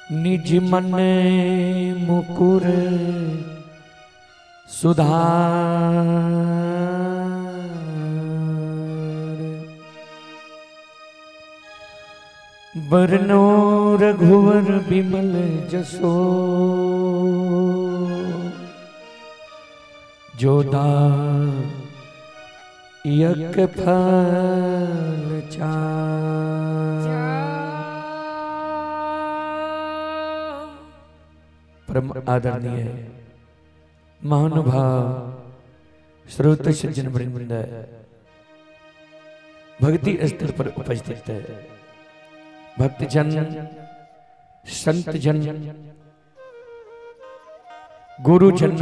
निज मन मुकुर सुधार। बरनो रघुवर बिमल जसो, जोदा यक फल चार। परम आदरणीय महानुभाव श्रोत सज्जन वृंद, भक्ति स्थल पर उपस्थित है भक्तजन, संतजन, गुरुजन,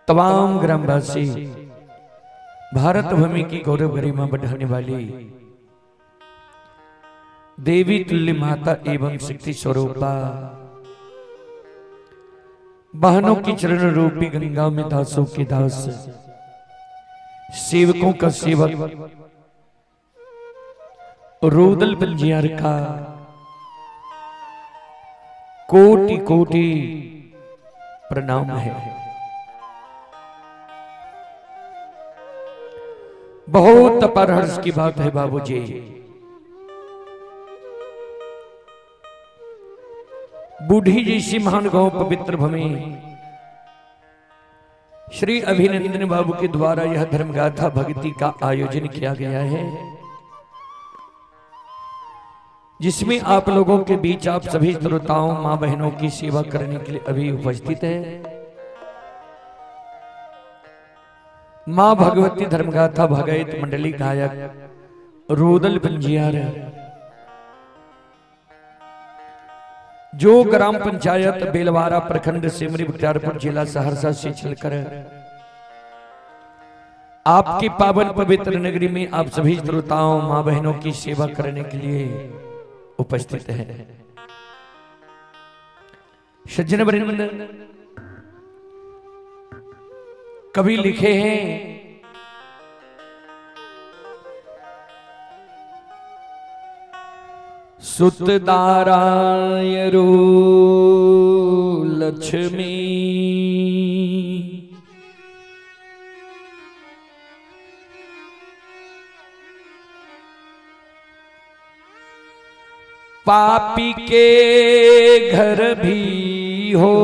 तमाम ग्रामवासी, भारत भूमि की गौरव गरिमा बढ़ाने वाली देवी तुल्य माता एवं शक्ति स्वरूपा बहनों की चरण रूपी गंगा में दासों के दास, सेवकों का सेवक रूदल पंजियार का कोटि कोटि प्रणाम है। बहुत अपार हर्ष की बात है बाबूजी, बूढ़ी जैसी महान गांव पवित्र भूमि श्री अभिनंदन बाबू के द्वारा यह धर्मगाथा भक्ति का आयोजन किया गया है, जिसमें आप लोगों के बीच आप सभी श्रोताओं मां बहनों की सेवा करने के लिए अभी उपस्थित है। मां भगवती धर्मगाथा भगवत मंडली गायक रूदल पंजियार, जो ग्राम पंचायत बेलवारा प्रखंड सिमरी बख्तियारपुर जिला सहरसा से चलकर आपकी पावन पवित्र नगरी में आप सभी श्रोताओं मां बहनों की सेवा करने के लिए उपस्थित है। सज्जन वृंद, कवि लिखे हैं सुतदाराय रो लक्ष्मी, पापी के घर भी हो,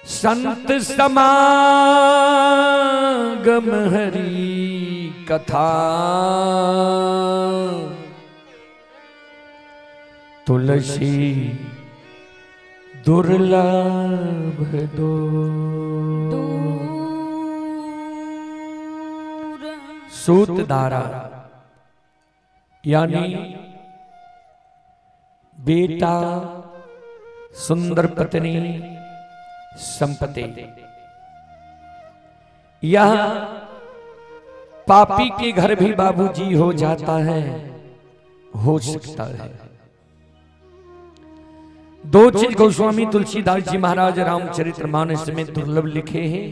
संत समागम हरि कथा, तुलसी दुर्लभ दो। सूतधारा यानी बेटा, सुंदर पत्नी, संपत्ति, यह पापी के घर भी बाबूजी हो जाता है, हो सकता है। दो चीज गोस्वामी तुलसीदास जी महाराज रामचरितमानस में दुर्लभ लिखे हैं।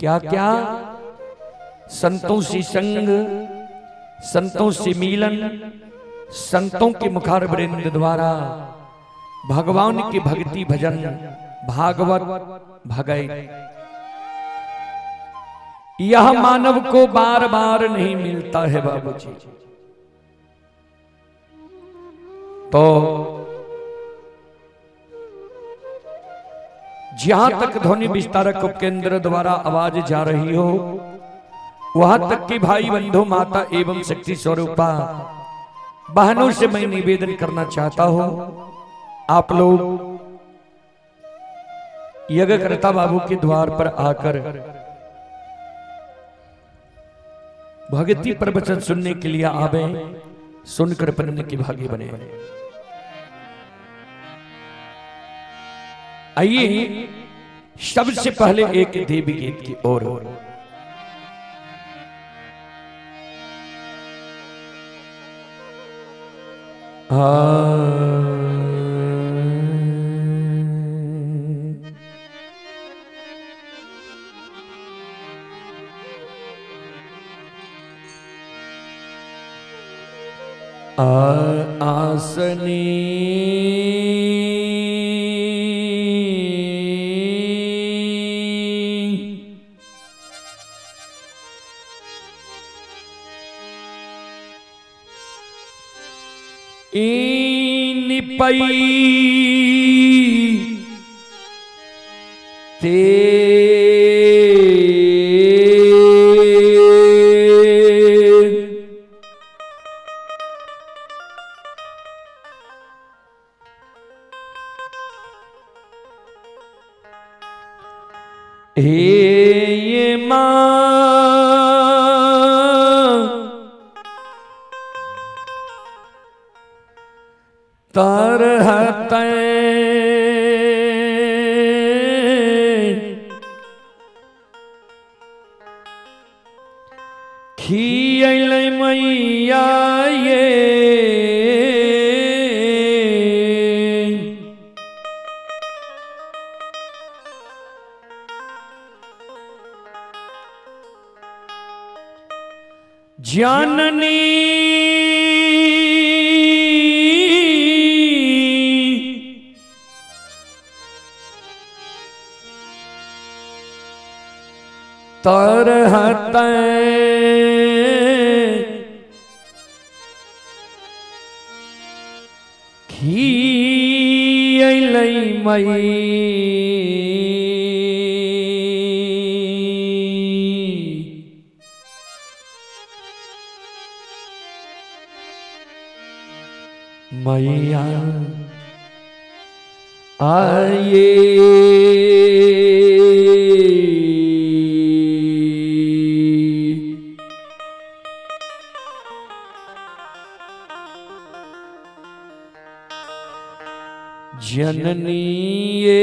क्या क्या? संतों से संग, संतों से मिलन, संतों के मुखार वृंद द्वारा भगवान की भक्ति भजन, भागवत भगवत। यह मानव को बार बार नहीं मिलता है बाबूजी। तो जहां तक ध्वनि विस्तारक उपकेंद्र द्वारा आवाज जा रही हो, वहां तक कि भाई बंधु, माता एवं शक्ति स्वरूपा बहनों से मैं निवेदन करना चाहता हूं, आप लोग यज्ञकर्ता बाबू के द्वार पर आकर भक्ति प्रवचन सुनने के लिए आवे, सुनकर पन्ने के भागी बने। आइए सबसे पहले एक देवी गीत की ओर। हंसनी निपई ते हे मां तरहते खियल मैया ये जननी तरहते खियल मई मैया आए जननी ये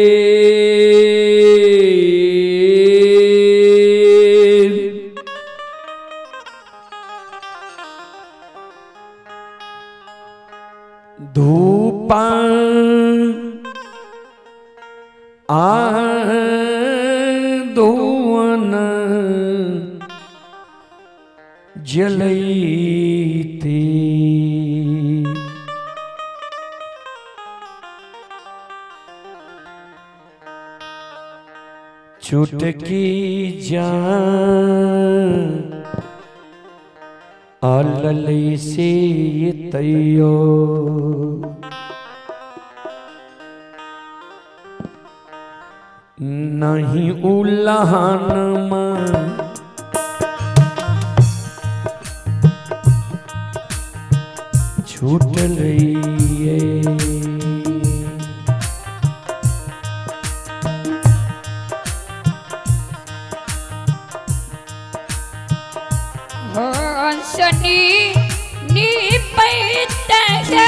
धूपा आ धुअन जलैते चुटकी जान अललई से तैयो नहीं उल्हान मां छूट लइए। हंसनी निपैत है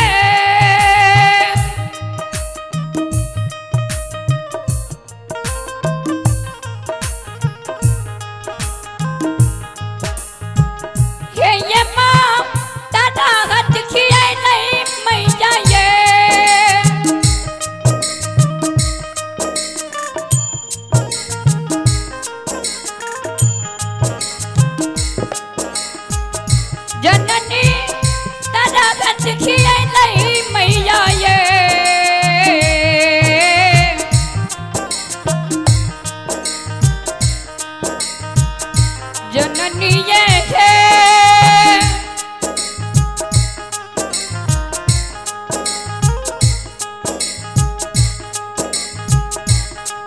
हे ये माँ दादा हथ खियाइलै मैया ये। जननी दादा हथ खियाइलै मैया ये। जननी ये है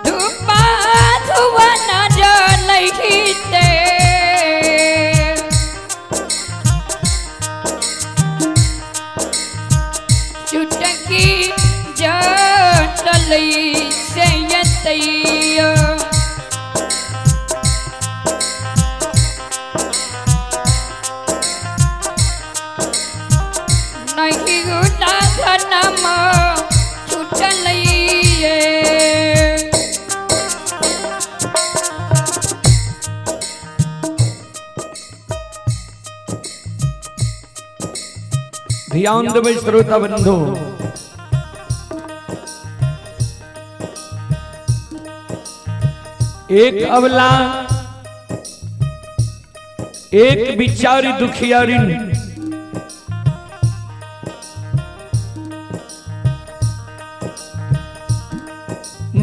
धूपा धुवन जलैते चुटकी जटलै से यतैया। नहीं उदाधनम छुटलैये। ध्यान देबै श्रोता बंधु, एक अबला एक बिचारी दुखियारिन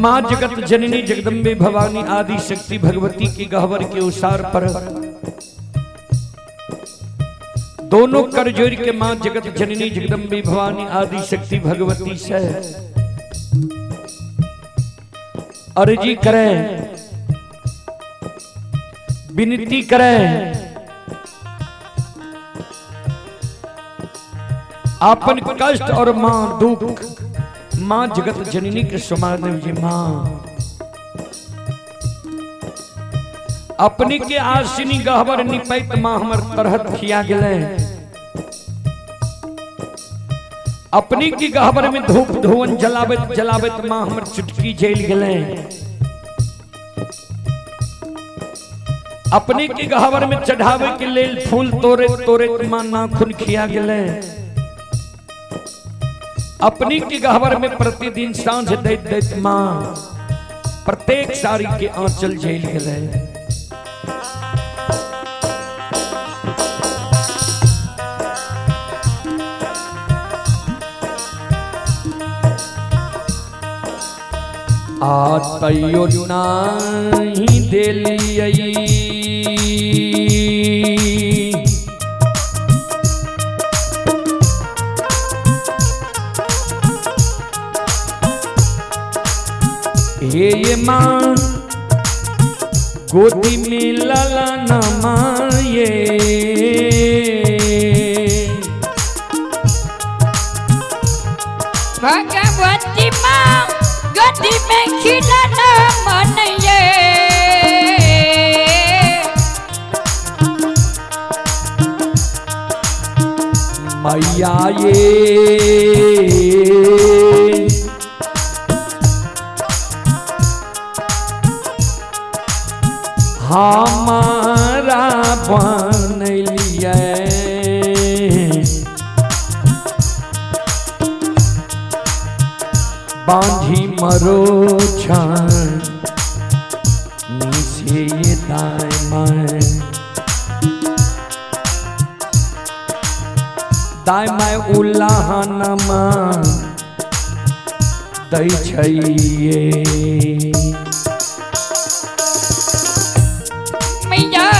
माँ जगत जननी जगदम्बे भवानी आदि शक्ति भगवती के गहवर के उसार पर दोनों कर जोड़ के माँ जगत जननी जगदम्बे भवानी आदि शक्ति भगवती से अर्जी करें, विनती करें, आपन कष्ट और मां दुख मां जगत जननी के सुमा देव जी। मां अपनी के आसिनी गहबर निपैत मां हमर तरहत खिया गेले। अपनी की गहबर में धूप धुवन जलाबत जलाबत मां हमर चुटकी जल गेले। अपने के गहबर में चढ़ावे के लेल फूल तोड़े तोड़े मां नाखून खिया गेले। अपनी के गहबर में प्रतिदिन सांझ दैत दैत मां प्रत्येक साड़ी के आंचल झेल गेले। आ तैयो नाही देलियै हे ये मां गोदी में लाला न माये। भगवती माँ गोदी में खिलाना मन ये। मैया ये हमारा बनलिए बांझी मरो छान नीचे ये दाएं माए दाएं माए उल्लाहनमा दै छैये। मैया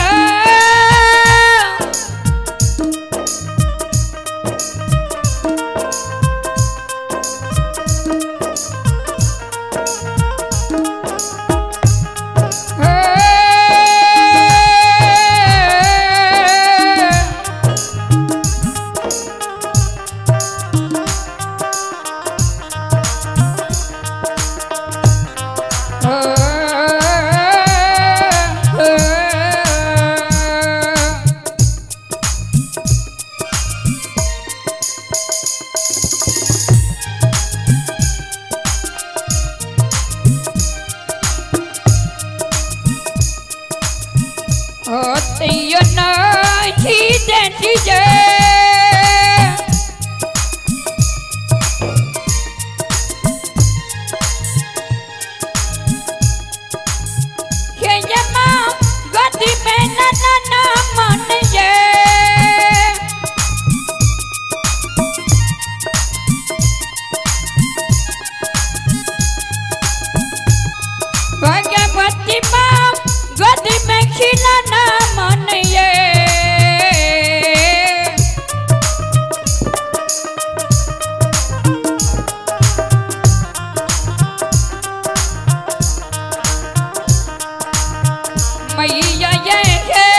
भगवती माँ गोदी में खिलाना मन ये। मैया ये है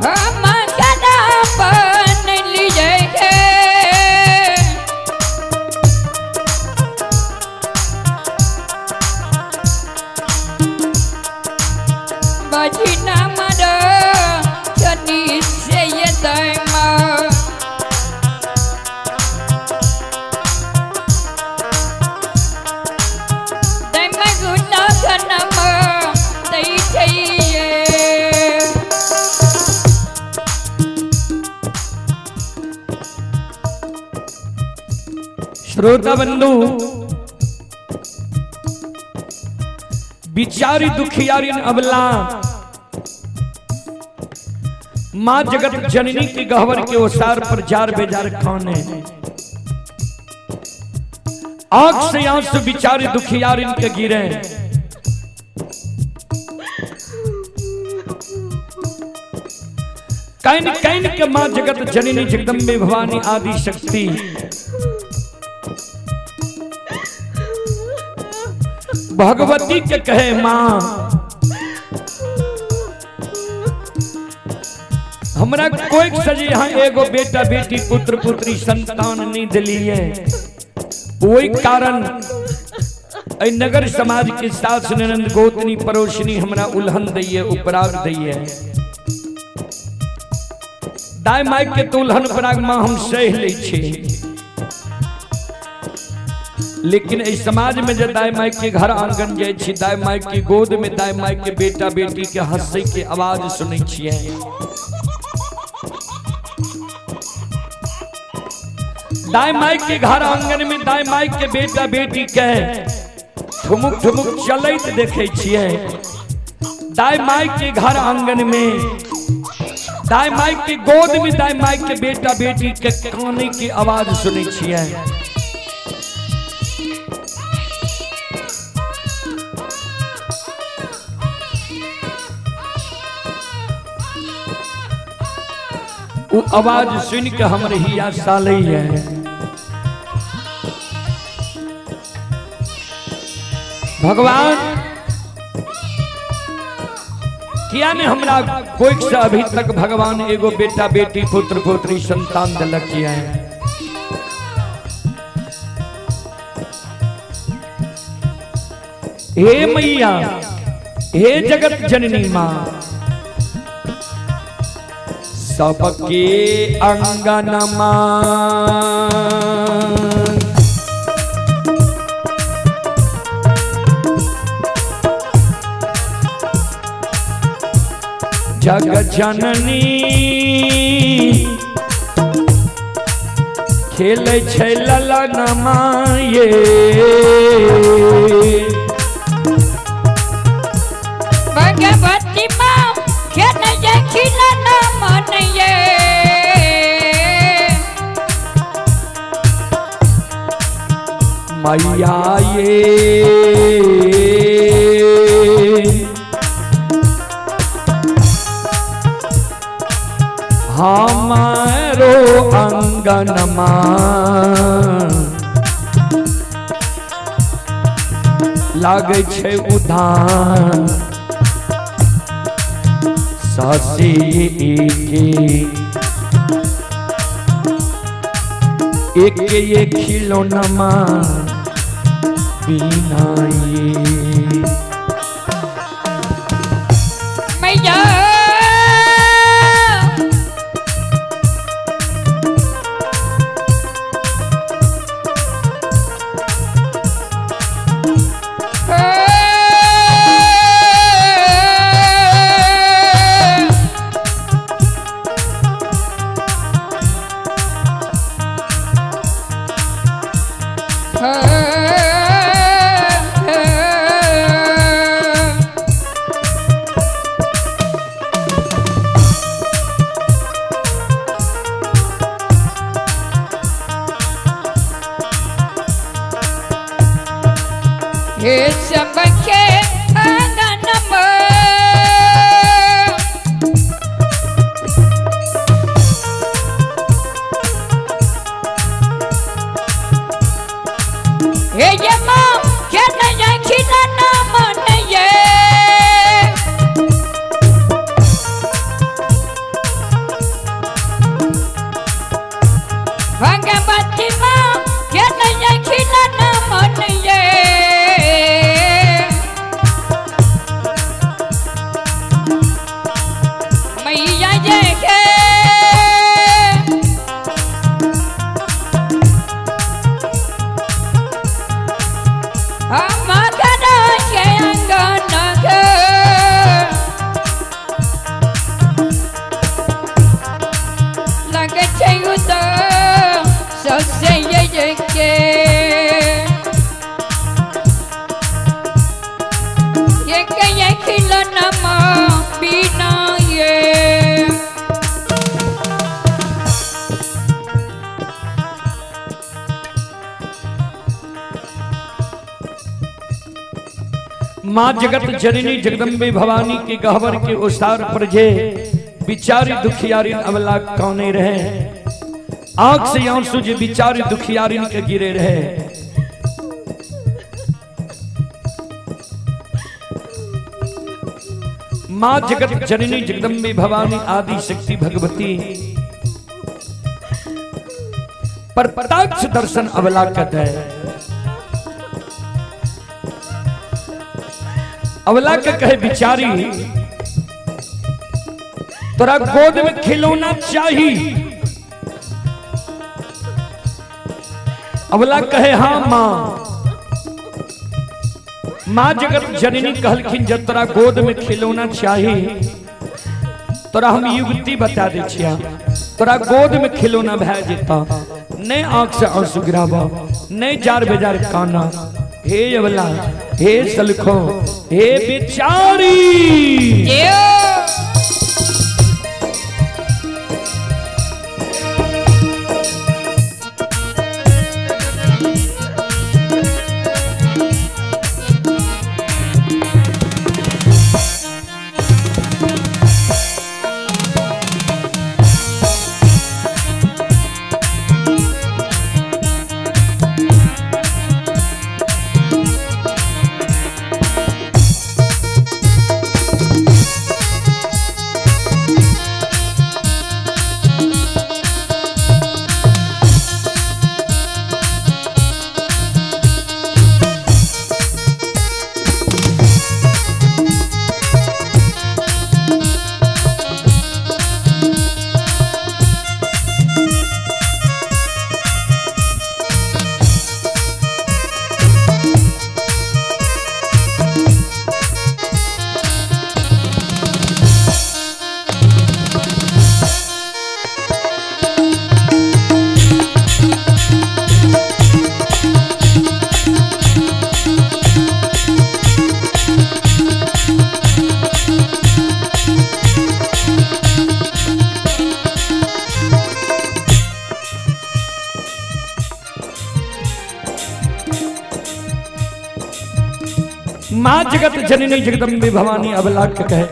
हम कदा बन लिए है। बजना मर चनी से ये दैमा दैमा गुना खनम दै चाहिए। श्रोता बंधु बिचारी दुखियारी अबला माँ जगत जननी के गहवर के ओसार पर जार बेजार खाने, आंख से आंसू बिचारे दुखियार इनके गिरे। Can can के माँ जगत जननी जगदम्बे भवानी आदि शक्ति भगवती के कहे माँ हमरा कोई सजे यहाँ एगो बेटा बेटी पुत्र पुत्री संतान नहीं दिलिए, वही कारण एहि नगर समाज के सास ननंद गोतनी पड़ोसनी हमरा उल्हन दैये उपराग दैये। दाय माय के तो उल्हन उपराग माँ हम सह लै छी, लेकिन एहि समाज में जे दाय माय के घर आंगन जाइ छी, दाय माय के गोद में दाय माय के बेटा बेटी के हंसै के आवाज सुनै छियै। दाय माय के घर आंगन में दाय माय के बेटा बेटी के ठुमुक ठुमुक चलैत देखै छियै। दाय माय के घर आंगन में दाय माय के गोद में दाय माय के बेटा बेटी के काने के आवाज सुनै छियै। वो आवाज सुन के हमर हिया सालै है। भगवान किया ने हमरा कोई से अभी तक भगवान एगो बेटा बेटी पुत्र पुत्री संतान दिलक है। हे मैया, हे जगत जननी माँ, सबके अंगनमा जग जननी खेलै छै ललनमा ये। भगवती माँ खेलै ये खिलौना मन ये। मैया ये हमारो अंगनमा लागै छै उधान शशि के एक ये खिलौनमा बिना ये। मैया माँ जगत जननी जगदम्बे भवानी के गहवर के ओसार पर जे बिचारी दुखियारिन अवला कौने रहे, आंख से आंसू जे बिचारी दुखियारिन के गिरे रहे। माँ जगत जननी जगदम्बे भवानी आदि शक्ति भगवती पर प्रत्यक्ष दर्शन अवला कद है। अवला के कहे बिचारी तोरा गोद में खिलौना चाहिए। अवला कहे हाँ माँ। माँ जगत जननी कहलखिन जब तोरा गोद में खिलौना चाहिए तोरा हम युक्ति बता दे छिया, तोरा गोद में खिलौना भै जेता, नहीं आंख से आंसू गिराबा, नहीं जार बेजार काना। हे अवला, हे सलखो, हे बेचारी, माँ जगत जननी जगदम्बे भवानी अबला के कहे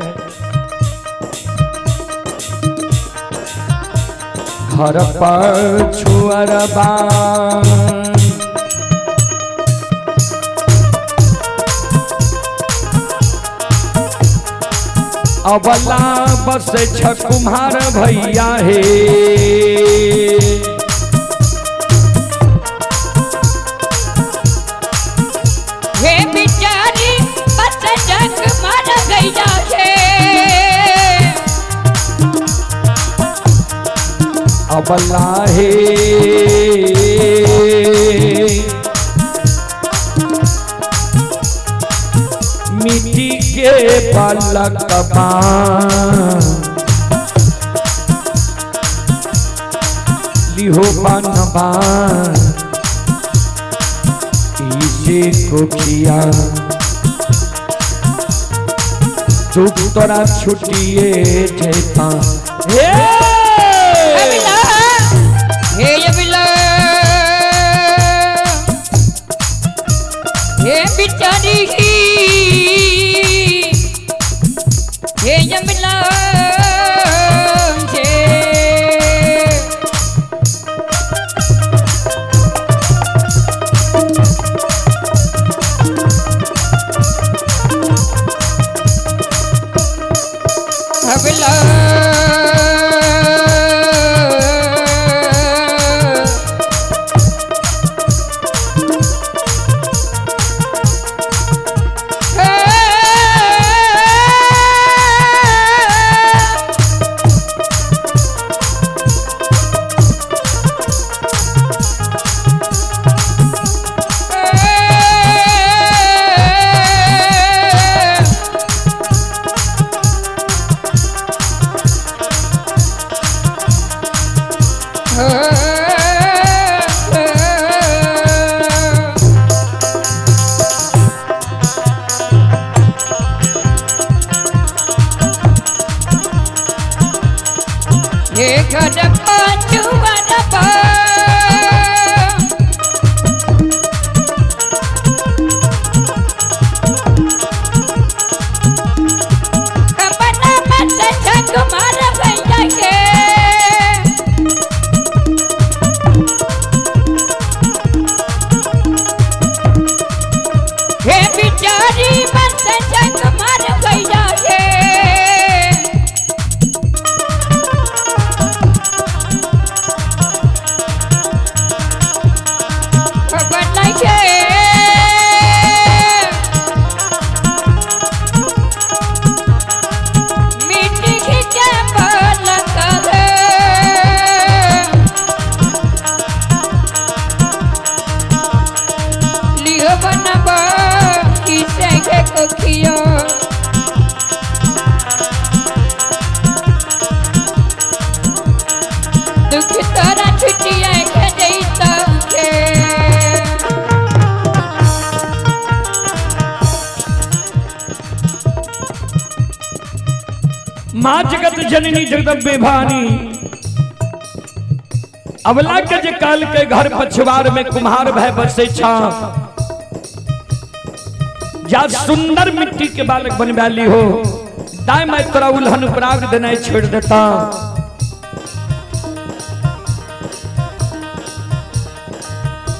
घर पर छुअरबा अबला बस छ कुम्हार भैया हे। हे बिचारी बस जग मर गैया हे। अबला हे मिट्टी के पलकबा लिहो बनबा इसे कोखिया दुख तोरा छुटिए जैता। हे अबला, हे अबला, हे बिचारी, हे अबला, हे अबला, माँ जगत जननी जगदम्बे भवानी अवला के जे काल के घर पछवार में कुम्हार भय बसे छा, जा सुंदर मिट्टी के बालक बनवा ली हो, दाई मैं तोरा उल्हन पराग देना छोड़ देता।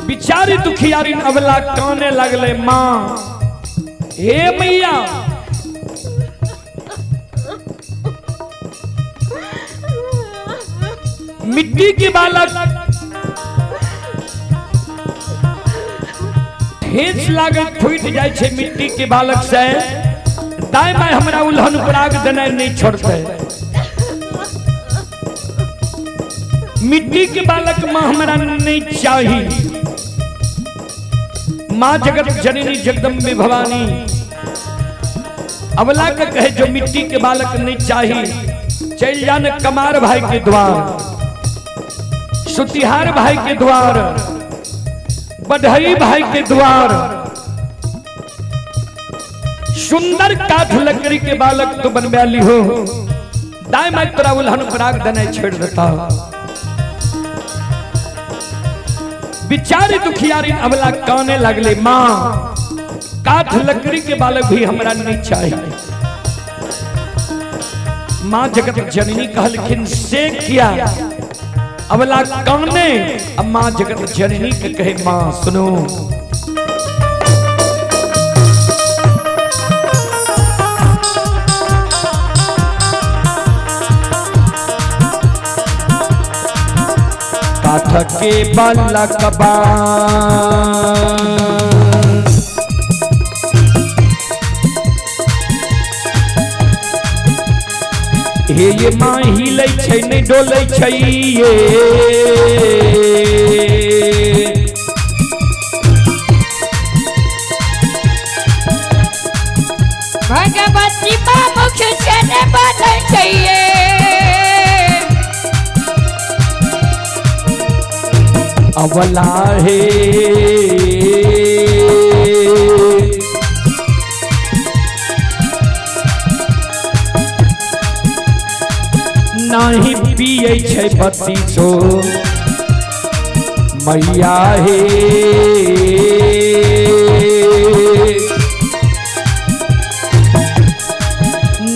बिचारी दुखियारी अवला काने लगले, माँ हे मैया मिट्टी के बालक ठेस लागत फूट जाए छे मिट्टी के बालक से, दाई माई हमरा उल्हन पराग देना नहीं छोड़ते। मिट्टी के बालक माँ हमरा नहीं चाहिए। माँ जगत जननी जगदम्बे भवानी अवला के कहे जो मिट्टी के बालक नहीं चाहिए चल जान कमार भाई के द्वार, सुतिहार भाई के द्वार, बढ़ई भाई के द्वार, सुंदर काठ लकड़ी के बालक तो बनवा ली हो, दाई माई तोरा उल्हन पराग देना छोड़ देता। बिचारी दुखियारी अवला काने लगले, माँ काठ लकड़ी के बालक भी हमरा नहीं चाहिए। माँ जगत जननी कहलखिन से किया अवला काने, अब माँ जगत जननी के कहे माँ सुनो, काठ के बालकबा हे ये माँ हिलै छै नहि डोलै छै ये, भगवती माँ मुख से ने बोलै छै ये। अवला हे नाही पियै छै बत्ती सो मैया हे,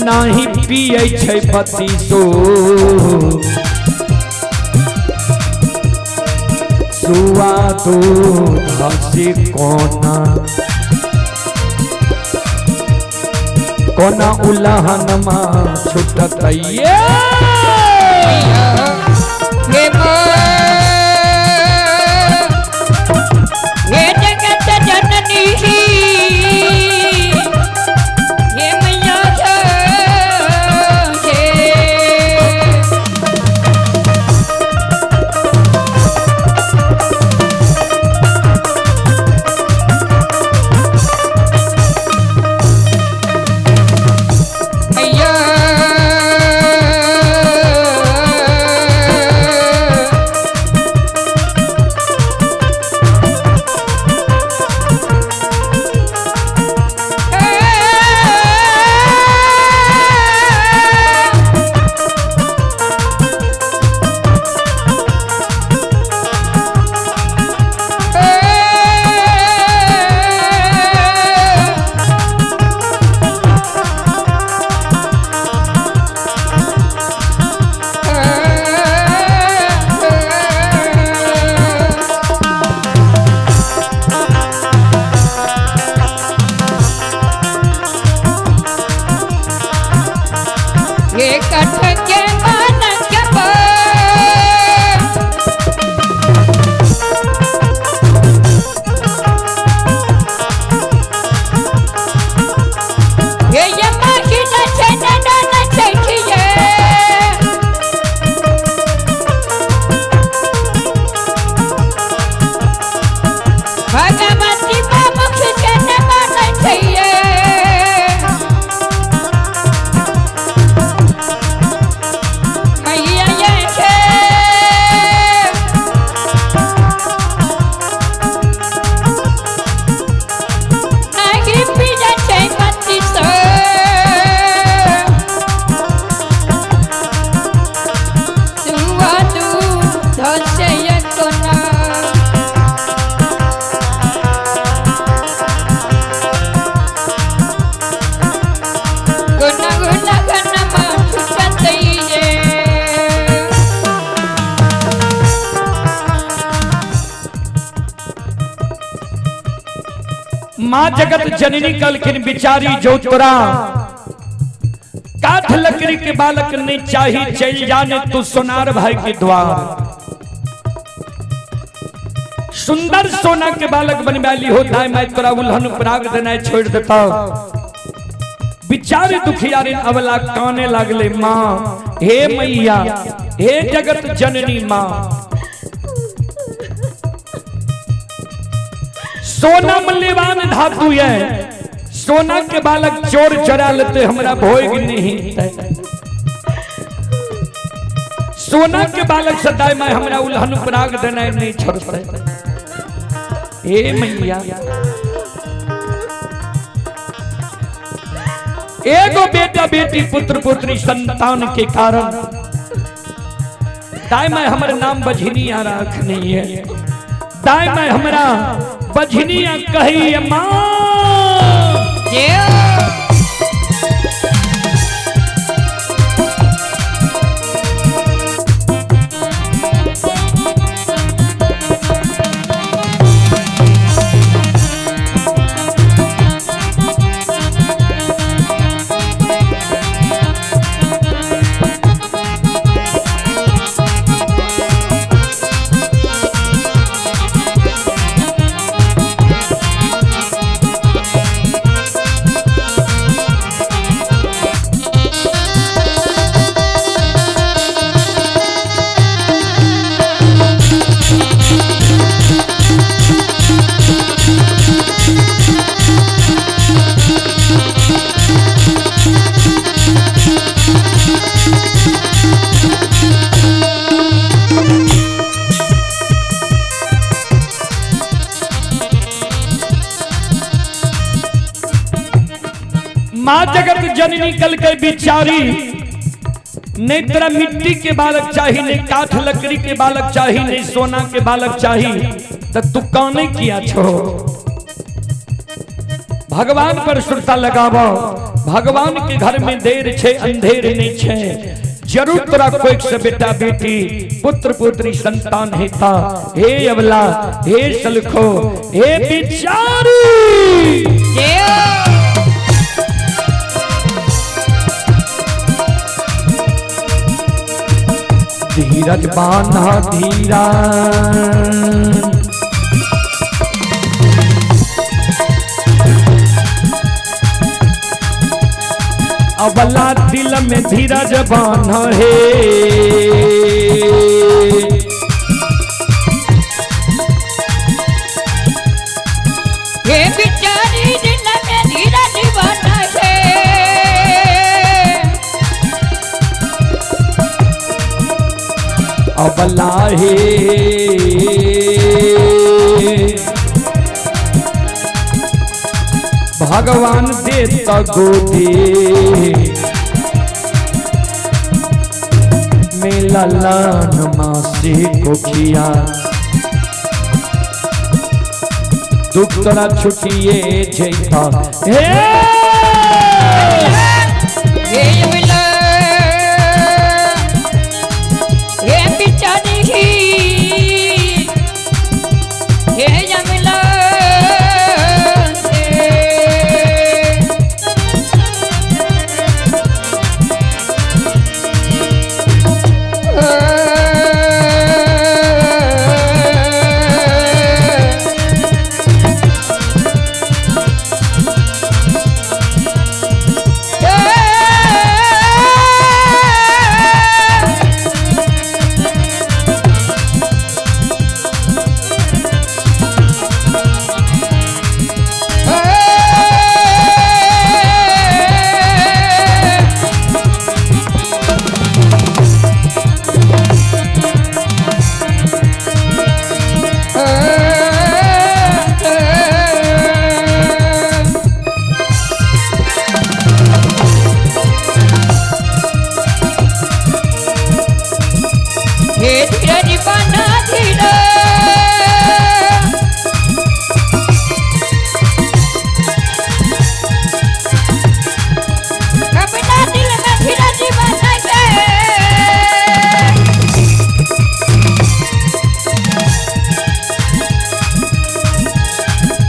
नाही पियै छै बत्ती सो सुआ दूध से कोना कोना उल्हन माँ छुटत ये। हे हे जगत जननी हे मैया हे। मैया ये कठ के बालक ये यमा की नचे नना नचे किए। भगवती माँ मुख से न बोलै छै ये। माँ जगत जननी कहलखिन बिचारी जो तोरा काठ लकड़ी के बालक नहीं चाही, चल जाने तू सोनार भाई के द्वार। सुंदर सोना के बालक बनवाली होता है, मैं तोरा उल्हन पराग देना छोड़ देता। बिचारे दुखियारी अवला काने लागले, माँ हे मैया, हे जगत जननी माँ, सोना मूल्यवान धातु है, सोना के बालक चोर चुरा लेते हमरा भोग नहीं। सोना के बालक सदाय मैं हमरा उल्हन पराग देना नहीं छोड़ते। हे मैया, एगो बेटा बेटी पुत्र पुत्री संतान के कारण दाई मैं हमर नाम बझनिया रखनी है, दाई मैं हमरा बझनिया कही माँ। माँ जगत जननी कल के बिचारी, नहीं तेरा मिट्टी के बालक चाहिए, नहीं काठ लकड़ी के बालक चाहिए, नहीं सोना के बालक चाहिए, तो तू काने किया छो। भगवान पर सुरता लगावो, भगवान के घर में देर छे अंधेर नहीं छे, जरूर तोरा कोई से बेटा बेटी पुत्र पुत्री संतान हेता। हे अवला, हे सलखो, हे बिचारी, धीरज बांधा धीरा, अबला दिल में धीरज बांधा है। हे बिचारी दिल में धीरज बांधा है, अबला हे भगवान देत गोदी में ललन मासी कोखिया, दुख तोरा छुटिए जैता।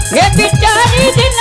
हे बिचारी दिल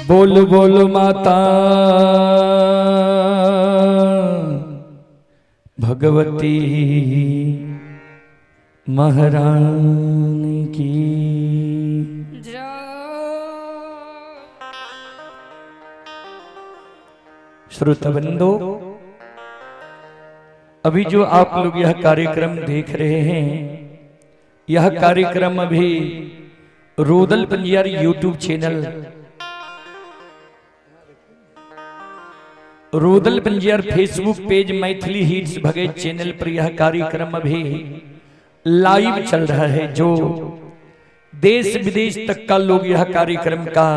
बोल बोल माता भगवती महारानी की जय। श्रोतबंधो, अभी जो आप लोग यह कार्यक्रम देख रहे हैं, यह कार्यक्रम अभी Rudal Panjiyar YouTube channel, Rudal Panjiyar Facebook page, Maithili hits Bhagat channel पर यह कार्यक्रम अभी लाइव चल रहा है। जो देश विदेश तक का लोग यह कार्यक्रम का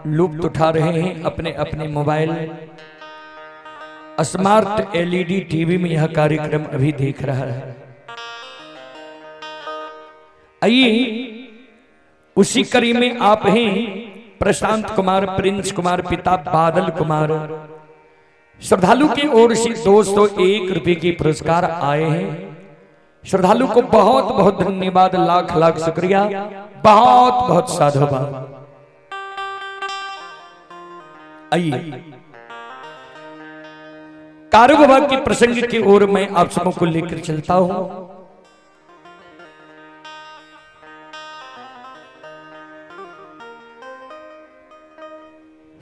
लुत्फ उठा रहे हैं अपने अपने मोबाइल स्मार्ट एलईडी टीवी में यह कार्यक्रम अभी देख रहा है। आइए उसी कड़ी में आप हैं प्रशांत कुमार, प्रिंस कुमार, पिता बादल कुमार, श्रद्धालु की ओर से 201 रुपए के पुरस्कार आए हैं। श्रद्धालु को बहुत बहुत धन्यवाद, लाख लाख शुक्रिया, बहुत बहुत साधुवाद। आइए कारू बाबा के प्रसंग की ओर मैं आप सबको लेकर चलता हूं।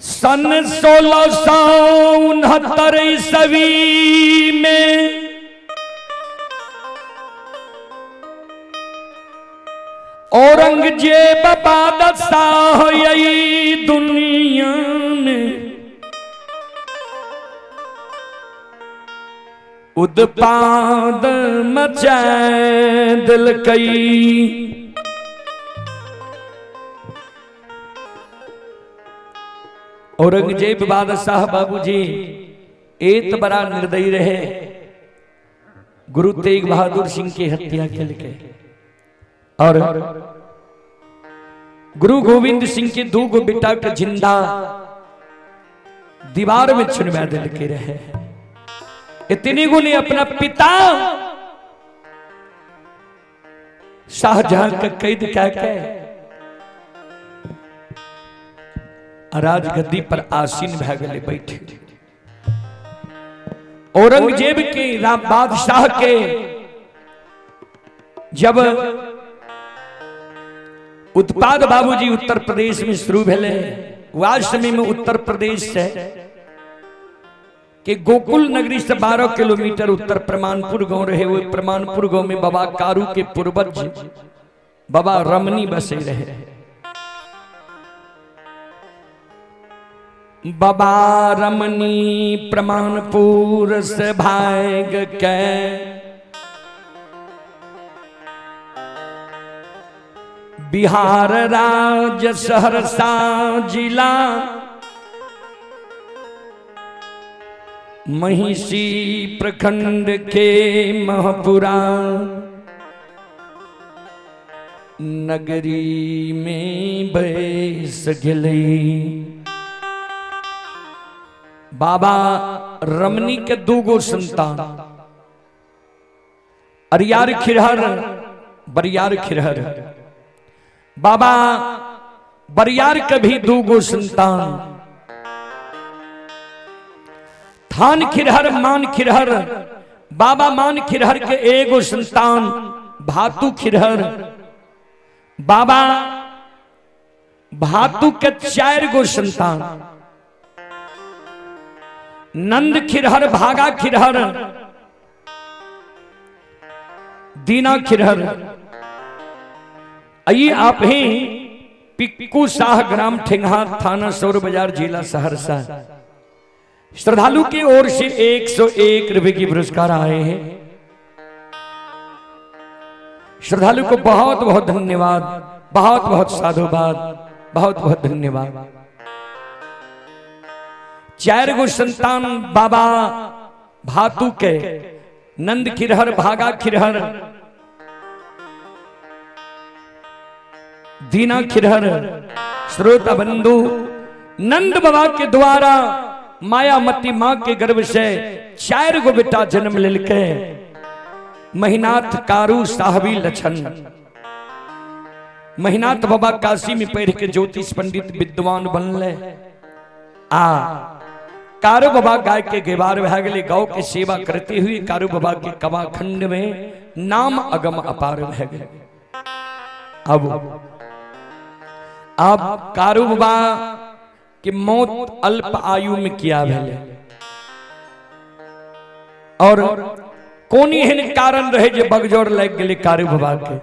सन 1669 ईस्वी में औरंगजेब बादशाह यही दुनिया में उत्पाद मचाए दिल कई। औरंगजेब बादशाह बाबूजी एत बड़ा निर्दयी रहे, गुरु तेग बहादुर सिंह की हत्या के लिए और गुरु गोविंद सिंह के दो गो बेटा के जिंदा दीवार में चुनवा दिल के रहे। इतने गो ने अपना पिता शाहजहां का कैद क्या के राजगद्दी पर आसीन भै गए बैठे। औरंगजेब के बादशाह के जब उत्पाद बाबूजी उत्तर प्रदेश में शुरू भेले, वह समय में उत्तर प्रदेश से कि गोकुल नगरी से 12 किलोमीटर उत्तर प्रमाणपुर गांव रहे। वो प्रमाणपुर गांव में बाबा कारू के पूर्वज बाबा रमनी बसे रहे। बाबा रमनी प्रमाणपुर से भाग के बिहार राज्य सहरसा जिला महिषी प्रखंड के महपुरा नगरी में बैस गेलै। बाबा रमनी के दूगो संतान अरियार खिरहर बरियार खिरहर। बाबा बरियार के भी दूगो संतान थान खिरहर मान खिरहर। बाबा मान खिरहर के एगो संतान भातु खिरहर। बाबा भातु के 4 गो संतान नंद खिरहर भागा खिरहर दीना खिरहर। आइए आप ही पिक्कू शाह ग्राम ठेंगा थाना सौर बाजार जिला सहरसा। श्रद्धालु की ओर से 101 रुपए की पुरस्कार आए हैं। श्रद्धालु को बहुत बहुत धन्यवाद, बहुत बहुत साधुवाद, बहुत बहुत धन्यवाद। 4 गो संतान बाबा भातु के नंद खिरहर भागा खिरहर दीना खिरहर। श्रोता बंधु नंद बाबा के द्वारा मायामती मां के गर्भ से 4 गो बेटा जन्म लेलके महिनाथ कारू साहबी लछन। महिनाथ बाबा काशी में पढ़ के ज्योतिष पंडित विद्वान बनले। आ कारू बाबा गाय के गेवार भए गेलै। गौ के सेवा करते हुए कारू बाबा के कवाखंड में नाम अगम अपार भए गेलै। अब कारू बाबा के मौत अल्प आयु में किया भेलै और कोन एहन कारण रहे जे बगजोर लागि गेलै कारू बाबा के।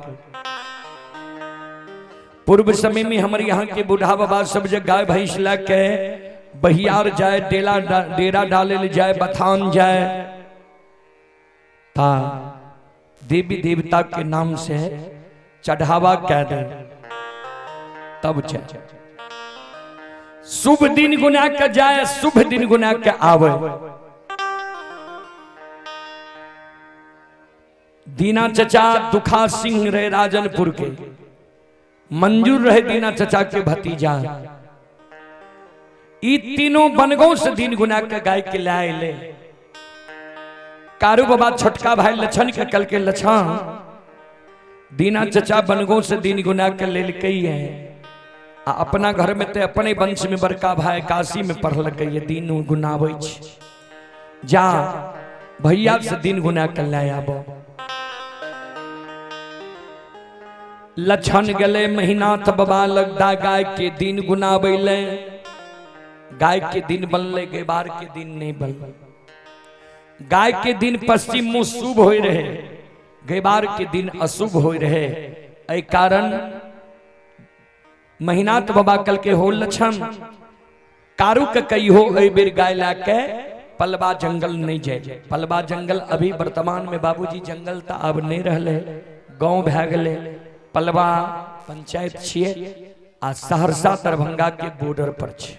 पूर्व समय में हमारे यहाँ के बूढ़ा बाबा सब जे गाय भैंस ला के बहियार जाए, डेरा डाले ले जाए, बथान जाए, ता देवी देवता के नाम से चढ़ावा कह दे तब जाए। शुभ दिन गुना के जाए, शुभ दिन गुना के आवे। दीना चचा दुखा सिंह रहे राजनपुर के, मंजूर रहे दीना चचा के भतीजा। ई तीनों बनगांव से दिन गुना के गाय के लाए ले। कारू बाबा छोटका भाई लछन के कल के लछन दीना चचा बनगांव से दिन गुना के लेलकै है आ अपना घर में ते अपने वंश में बड़का भाई काशी में पढ़लकै है, दिन गुनाबै छै। जा भैया से दिन गुना के लाए आबो। लछन गले महिनाथ बाबा लगदा गाय के दिन गुनाबै ले। गाय के दिन बनले, गेबार के दिन नहीं बनले। गाय के दिन पश्चिम मुँह शुभ हो रहे, गेबार के दिन अशुभ हो रहे। एहि कारण महिनाथ बाबा कल के हो लछन कारू के कहियो एहि बेर गाय ला के पलवा जंगल नहीं जाए। पलवा जंगल अभी वर्तमान में बाबूजी जंगल तो अब नहीं रहले, गाँव भए गेलै। पलवा पंचायत छियै आ सहरसा दरभंगा के बॉर्डर पर छै।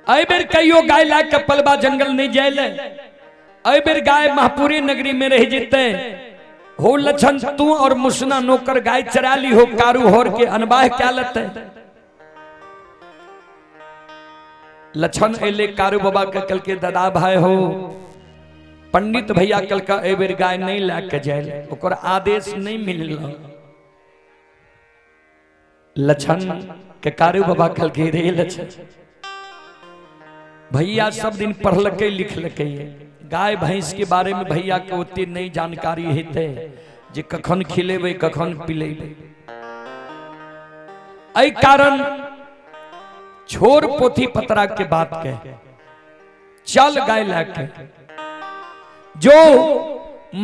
एहि बेर कहियो गाय ला के पलवा जंगल नहीं जाए, एहि बेर गाय महपुरी नगरी में रह जेतै। हो लछन तू और मुसना नौकर गाय चरा ली हो, कारू होर के अनबाह क्या लते। लछन एले कारू बाबा के कल के दादा भाई हो पंडित भैया कल का एहि बेर गाय नहीं ला के जाए, ओकर आदेश नहीं मिलल। लछन के कारू बाबा कल के रे लछन भैया सब दिन पढ़लकै लिखलकै, गाय भैंस के बारे में भैया के ओते नहीं जानकारी हेतै जे कखन खिलेबै कखन पिलेबै। एहि कारण छोड़ पोथी पतरा के बात के चल गाय ला के। जो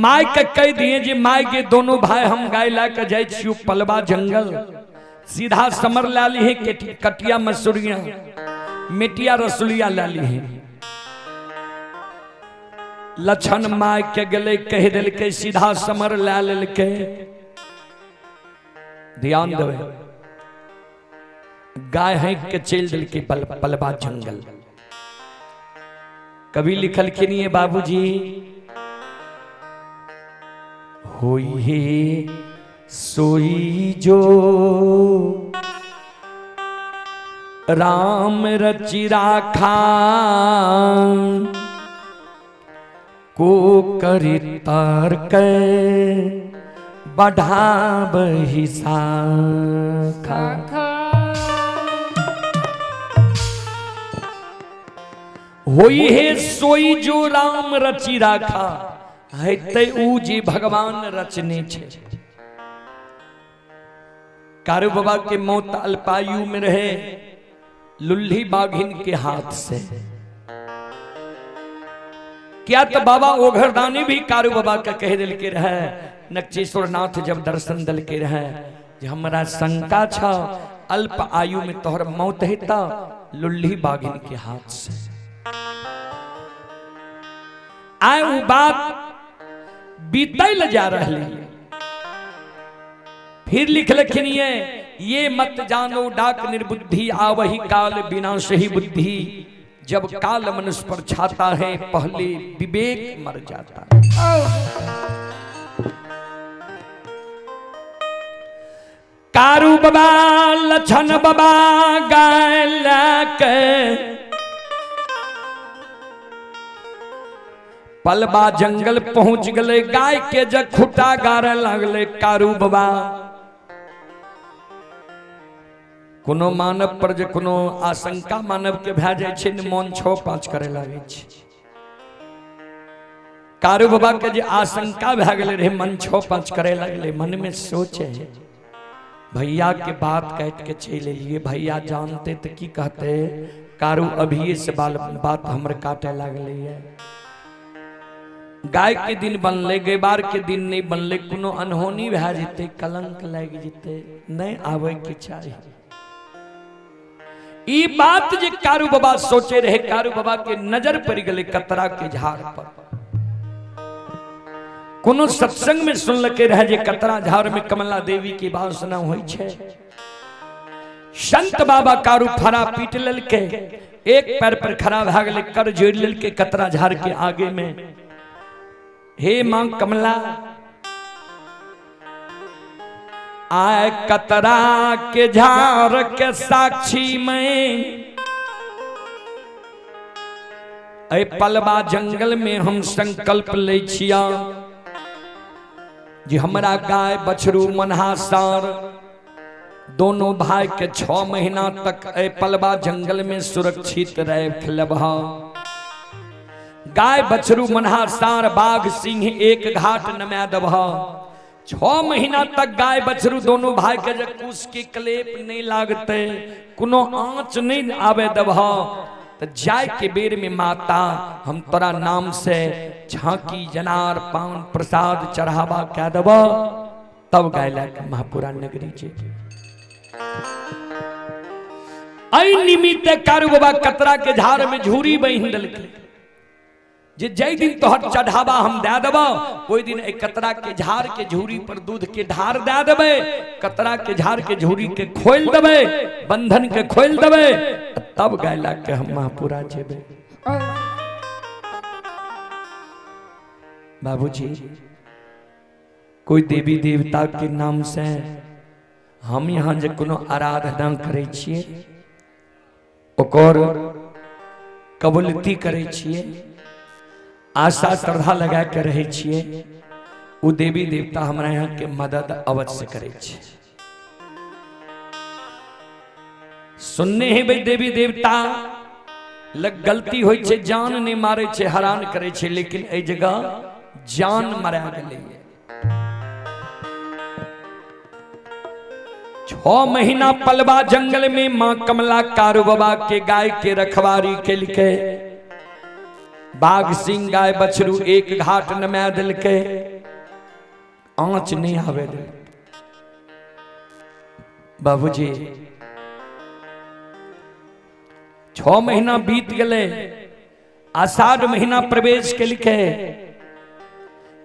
my के कह दिए जे my के दोनों भाई हम गाय ला के जाए छियो पलवा जंगल, सीधा समर ला ली है कटिया मसूरिया मिटिया रसुलिया ला ली है। लछन my के गले कह दिलके सीधा समर ला लेलके। ध्यान देवे गाय है के चल दिलके पलवा जंगल। कभी लिखलखिन ये बाबूजी होई हे सोई जो राम रचि राखा को करी तर्क बढ़ाबहि शाखा। होई हे सोई जो राम रचि राखा, हेतै ऊ जे भगवान रचने छे। कारू बाबा के मौत अल्पायु में रहे लुल्ही बाघिन के हाथ से। क्या तो बाबा ओघरदानी भी कारू बाबा के कह दिल के रहे, नक्चेश्वर नाथ जब दर्शन दिल के रहे जे हमरा शंका छ अल्प आयु में तोहर मौत हेता लुल्ही बाघिन के हाथ से। आए उ बात बीतल जा रही। फिर लिखलखिन ये मत जानो डाक निर्बुद्धि आवही काल बिना सही बुद्धि, जब काल मनुष्य पर छाता है पहले विवेक मर जाता है। कारू बाबा लछन बाबा गाय के पलवा जंगल पहुंच गए, गाय के जब खुटा गारे लगले कारू बाबा। कोनो मानव पर जे कोनो आशंका मानव के भए जाइ छै ने, मन 6-5 करे लागै छै। कारू बाबा के जे आशंका भए गेलै रहे, मन 6-5 करे लगलै। मन में सोचे भैया के बात काटि के चलि एलियै, भैया जानते तऽ की कहते, कारू अभिये से बाल बात हमर काटे लागलै। गाय के दिन बनलै, गैबार के दिन नहीं बनलै, कोनो अनहोनी भए जेतै, कलंक लागि जेतै, नहीं आबै के चाही। ई बात जे कारू बाबा सोचे रहे, कारू बाबा के नजर पड़ गेलै कतरा के झाड़ पर। कोनो सत्संग में सुनलकै रहे जे कतरा झाड़ में कमला देवी के वासना होइ छै। संत बाबा कारू फरा पीट लेलकै, एक पैर पर खड़ा भए गेलै, कर जोड़ि लेलकै कतरा झाड़ के आगे में। हे मां कमला, आय कतरा के झाड़ के साक्षी में ऐ पलवा जंगल में हम संकल्प लै छिया जे हमरा गाय बछरू मनहा सार दोनों भाई के 6 महीना तक ऐ पलवा जंगल में सुरक्षित रख लेबह। गाय बछरू मनहा सार बाघ सिंह एक घाट नमा देबह। 6 महीना तक गाय बछरू दोनों भाई के जे कुश के क्लेप नहीं लागते, कोनो आँच नहीं आवे देबह, तो जाय के बेर में माता हम तोरा नाम से झांकी जनार पान प्रसाद चढ़ावा कह देब, तब गाय लए महापुरा नगरी जे। ऐ निमित्त कारू बाबा कतरा के झाड़ में झूरी बहिन देलकै जे जै दिन तोहर चढ़ावा हम दे देबौ ओहि दिन एहि कतरा के झाड़ के झूरी पर दूध के ढार दे देबै, कतरा के झाड़ के झूरी के खोलि देबै, बंधन के खोलि देबै, तब गाय लए के हम महापुरा जेबै। बाबूजी, कोई देवी देवता के नाम से हम यहाँ जे कोनो आराधना करै छियै, ओकर कबूलती करै छियै, आशा श्रद्धा लगा के रहै छियै, उ देवी देवता हमरा यहाँ के मदद अवश्य करै छै। सुनने हेबै देवी देवता लग गलती होइ छै, जान नहीं मारै छै, हरान करै छै, लेकिन एहि जगह जान मरा गेलै। 6 महीना पलवा जंगल में मां कमला कारू बाबा के गाय के रखवारी केलकै, बाघ सिंह गाय बछरू एक घाट नमा देलकै, आँच नहीं आवे देलकै। बाबूजी, 6 महीना बीत गेलै, आषाढ़ महीना प्रवेश केलकै,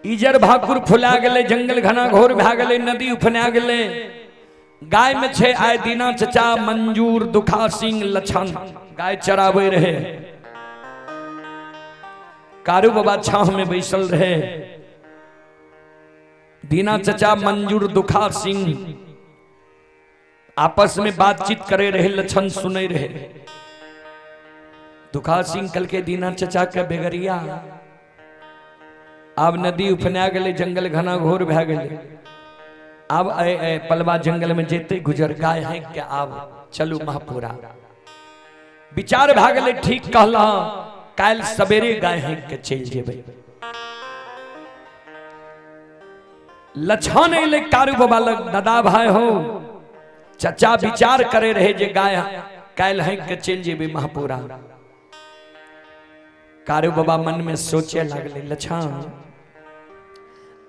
इजर भाकुर फुला गेलै, जंगल घना घोर भए गेलै, नदी उफना गेलै। गाय में छै आय दीना चचा मंजूर दुखा सिंह लछन गाय चराबै रहे। कारू बाबा छाह में बैसल रहे। दीना चचा मंजूर दुखा सिंह आपस में बातचीत करे रहे, लछन सुने रहे। दुखा सिंह कल के दीना चचा के बेगरिया, आब नदी उफना गेलै, जंगल घना घोर भए गेलै, आब ए ए पलवा जंगल में जेते गुजर गाय है के आब चलू महापुरा। विचार भए गेलै, ठीक कहला, काल्हि सवेरे गाय है के चलि जेबै। लछन एलै कारू बाबा लग, दादा भाई हो, चचा विचार करे रहे जे गाय काल्हि है के चलि जेबै महापुरा। कारू बाबा मन में सोचे लागले, लछन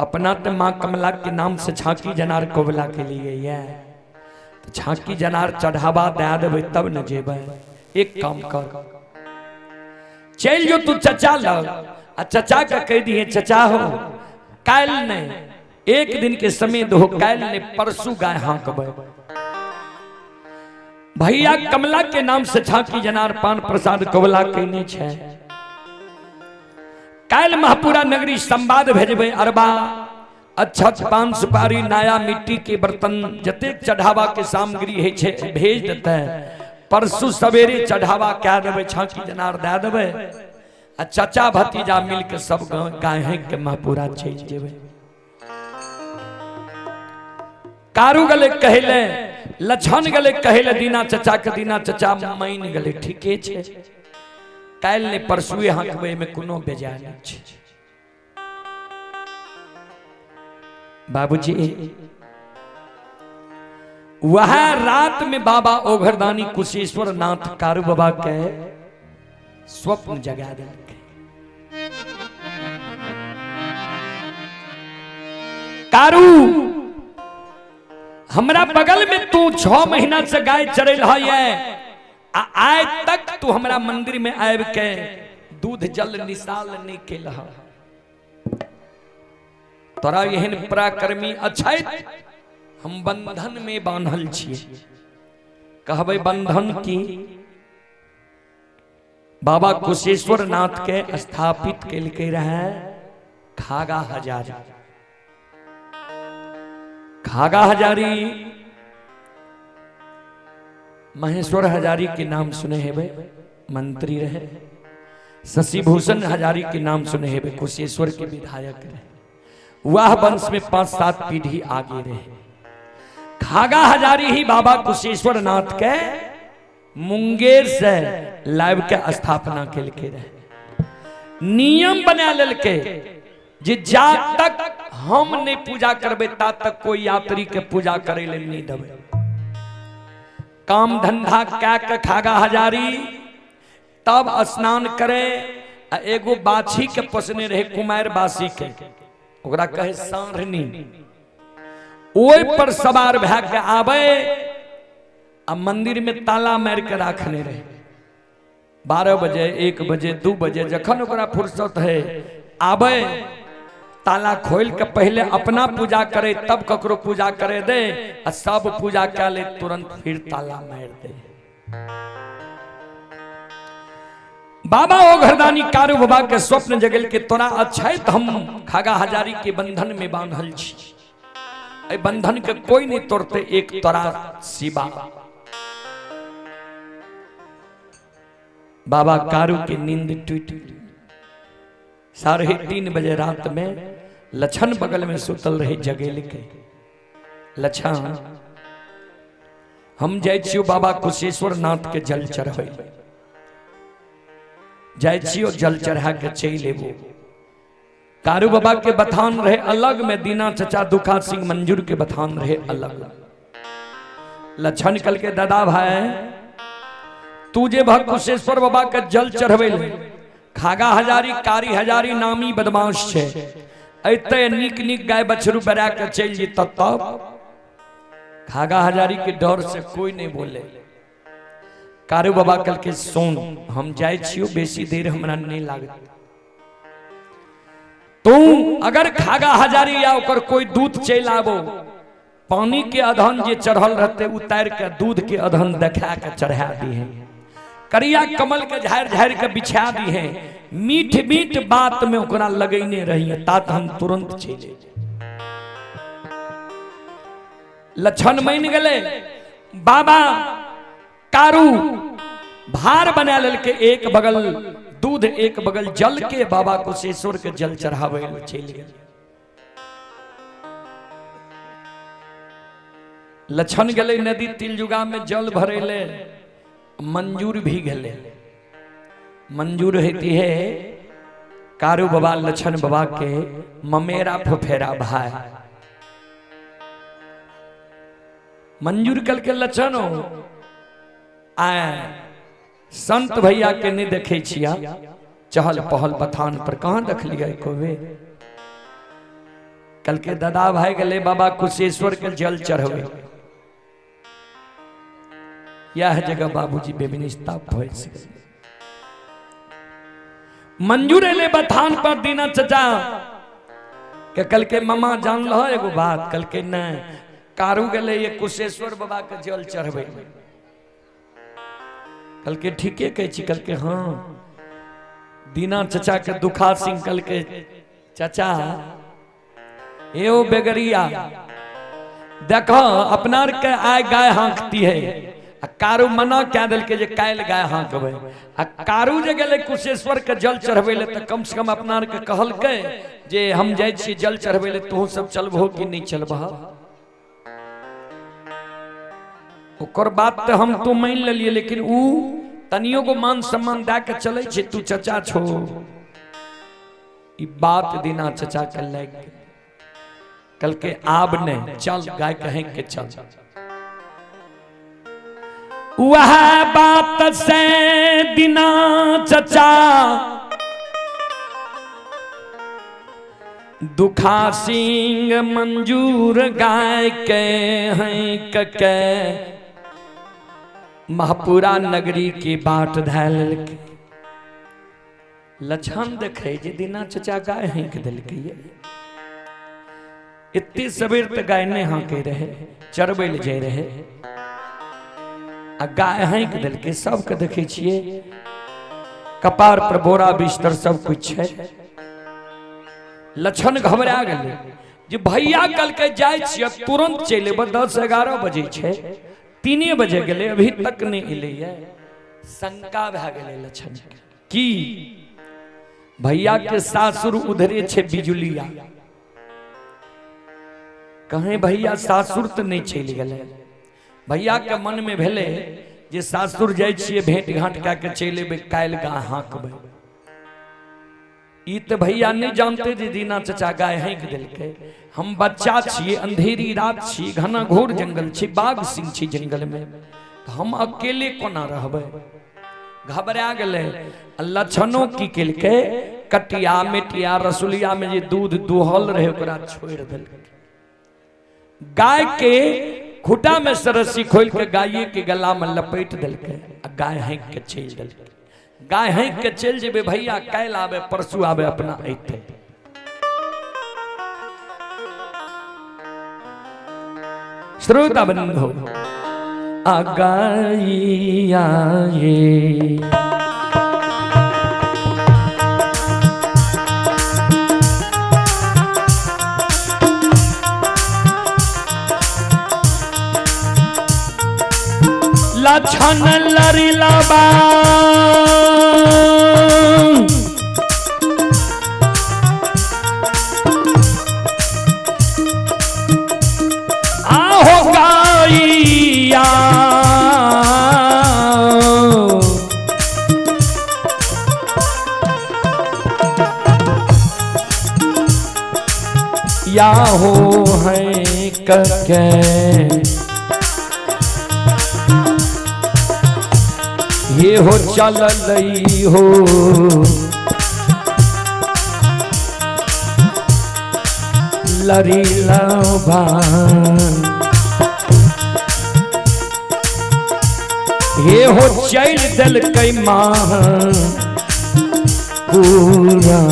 अपना तो माँ कमला के नाम से झांकी जनार कोबला के लिए ये तो झांकी जनार चढ़ावा दे देबै तब न जेबै। एक काम कर, चल जो तू चचा लग आ चचा के कह दिए, चचा हो काल्हि नहीं, एक दिन के समय दो, काल्हि नहीं परसू गाय हाँकबै। भैया कमला के नाम से झांकी जनार पान प्रसाद कोबला केने छै, काल्हि महापुरा नगरी संवाद भेजबै, अरबा अक्षत पान सुपारी नया मिट्टी के बर्तन जतेक चढ़ावा के सामग्री है छै भेज देते, परसू सवेरे चढ़ावा कह देबै, झांकी जनार दे देबै, आ चचा भतीजा मिल के सब गाय के महापुरा चलि जेबै। कारू गले कहले लछन गेलै कहै लए दीना चचा के, दीना चचा मानि गेलै, ठीके छै, काल्हि नहि परसुए हाँकबै, एहिमे कोनो बेजाय नहि छै। बाबूजी वह रात में बाबा ओघरदानी कुशेश्वर नाथ कारू बाबा के स्वप्न जगा देलकै। कारू हमरा बगल में तू 6 महीना से गाय चढ़ल है आ आय तक तू हमरा मंदिर में आबि के दूध जल निशाल नहीं केल। तोरा एहन पराक्रमी अछैत हम बंधन में बान्हल छियै। कहबै बंधन की? बाबा कुशेश्वर नाथ के स्थापित केलकै रहे खागा हजारी। खागा हजारी महेश्वर हजारी के नाम सुने हेबै, मंत्री रहे। शशिभूषण हजारी के नाम सुने हेबै, कुशेश्वर के विधायक रहे। वह वंश में 5-7 पीढ़ी आगे रहे। खागा हजारी ही बाबा कुशेश्वर नाथ के मुंगेर से लाइव के स्थापना केलकै रहे। नियम बना लेलकै जे जा तक हम नहीं पूजा करबै ता तक कोई यात्री के पूजा करे ले नहीं देबै। काम धंधा कै के खागा हजारी तब स्नान करे। आ एगो बाछी के पोसने रहे कुमार बासी के, ओकरा कहे साढ़नी, ओहि पर सवार भए के आवे आ मंदिर में ताला मार के राखने रहे। 12 बजे 1 बजे 2 बजे जखन ओकरा फुर्सत है आवे, ताला खोल के पहले अपना पूजा करे तब ककरो पूजा करे दे, आ सब पूजा कै ले तुरंत फिर ताला मार दे। बाबा ओ घरदानी कारू बाबा के स्वप्न जगल के तोरा अछैत हम खागा हजारी के बंधन में बांधल छी, एहि बंधन के कोई नहीं तोड़ते एक तोरा सिवा। बाबा कारू के नींद टूट गई। 3:30 बजे रात में लछन बगल में सुतल रहे जगेल के। लछन हम जाइ छियो बाबा कुशेश्वर नाथ के जल चढ़बै, जाइ छियो जल चढ़ा के चलि एबो। कारू बाबा के बथान रहे अलग में, दीना चचा दुखा सिंह मंजूर के बथान रहे अलग। लछन कल के दादा भाई तू जे भक्त कुशेश्वर बाबा के जल चढ़बै ले, खागा हजारी कारी हजारी नामी बदमाश छै, एते नीक नीक गाय बछरू बरा के चलि जेतऽ तब खागा हजारी के डर से कोई नहीं बोले। कारू बाबा कल के सुन हम जाइ छियो, बेसी देर हमरा नहीं लागत, तू अगर खागा हजारी या ओकर कोई दूध चलि आबो, पानी के अधन जे चढ़ल रहते उतार के दूध के अधन देखा के चढ़ा दी है, करिया कमल के झाड़ झाड़ के बिछा दी है, मीठ मीठ बात में ओकरा लगैने रही है, तात हम तुरंत चलि। लक्षण मानि गेलै। बाबा कारू भार बना लेलकै, एक बगल दूध एक बगल जल के, बाबा कुशेश्वर के जल चढ़ाबै लए चलि गेल। लक्षण गेलै नदी तिलजुगा में जल भरे ले, मंजूर भी गेलै। मंजूर होती है कारू बाबा लक्षण बाबा के ममेरा फुफेरा भाई। मंजूर कल के लक्षण हो आए संत भैया के नहीं देखे छिया, चहल पहल बथान पर कहाँ देखलिए एको बेर। कल के दादा भाई गेले बाबा कुशेश्वर के जल चढ़वे, यह जगह बाबूजी बेबिनिस्ता फंस गए। मंजूर एले बथान पर दीना चचा के कल के मामा जान लो एगो बात, कल के नहीं कारू गेले ये कुशेश्वर बाबा के जल चढ़वे। कल के ठीके कहै छी, कल के हाँ। दीना चचा के दुखा सिंह कल के चचा एओ बेगरिया देखो अपना के आय गाय हाँकती है, आ कारू मना कह देलकै जे काल्हि गाय हाँकबै, आ कारू जे गेलै कुशेश्वर के जल चढ़बै ले तऽ कम से कम अपना के कहलकै जे हम जाइ छियै जल चढ़बै ले, तोहू सब चलबहो कि नहि चलबह। ओकर बात तऽ हम तो मान लेलियै, लेकिन ऊ तनियो को मान सम्मान दए के चलै छै, तू चचा छो। ई बात दीना चचा के लागि गेल, कहलकै आब नहि, चल गाय के हाँकि के चल। वह बात से दीना चचा दुखा सिंह मंजूर गाय के हैं के महपुरा नगरी के बाट धै लेलकै। लक्षण देखे जे दीना चचा गाय हाँकि देलकै, एते सबेर तऽ गाय नहि हाँके रहे, चरबै लए जाइ रहे, आ गाय हाँकि देलकै। सबके देखै छियै कपार पर बोरा बिस्तर सब कुछ छै। लक्षण घबरा गेलै जे भैया कहलकै जाइ छियै तुरंत चलि एबै, 10-11 बजे छै, 3 बजे गेलै, अभी तक नहि एलैया। शंका भए गेलै लक्षण के की भैया के सासुर उधरे छै बिजुलिया, कहें भैया सासुर तऽ नहि चलि गेलै। भैया के मन में भेलै जे सासुर जाइ छियै भेंट घाट कए के चलि एबै, काल्हि गाय हाँकबै। ई तऽ भैया नहि जानते जे दीना चचा गाय हाँकि देलकै। हम बच्चा छियै, अंधेरी रात छी, घना घोर जंगल छी, बाघ सिंह छी जंगल में, तऽ हम अकेले कोना रहबै। घबरा गेलै। लक्षणों की केलकै, कटिया मेटिया रसुलिया में जे दूध दुहल रहे ओकरा छोड़ि देलकै। गाय के खूटा में से रस्सी खोल के गाये के गला में लपेट देलकै आ गाय हाँकि के चलि देलकै। गाय हाँकि के चलि जेबै भैया, काल्हि आबे परसू आबे अपना अयतै। श्रोता बंधु आ गाइया ये लक्षण लरिलबा आहो गाइया या हो है कके ये हो चल लई हो लरी लभान ये हो चल देलकै माँ पूरा।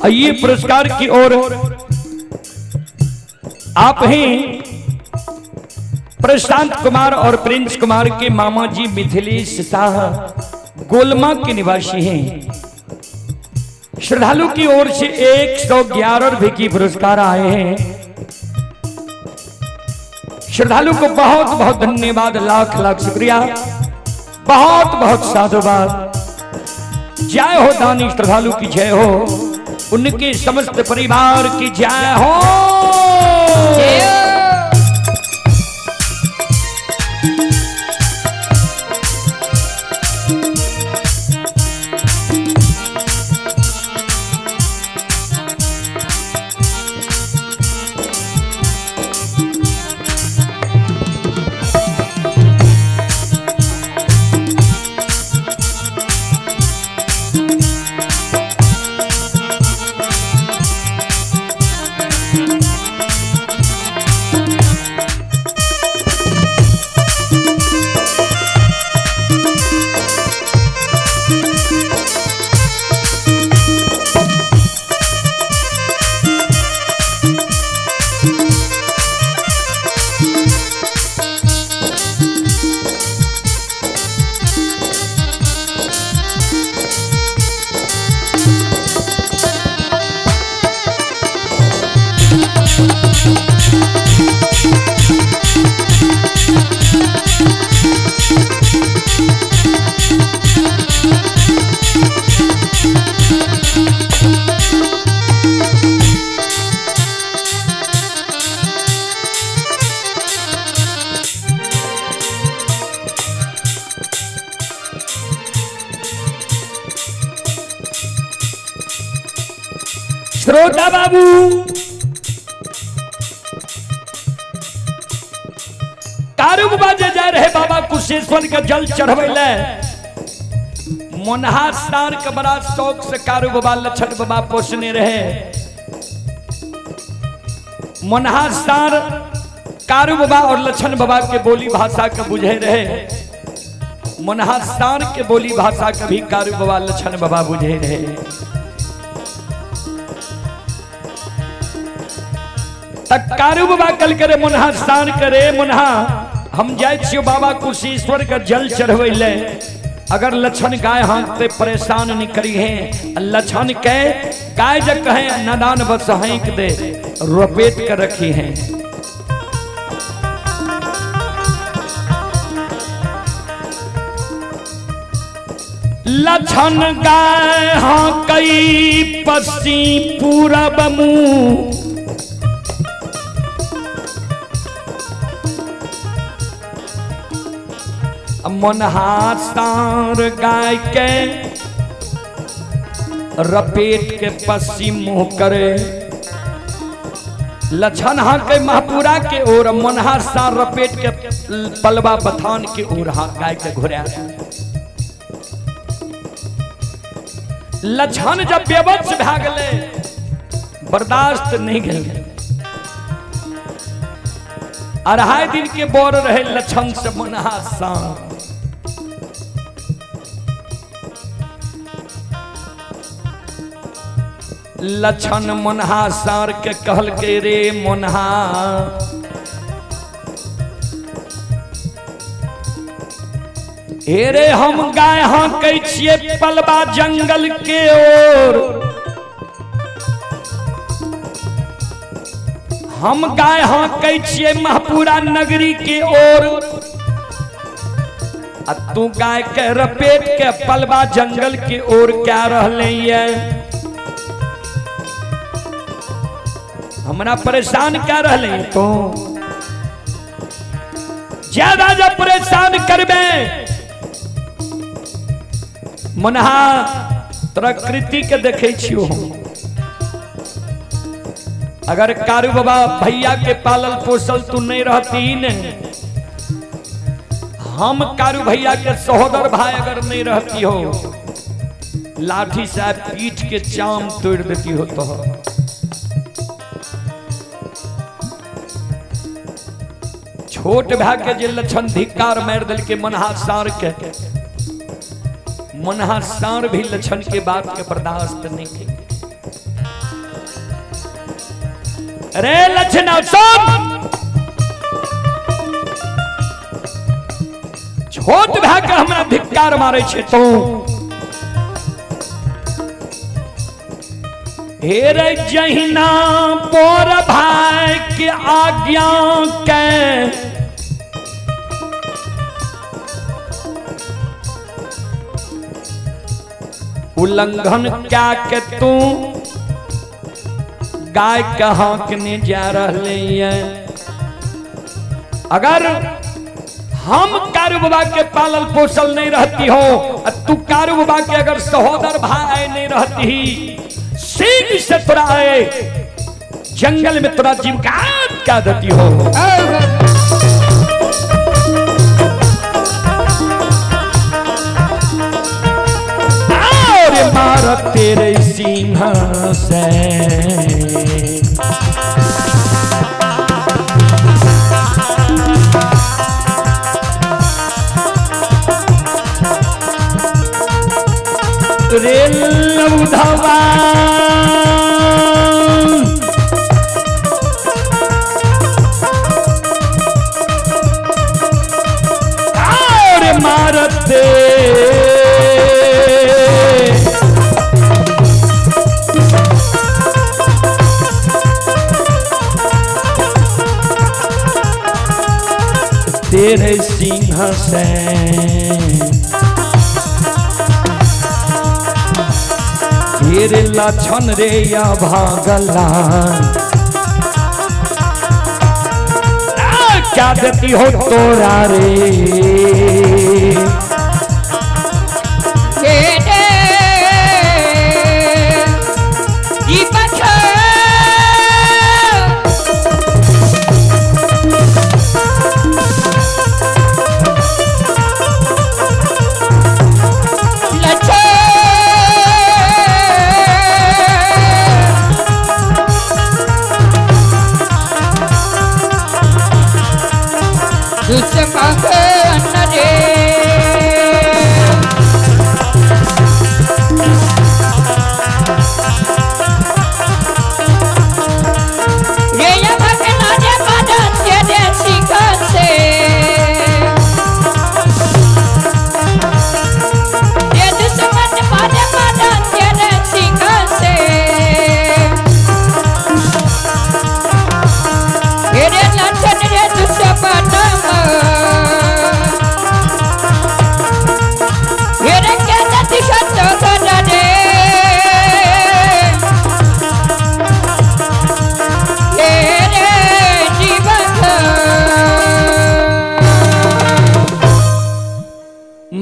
आइए पुरस्कार की ओर आप ही प्रशांत कुमार और प्रिंस कुमार के मामा जी मिथिलेश शाह गोलमा के निवासी हैं। श्रद्धालु की ओर से 111 रुपए की पुरस्कार आए हैं। श्रद्धालु को बहुत बहुत धन्यवाद, लाख लाख शुक्रिया, बहुत बहुत साधुवाद। जय हो दानी श्रद्धालु की जय हो, उनके समस्त परिवार की जय हो। जय हो। श्रोता बाबू, कारू बाजे जा रहे बाबा कुशेश्वर के जल चढ़वे ले। मोनहा सार के बड़ा शौक से कारू बाबा लछन बाबा पोसने रहे। मोनहा सार कारू बाबा और लछन बाबा के बोली भाषा के बुझे रहे। मोनहा सार के बोली भाषा के भी कारू बाबा लछन बाबा बुझे रहे। तक कारू बाबा कल करे मोनहा सार करे, मोनहा हम जाय छियो बाबा कुशेश्वर के जल चढ़वे ले, अगर लछन गाय हाँकते परेशान नहीं करी है, लछन के गाय जब कहे नदान बस हाँक दे, रपेट कर रखी है। लछन गाय हाँकई पसी पूरब मुँह, मनहा सार गाय के रपेट के पश्चिम मुंह करे। लछन हा के महपुरा के ओर, मनहा सार रपेट के पलवा बथान के ओर हा गाय के घोड़ा। लछन जब बेबस भए गेलै, बर्दाश्त नहीं गेलै। 2.5 दिन के बोर रहे लछन से मनहा सार। लछन मनहा सार के कहल के रे मनहा, हे रे हम गाय हाँकै छियै पलवा जंगल के ओर, हम गाय हाँकै छियै महपुरा नगरी के ओर, आ तू गाय के रपेट के पलवा जंगल के ओर क्या रहले ये, हमरा परेशान क्या रहले तो ज्यादा जब परेशान करबे मनहा प्रकृति के देखे छियो हम। अगर कारू बाबा भैया के पालल पोसल तू नहीं रहती ने, हम कारू भैया के सहोदर भाई अगर नहीं रहती हो, लाठी से पीठ के चाम तोड़ देती हो। तो छोट भाई के जे लक्षण धिक्कार मार दिल के मनहा सार के, मनहा सार भी लक्षण के बात के बर्दाश्त नहीं के। रे लक्षण सुन, छोट भए के हमरा धिक्कार मारे छे तू। हे रे जहिना पोर भाई के आज्ञा के उल्लंघन क्या के तू गाय के हाँकने जा रहे हैं। अगर हम कारू बाबा के पालल पोसल नहीं रहती हो, तू कारू बाबा के अगर सहोदर भाई नहीं रहती, सिंह से तोरा आए जंगल में तोरा जीवकात क्या देती हो। और मार तेरे सिंह से रेल उधवा और मारते तेरे सिंह से तेरे लक्षण रे या भागला क्या देती हो तोरा रे।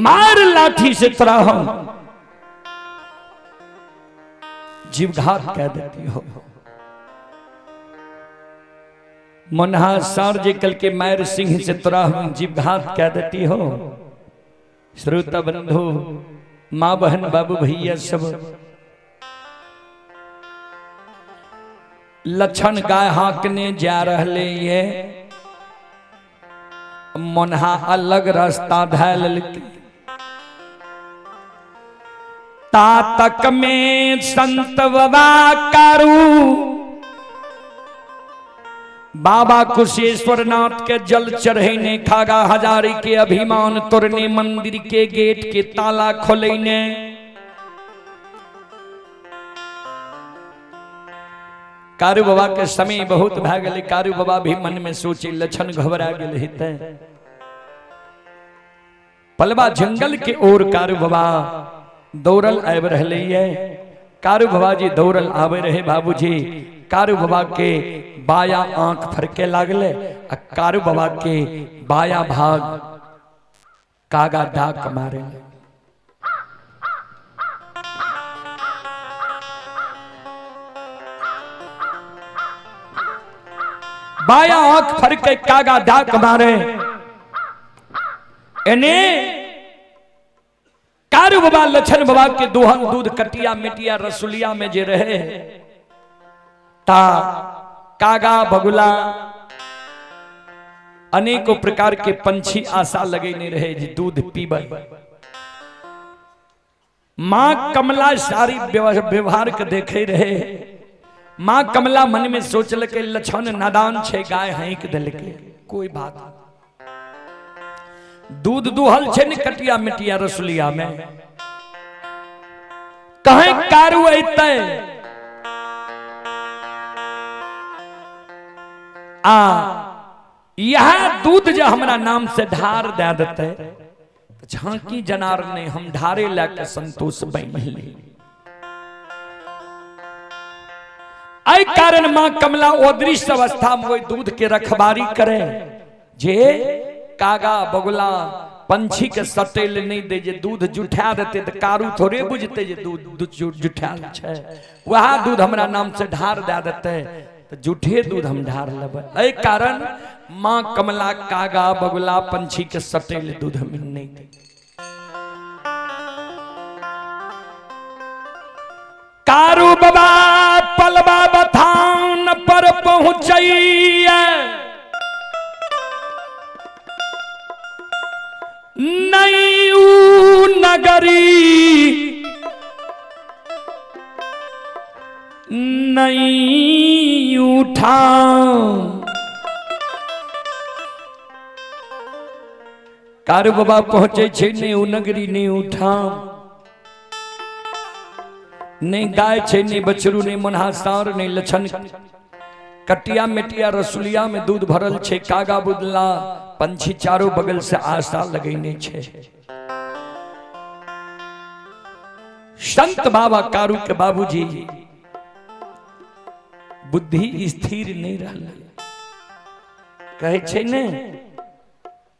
मार लाठी से तोरा हम जीवघात कह देती हो। मनहा सार जे कल के मार सिंह से तोरा हम जीवघात कह देती हो। श्रोता बंधु, माँ बहन बाबू भैया सब, लक्षण गाय हाँकने जा रहे ये मनहा अलग रास्ता धैल तातक में संत बाबा कारू बाबा कुशेश्वर नाथ के जल चढ़ेने खागा हजारी के अभिमान तोड़ने मंदिर के गेट के ताला खोलेने कारू बाबा के समय बहुत भा गेलै। कारू बाबा भी मन में सोचे लक्षण घबरा गेल हेतै। पलवा जंगल के ओर कारू बाबा दौड़ल आबि रहलै ये। कारू बाबा जी दौड़ल आबे रहे बाबूजी। कारू बाबा के बाया आंख फरके लागले आ कारू बाबा के बाया भाग कागा डाक मारे। बाया आंख फरके कागा डाक मारे। एने कारू बाबा लक्षण बाबा के दोहन दूध कटिया मिटिया रसुलिया में जे रहे ता कागा बगुला अनेकों प्रकार के पंछी आशा लगेने रहे जे दूध पीबै। मां कमला सारी व्यवहार के देखे रहे। माँ कमला मन में सोचलकै लछन नादान छै, गाय हाँकि देलकै, कोई बात दूध दुहल छै ने कटिया मिटिया रसुलिया में, कहीं कारू अयतै आ यह दूध जे हमरा नाम से ढार दे देतै तऽ झांकी जनार नहीं, हम ढारे लए के संतोष बनि ली। एहि कारण माँ कमला ओ दृश्य अवस्था में ओहि दूध के रखबारी करे जे कागा बगुला पंछी के सटेल नहीं दे, जे दूध जुठा देते तो कारू थोड़े बुझते जे दूध जुठायल छै, वएह दूध हमरा नाम से ढार दे देते तो जूठे दूध हम ढार लेबै। एहि कारण माँ कमला कागा बगुला पंछी के सटेल दूध हम नहीं दे। कारू बाबा पलवा बथान पर पहुंचैया नहीं ऊ नगरी नहीं उठा। कारू बाबा पहुंचे छे नहीं ऊ नगरी नहीं उठा, नहीं गाय छे नहीं बछरू नहीं मनहा सार नहीं लछन, कटिया मिटिया रसुलिया में दूध भरल छे, कागा बुदला पंछी चारों बगल से आशा लगैने छे। संत बाबा कारू के बाबूजी बुद्धि स्थिर नहीं रहल, कहे छे ने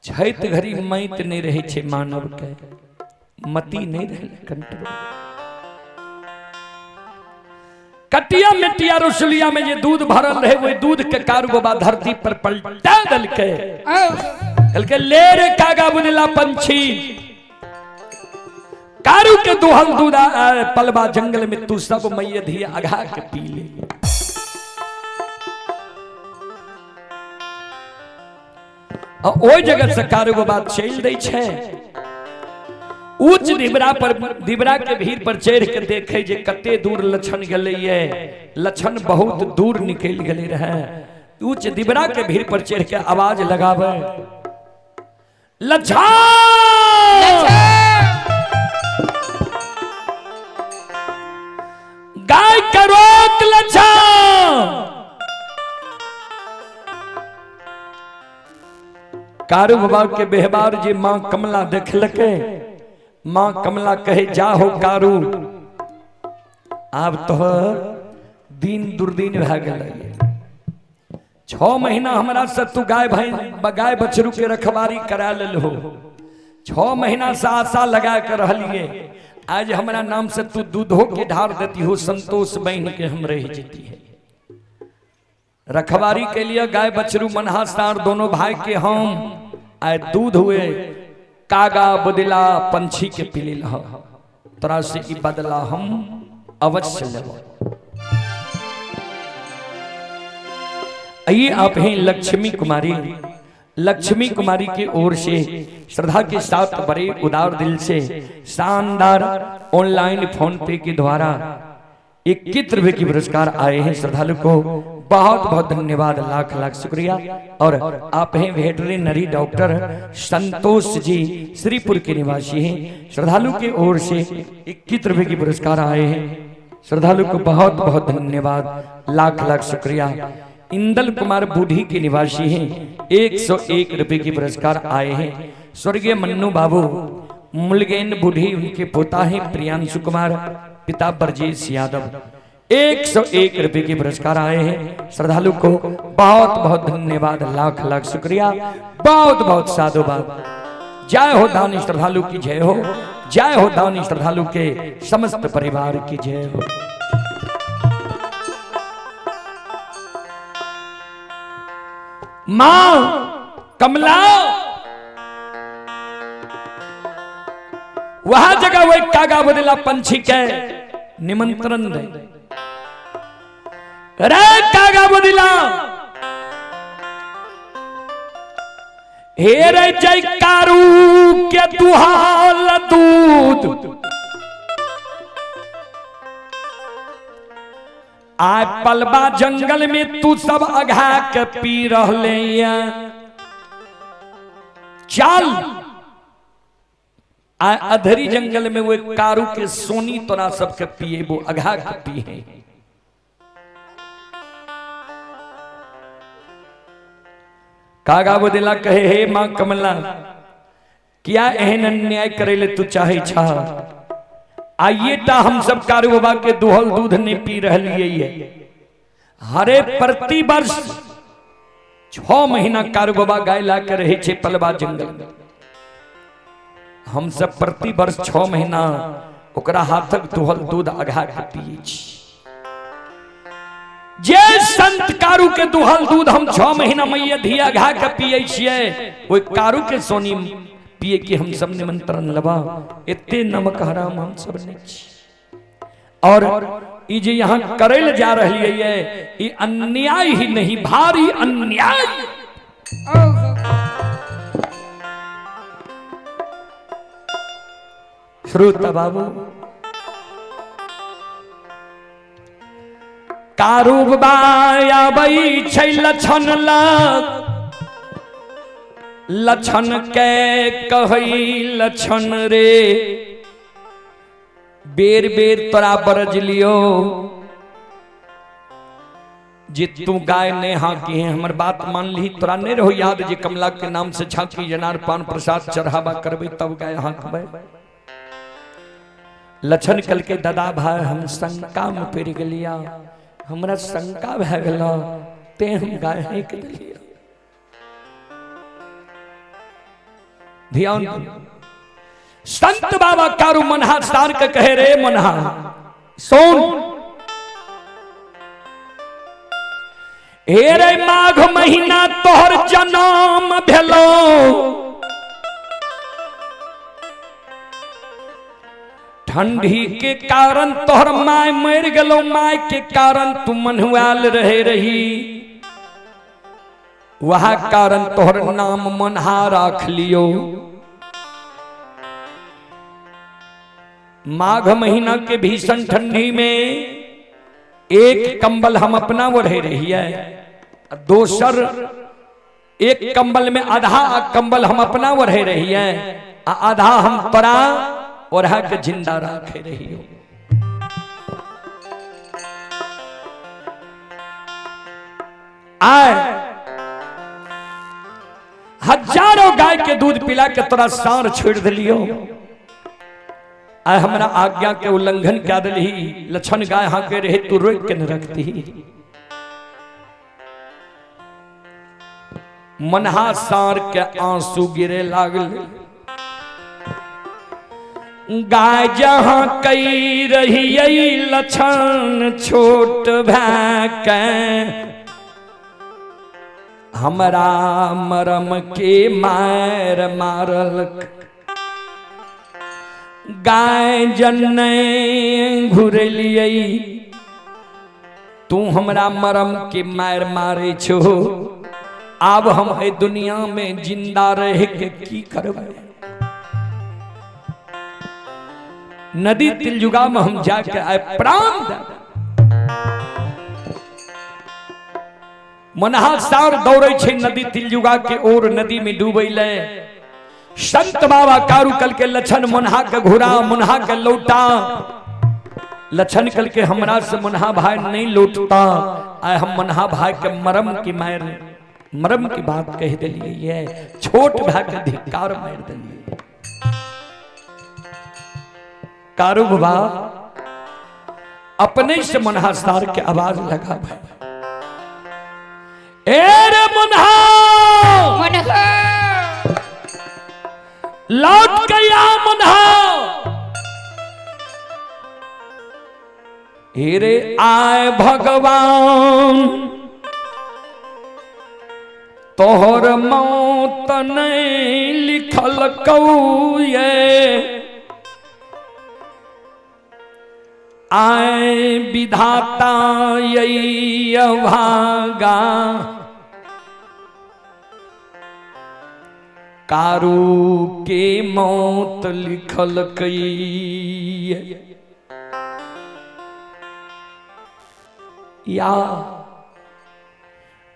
छैत घड़ी मैत नहीं रहे छे मानव के, मति नहीं रहे कंट्रोल। कटिया मिटिया रसुलिया में जे दूध भरल रहे वही दूध के कारू बाबा धरती पर पलटा दलके, कहलके ले रे कागा बुदला पंछी, कारू के दुहल दूध पलवा जंगल में तू सब मैया धिया अघा के पी ले। ओहि जगह से कारू बाबा चलि दै छै, ऊंच दिबरा पर दिबरा के भीड़ पर चढ़ के देखे जे कते दूर लछन गेलैये, लछन बहुत दूर निकल गेलै रहे। ऊंच दिबरा के भीड़ पर चढ़ के आवाज लगावे, लछन गाय के रोक लछन। कारू बाबा के व्यवहार जे माँ कमला देखलकै, माँ कमला कहे जाहो कारू आब तोहर दिन दुर्दिन भए गेलै, 6 महीना हमरा से तू गाय भाई गाय बछरू के रखवारी करा लेलहो, 6 महीना से आशा लगा के रहलिए, आज हमरा नाम से तू दूधो के ढार देती हो, संतोष बहन के हम रह जेती है। रखवारी के लिए गाय बछरू मनहा सार दोनों भाई के हम आए दूध हुए कागा बदला पंछी के पीले लह, तोरा से ई बदला हम अवश्य लेब। आइए आप हैं लक्ष्मी कुमारी, लक्ष्मी कुमारी की ओर से श्रद्धा के साथ बड़े उदार दिल से शानदार ऑनलाइन फोन पे के द्वारा 21 रुपए की पुरस्कार आए हैं। श्रद्धालु को बहुत बहुत धन्यवाद, लाख लाख शुक्रिया। और आप हैं वेटरिनरी डॉक्टर संतोष जी, श्रीपुर के निवासी हैं। श्रद्धालु की ओर से 21 रुपए की पुरस्कार आए हैं। श्रद्धालु को बहुत बहुत धन्यवाद, लाख लाख शुक्रिया। इंदल कुमार बूढ़ी के निवासी हैं, 101 रुपए की पुरस्कार आए हैं। स्वर्गीय मन्नू बाबू मुलगेन बूढ़ी उनके पोता हैं प्रियांशु कुमार, पिता ब्रजेश यादव, 101 रुपए के पुरस्कार आए हैं। श्रद्धालु को बहुत बहुत धन्यवाद, लाख लाख शुक्रिया, बहुत बहुत साधुवाद। जय हो दानी श्रद्धालु की जय हो, जय हो दानी श्रद्धालु के समस्त परिवार की जय हो। मां कमला वहां जगह वही कागा बदला पंछी के निमंत्रण दे रे कागा बदला, हे रे जय कारू के दुहाल दूध आय पलबा जंगल में तू सब अघा के पी रहले। चल आय अधरी जंगल में वो कारू के सोनी तोरा सबके पिएबो, अघा के पीहे। कागा बदला कहे हे मां कमला, क्या एहन अन्याय करे ले तू चाहे छा? आइए ता हम सब कारू बाबा के दुहल दूध नहीं पी रही है। हरे प्रति वर्ष 6 महीना कारू बाबा गाय ला के रहे छे पलवा जंगल में। हम सब प्रति वर्ष 6 महीना ओकरा हाथक दुहल दूध अघा के पिए छी। जे संत कारू के दुहल दूध हम 6 महीना मैया धिया अघा के पिए छिए, ओइ कारू के सोनी पिए के हम सब निमंत्रण लबा। एते नमक हराम हम सब नहीं छी। और ई जे यहाँ करैल जा रही है ई अन्याय ही नहीं, भारी अन्याय। श्रोता बाबू, कारू बाबा आबै छै लछन लग, लछन के कहै लछन रे, बेर बेर तोरा बरज लियो जे तू गाय ने हाँकी है, हमर बात मान ली। तोरा नहीं रहो याद जे कमला के नाम से झांकी जनार पान प्रसाद चढ़ावा करबे तब गाय हाँकबे। लछन कल के दादा भाई हम शंका में पड़ गेलिया, हमरा शंका भए गेल ते हम गाय हाँक देलिया। ध्यान संत बाबा कारू मनहा सार के कहे रे मनहा सुन, हे रे माघ महीना तोहर जन्म भेलो, ठंडी के कारण तोहर my मर गेलो, my के कारण तू मन्हुआल रहे रही, वह कारण तोहर नाम मनहा राख लियो। माघ महीना के भीषण ठंडी में एक कंबल हम अपना ओढ़े रही है, दोसर एक कंबल में आधा कंबल हम अपना ओढ़े रही है, आधा हम तोरा ओढ़ा के जिंदा रखे रही हो। आए हजारों गाय के दूध पिला के तोरा सार छोड़ दिलियो, आए हमरा आज्ञा के उल्लंघन क्या दिलही, लछन गाय हाँके रहे तू रोक के न रखती। मनहा सार के आंसू गिरे लागल, गाय जहां कई रही लछन छोट भैके, हमरा मरम के मार मारल, गाय जन्ने घुरलियै तू हमरा मरम के मार मारे छो, आब हम है दुनिया में जिंदा रह के की करबै। नदी तिलजुगा में हम जाके आए प्राण दे। मनहा सार दौड़े छे नदी तिलजुगा के ओर, नदी में डूबै ले। संत बाबा कारू कल के लछन मनहा के घुरा, मनहा के लौटा। लछन कल के हमरा से मनहा भाई नहीं लौटता, आए हम मनहा भाई के मरम की मार, मरम की बात कह दिलिए, छोट भाई के धिक्कार मार दिलिए। कारू बाबा अपने से मनहा सार के आवाज लगा भाई, ए रे मनहा, मनहा लौट के आ मनहा, हे रे आए भगवान तोहर मौत नहीं लिखल कौये, आए विधाता यही अभागा, कारू के मौत लिखल कई। या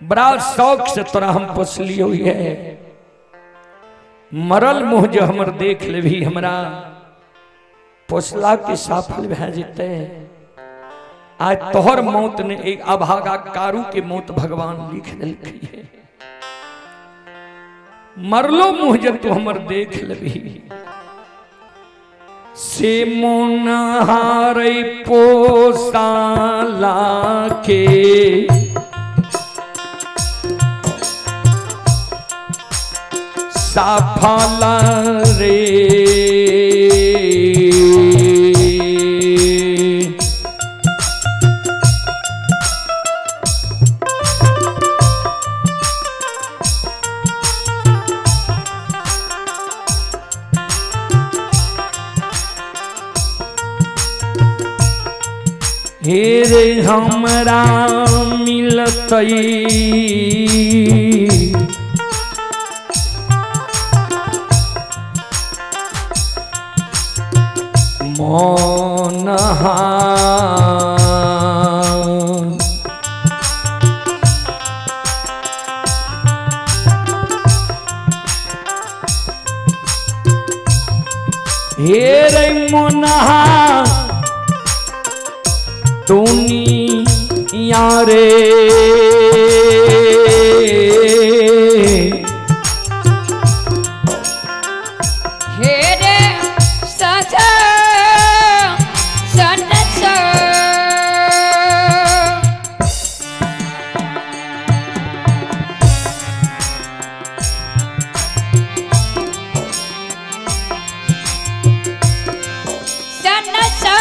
बड़ा शौक से तोरा हम पोसलियो है, मरल मुँह जो हमर देख लेबही हमरा पोसला के सफल भए जेतै। आज तोहर मौत ने एक अभागा कारू के मौत भगवान लिख देलकै है। मरलो मुँह जब तू हमर देख लेबही से मोनहारै पोसाला के सफल रे। हे रे हमरा मिलतै मोनहार। हे रे मोनहा दुनिया रे हे रे सजा सन स सन स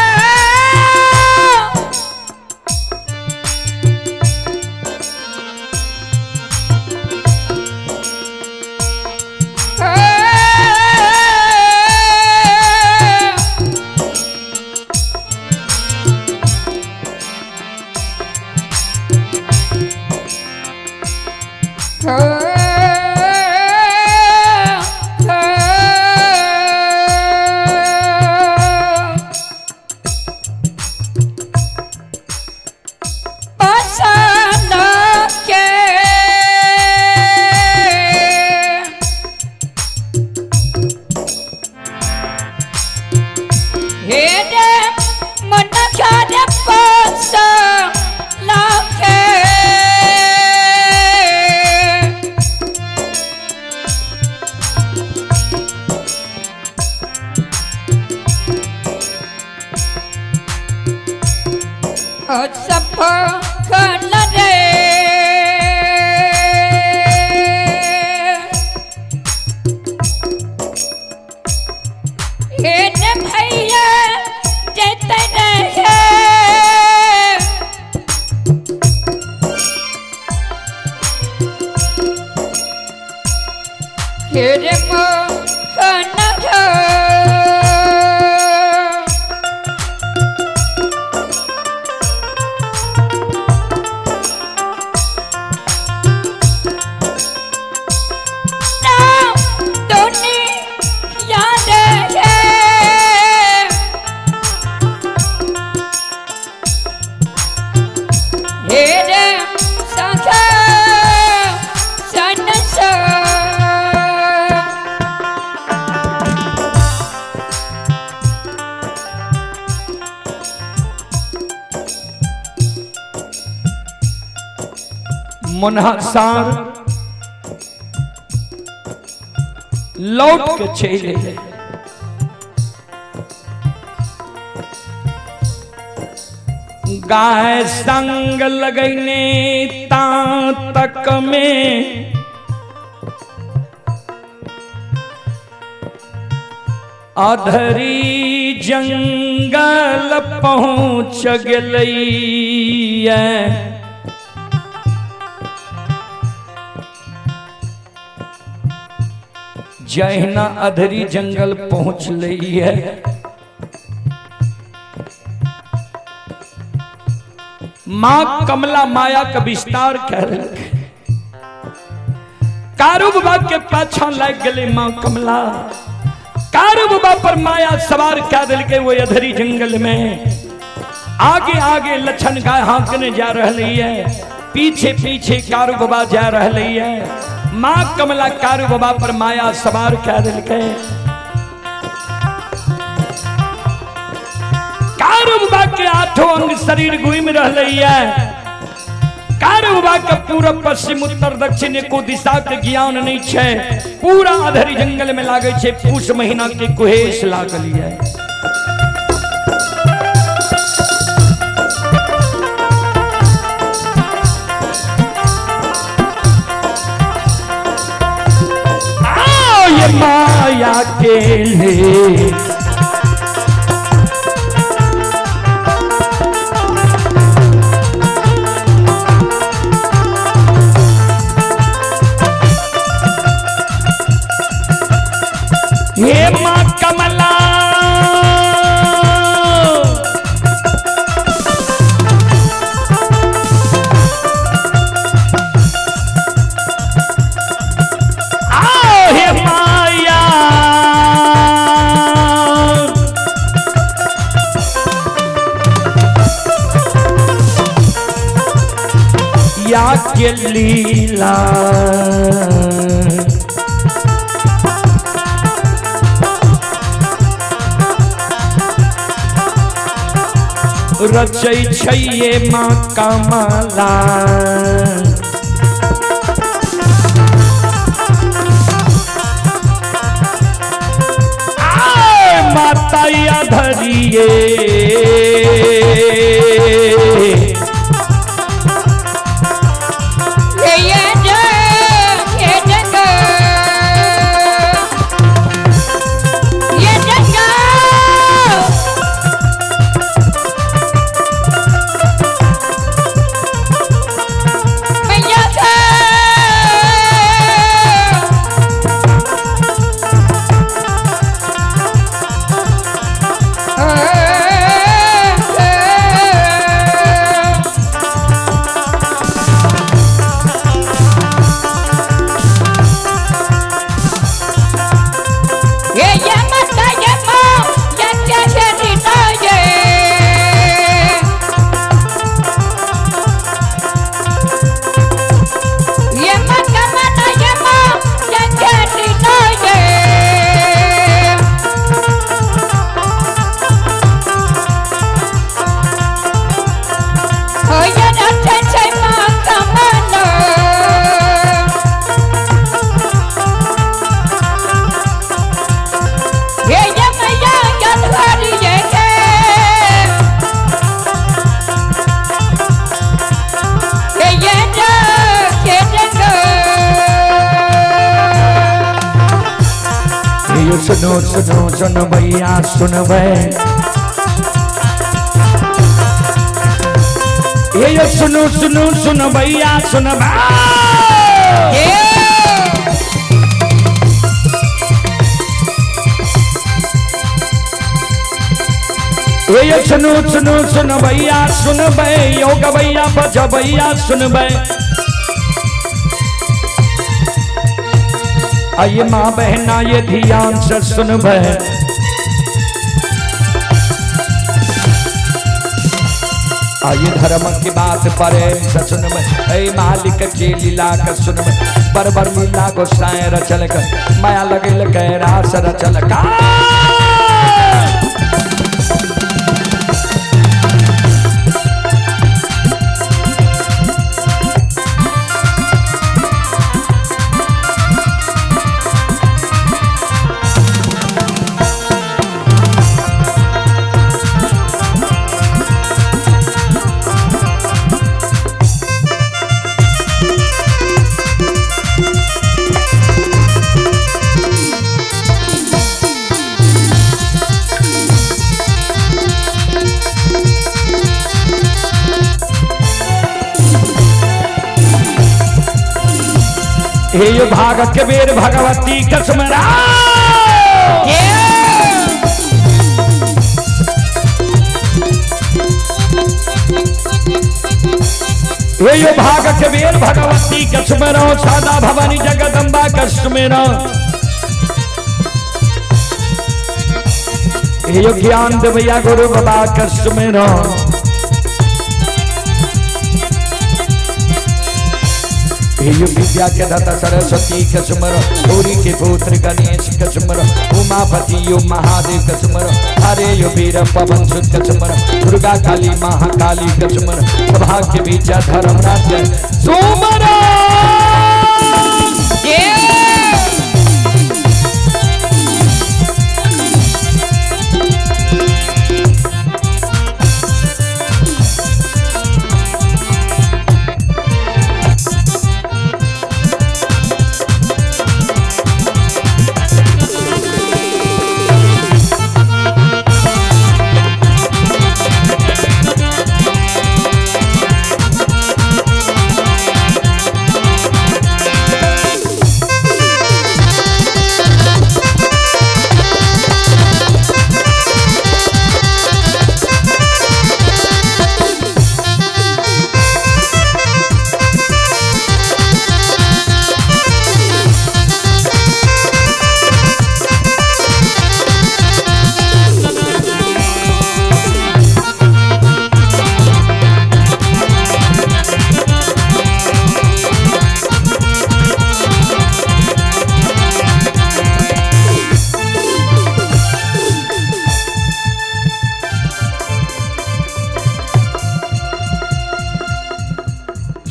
पसंद के हे रे मन कर पसंद के सफल रे हे ने भैया जेते रहे हे रे मोहन दुनिया रे हे रे सखा सन स मोनहासार लौट के चले गए। गाय संग लगैने ता तक में अधरी जंगल पहुँच गेलैया। जहिना अधरी जंगल पहुँचलै है मां कमला माया का विस्तार कर कारू बाबा के पाछा लग गए मां कमला। कारू बाबा पर माया सवार क्या दिल के वो अधरी जंगल में। आगे आगे लछन गाय हाँकने जा रही है, पीछे पीछे कारू बाबा जा रही है। माँ कमला कारू बाबा पर माया सवार कह दिलकै। कारू बाबा के आठों अंग शरीर घूम रही है। कारू बाबा के पूरब पश्चिम उत्तर दक्षिण एको दिशा के ज्ञान नहीं छे। पूरा अधरी जंगल में लागे छे, पूस महीना के कुहेस लागल है। ये माया के लिए ये माँ कमला आओ हे माया या के लीला रचै छै माँ कमला। आय माता या धरिए सुनो सुनो सुनो भैया सुनबै, ये सुनो सुनो सुनो भैया सुनबै। ये सुनो सुनो सुनो भैया सुनबै, योग भैया बजबैया सुनबै। आइए माँ बहना ये ध्यान से सुनबै। आइए धर्म की बात प्रेम से सुनबै, ऐ मालिक के लीला का सुनबै। बरबर लीला गोसाई रचल कर, माया लगल के रास रचल का। हे भाग के बेर भगवती कसमरा। हे भाग के बेर भगवती कसमरा, सादा भवानी जगदम्बा कसमरा। हे ज्ञान देवैया गुरु बाबा कसमरा। हे विद्या के दाता सरस्वती के सुमर, गौरी के पुत्र गणेश के सुमर, उमापति यो महादेव के सुमर, हरे यो वीर पवन सुत के सुमर, दुर्गा काली महाकाली के सुमर, सभा के बीच धर्म राज्य सुमर।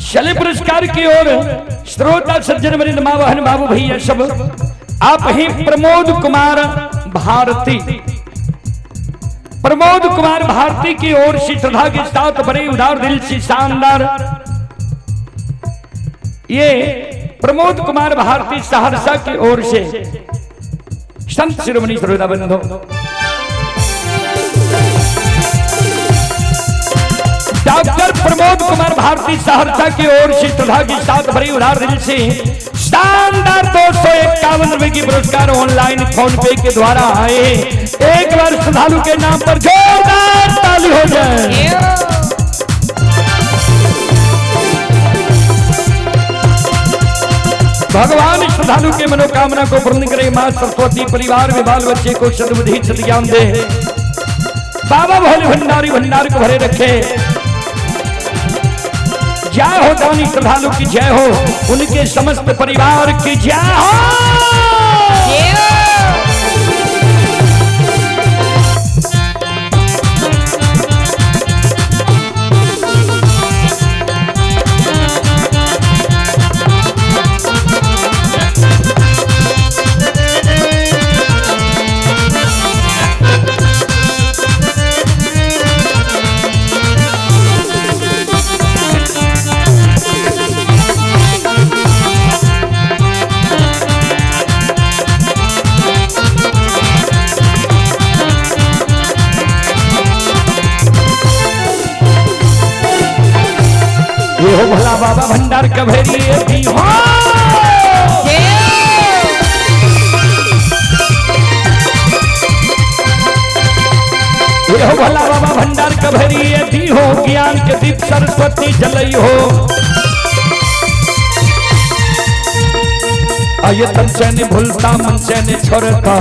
शल्य पुरस्कार की ओर श्रोता सज्जन वरिंद माँ बहन बाबू भैया सब, आप ही प्रमोद कुमार भारती, प्रमोद कुमार भारती की ओर से श्रद्धा के साथ बड़े उदार दिल से शानदार ये प्रमोद कुमार भारती सहरसा की ओर से संत शिरोमणि श्रोता बंधु डॉक्टर प्रमोद कुमार भारती सहरसा की ओर से श्रद्धा के साथ भरी उधार दिल से शानदार 251 रुपए की पुरस्कार ऑनलाइन फोन पे के द्वारा आए। एक बार श्रद्धालु के नाम पर जोरदार ताली हो जाए। भगवान श्रद्धालु के मनोकामना को पूर्ण करे। मां सरस्वती परिवार में बाल बच्चे को सद्बुद्धि सद्ज्ञान दे। बाबा भोले भंडारी भंडार को भरे रखे। जय हो दानी श्रद्धालु की जय हो, उनके समस्त परिवार की जय हो। ये हो भोला बाबा भंडार कभेरी भी हो। ये हो भोला बाबा भंडार कभेरी भी हो, ज्ञान के दीप सरस्वती जलई हो। आये तन से नहीं भूलता मन से नहीं छोड़ता,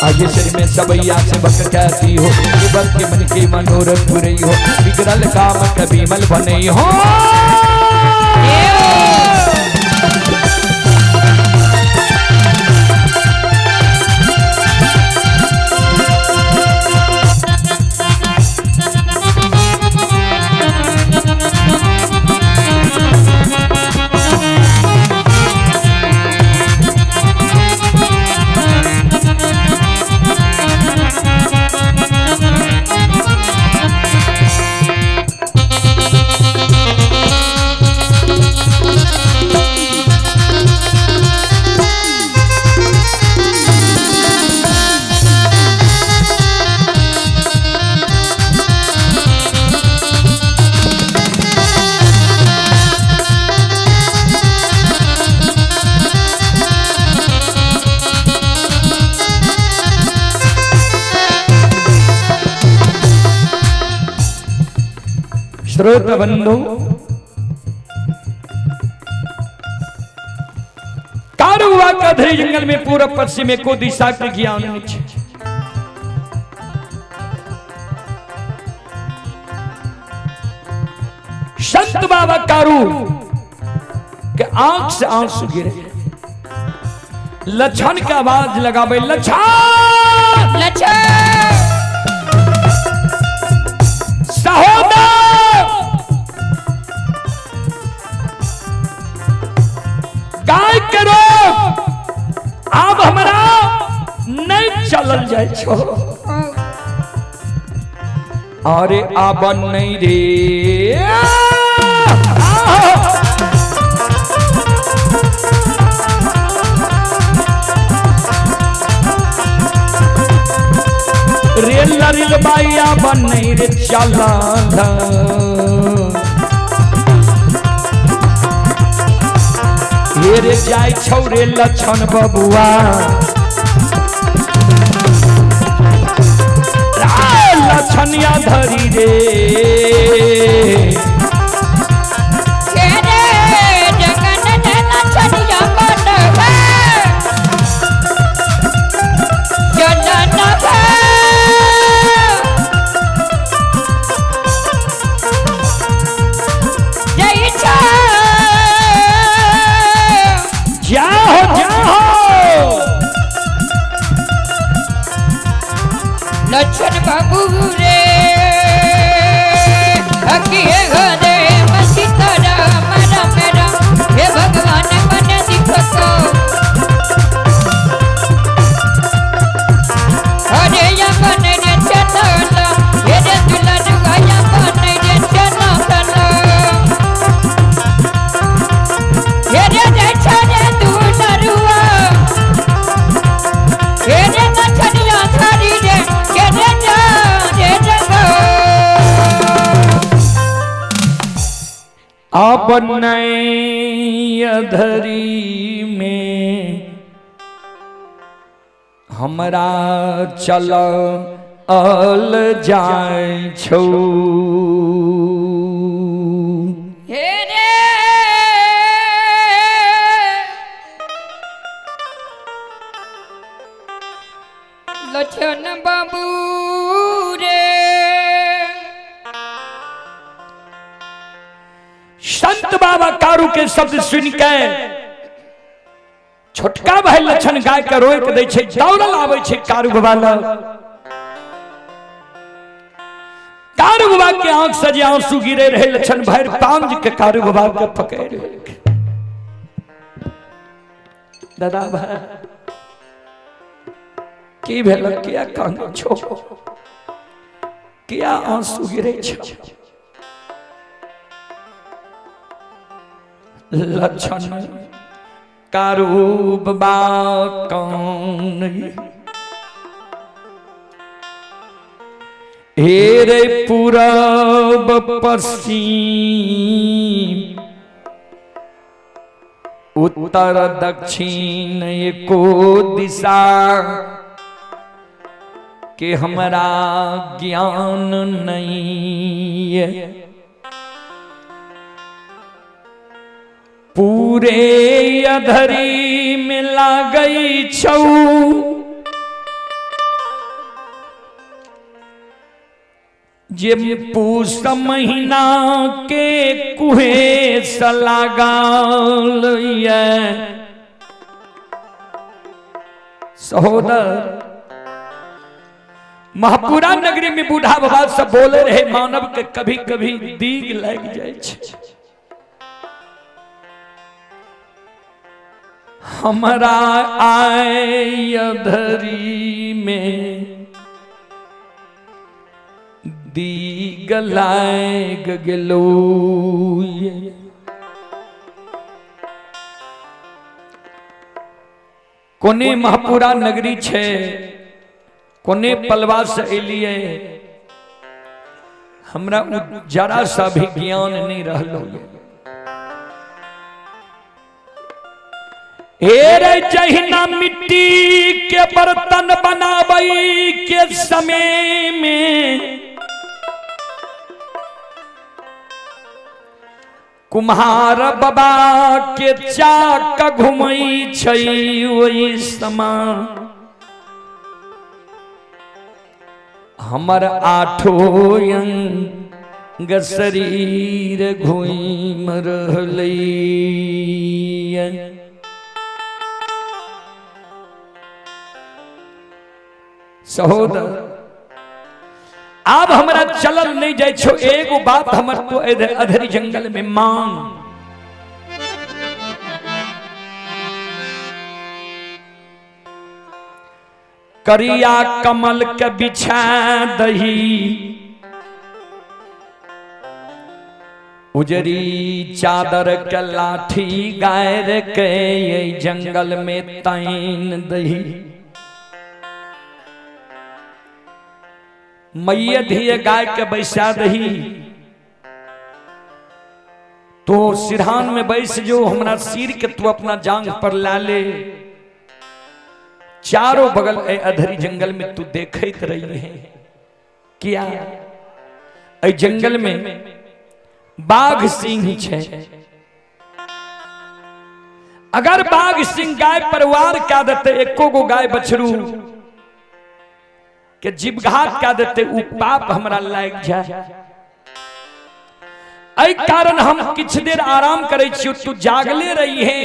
आये सिर में सबैया से बक कहती हो, बक के मन की मनोरथ पुरई हो, बिगड़ल काम कभी मल बनई हो। श्रोत बंधु कारुआ कधरे जंगल में पूरब पश्चिम को दिशा के ज्ञान। संत बाबा कारू के आंख से आंसू गिरे। लक्षण के आवाज लगावे, लक्षण लक्षण सहोदर, गाय के रोक, आब हमरा नहीं चलल जाय छो। अरे आब नहीं रे, रेल रेल बाइया बन रे चला। हे रे जाय छौ रे लक्षण बबुआ, लक्षणिया धरी रे। जाहो जाहो लक्षण बाबू रे, अकिए घरे सीता राम राम राम, हे भगवान मन दिखो। अरे या बन रे चल, हे रे दुल्हन या बन रे चल, हे रे रे छरे दुलरुआ, हे रे लक्षणिया धरी रे, हे रे रे रे। अब नई अधरी में हमरा चल अल जाय छौ। हे रे लक्षण बाबू रे। संत बाबा कारू के शब्द सुन के छोटका भाई लक्षण गाय के रोक दै छै, दौड़ल आबै छै कारू बाबा लग। कारू बाबा के आंख से जे आंसू गिरे रहे, लक्षण भर पांज के कारू बाबा के पकड़ लेलकै। दादा भाई की भेल, किया कानै छो, किया आंसू गिरे छो? लक्षण कारू बाबा कौन हे रे, पूरब पश्चिम उत्तर दक्षिण एको दिशा के हमरा ज्ञान नहीं है। पूरे अधरी में लागई छौ, जे पूस महीना के कुहेस लागल ये। सहोदर, महापुरा नगरी में बूढ़ा बाबा सब बोले रहे, मानव के कभी कभी दीग लग जाए छे। हमरा आय अधरी में दीग लाग गेलो। कोने महापुरा नगरी छे, कोने पलवा से एलिए, हमरा उ जरा सा भी ज्ञान नहीं रहलो। हे रे जहिना मिट्टी के बर्तन बनाबई के समय में कुम्हार बाबा के चाक घुमई छै, ओहि समान हमर आठो अंग ग शरीर घुमि रहलैया। सहोदर आब हमरा चलल नहीं जाय छो, एगो बात हमर तो अधरी जंगल में मांग। करिया कमल के बिछा दही, उजरी चादर के लाठी गायर के जंगल में तैन दही। मैया धिये गाय के बैसा दही, तो सिरहान में बैस जो हमरा सिर के तू अपना जांग पर ला ले। चारों बगल ए अधरी जंगल में तू देखत रही है। किया ए जंगल में बाघ सिंह छे, अगर बाघ सिंह गाय परिवार क्या देते, एको गो गाय बछरू के जीवघात क्या देते, उ पाप हमरा लाग जाए। एहि कारण हम किछ देर आराम करे छियो, तू जागले रही है।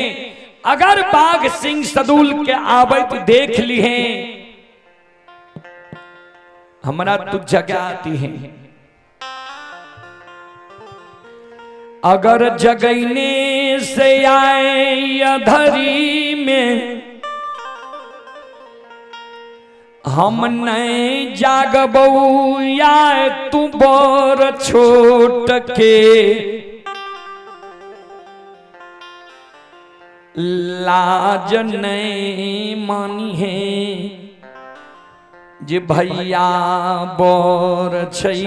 अगर बाघ सिंह सदुल के आबैत देख ली है, हमरा तू जगाती है। अगर जगैने से आए अधरी में, हम नहीं जागबौ या तू बर छोट के, लाज नहीं मानी है जे भैया बर छै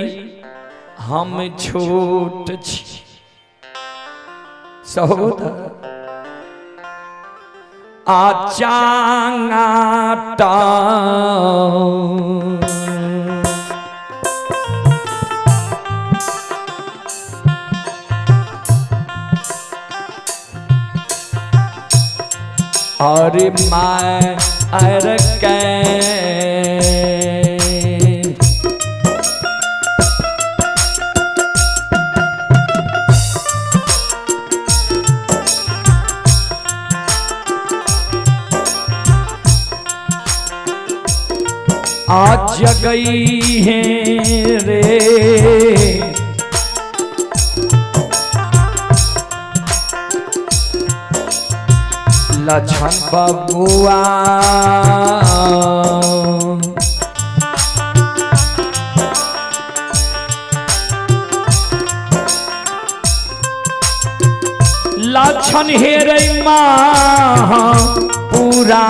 हम छोट छी। सहोदर आचांगाटा अरे my अर कै आज गई है रे। लक्षण बबुआ लक्षण हे रे माँ पूरा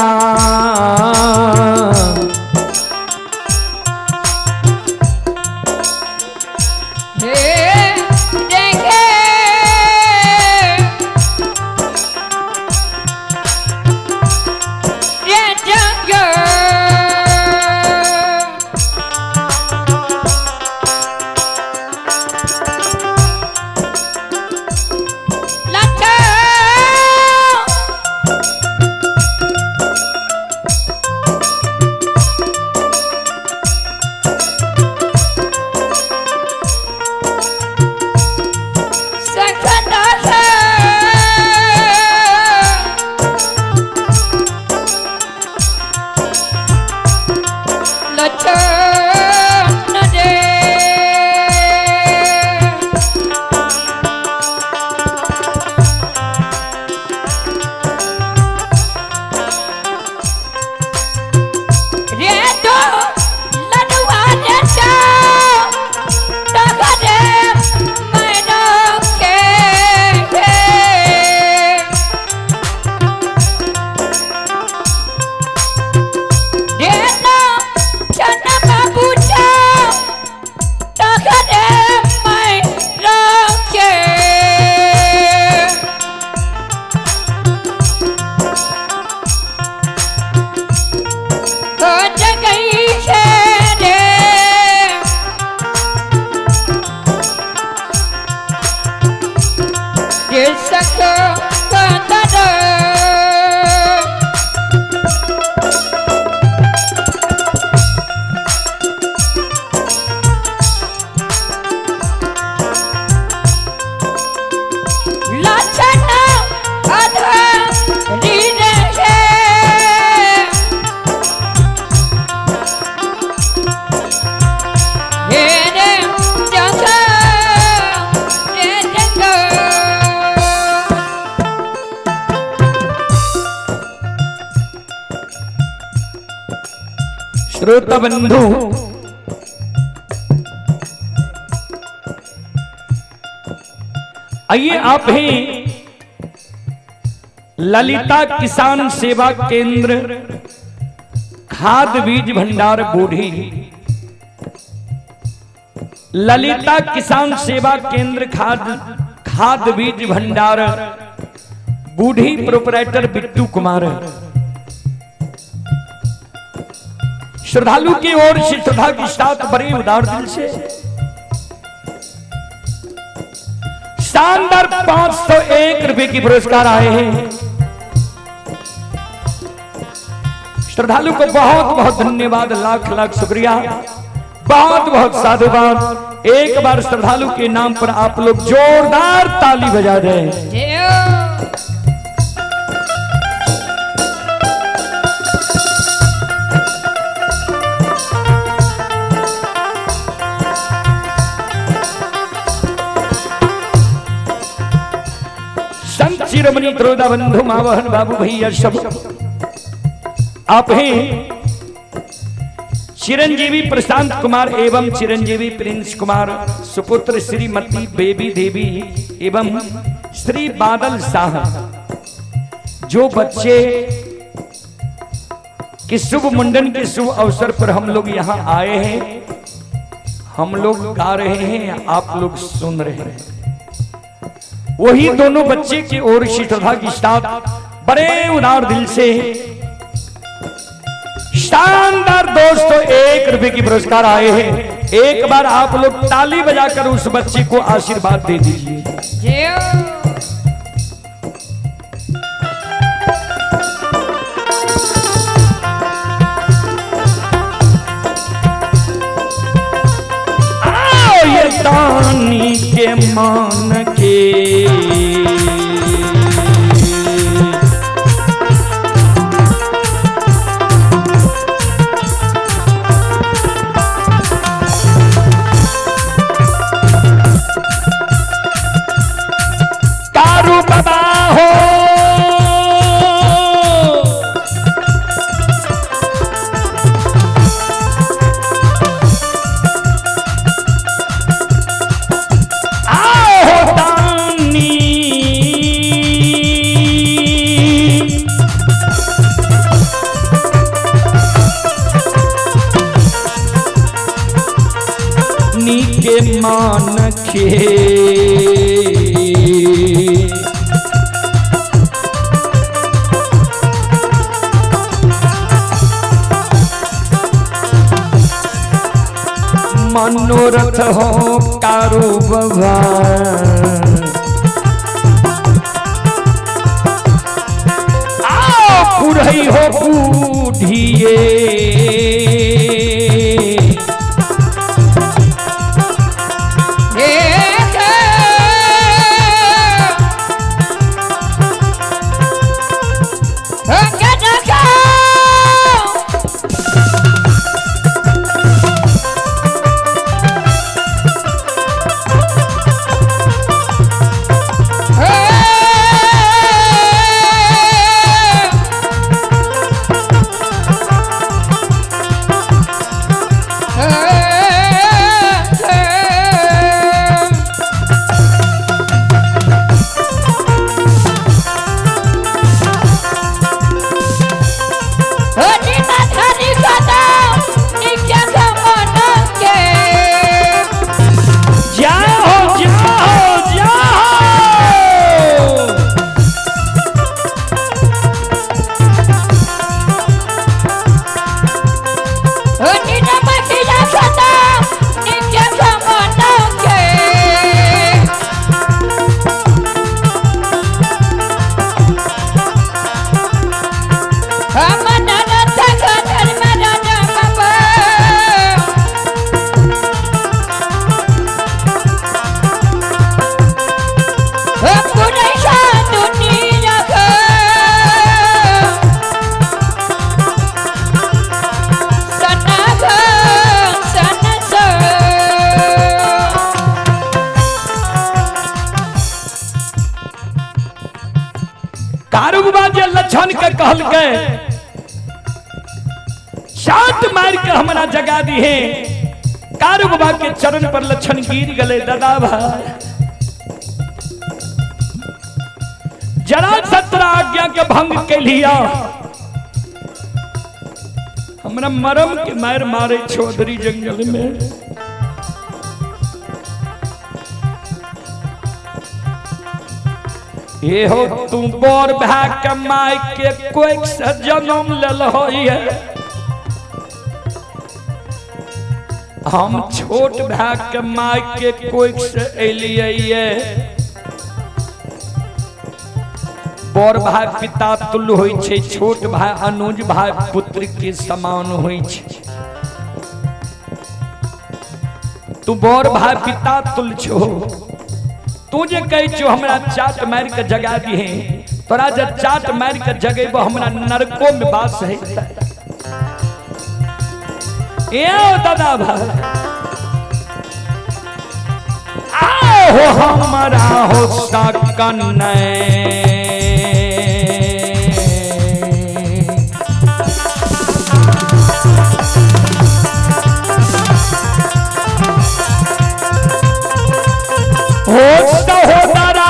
श्रोता बंधु, आइए आप ही ललिता किसान सेवा केंद्र खाद बीज भंडार बूढ़ी, ललिता किसान सेवा केंद्र खाद खाद बीज भंडार बूढ़ी, प्रोपराइटर बिट्टू कुमार, श्रद्धालु की ओर से श्रद्धा के साथ बड़े उदार दिल से शानदार 501 रुपए की पुरस्कार आए हैं। श्रद्धालु को बहुत बहुत धन्यवाद, लाख लाख शुक्रिया, बहुत बहुत साधुवाद। एक बार श्रद्धालु के नाम पर आप लोग जोरदार ताली बजा दें। जय हो। संत शिरोमणि त्रोदा बंधु मावहन बाबू भैया सब आप हैं चिरंजीवी प्रशांत कुमार एवं चिरंजीवी प्रिंस कुमार, सुपुत्र श्रीमती बेबी देवी एवं श्री बादल शाह, जो बच्चे के शुभ मुंडन के शुभ अवसर पर हम लोग यहाँ आए हैं, हम लोग गा रहे हैं, आप लोग सुन रहे हैं। वही दोनों बच्चे की ओर से श्रद्धा के साथ बड़े उदार दिल से शानदार दोस्तों 1 रुपए की पुरस्कार आए हैं। एक बार आप लोग ताली बजाकर उस बच्चे को आशीर्वाद दे दीजिए। जय हो। आओ ये दानी के मान के कारू बाबा हो, आओ दानी नी के मान के मनोरथ हो कारू बाबा, आओ पुरही हो बूढ़िए, जाओ जाओ जाओ। कारूबाबा जे लक्षण के कहल के चाट मार के हमरा जगा दी है। कारू बाबा के चरण पर लक्षण गिर गले। दादा भाई जरा सत्र आज्ञा के भंग के लिया, हमरा मरम के मार मारे चौधरी जंगल में। ये हो तू बोर भाग के माय के कोई से जन्म लेल है, हम छोट भाग के माय के कोई से एलिए। बड़ भाई पिता तुल्य होइ छै, छोट भाई अनुज भाई पुत्र के समान होइ छै। तू बड़ भाई पिता तुल्य छो, तू जे कहै छो हमरा चाट मारि के जगा दिहे, तोरा जे चाट मारि के जगेबो हमरा नरको में वास है। ए दादा भाई आओ हमरा हो सकन हो सहोदरा,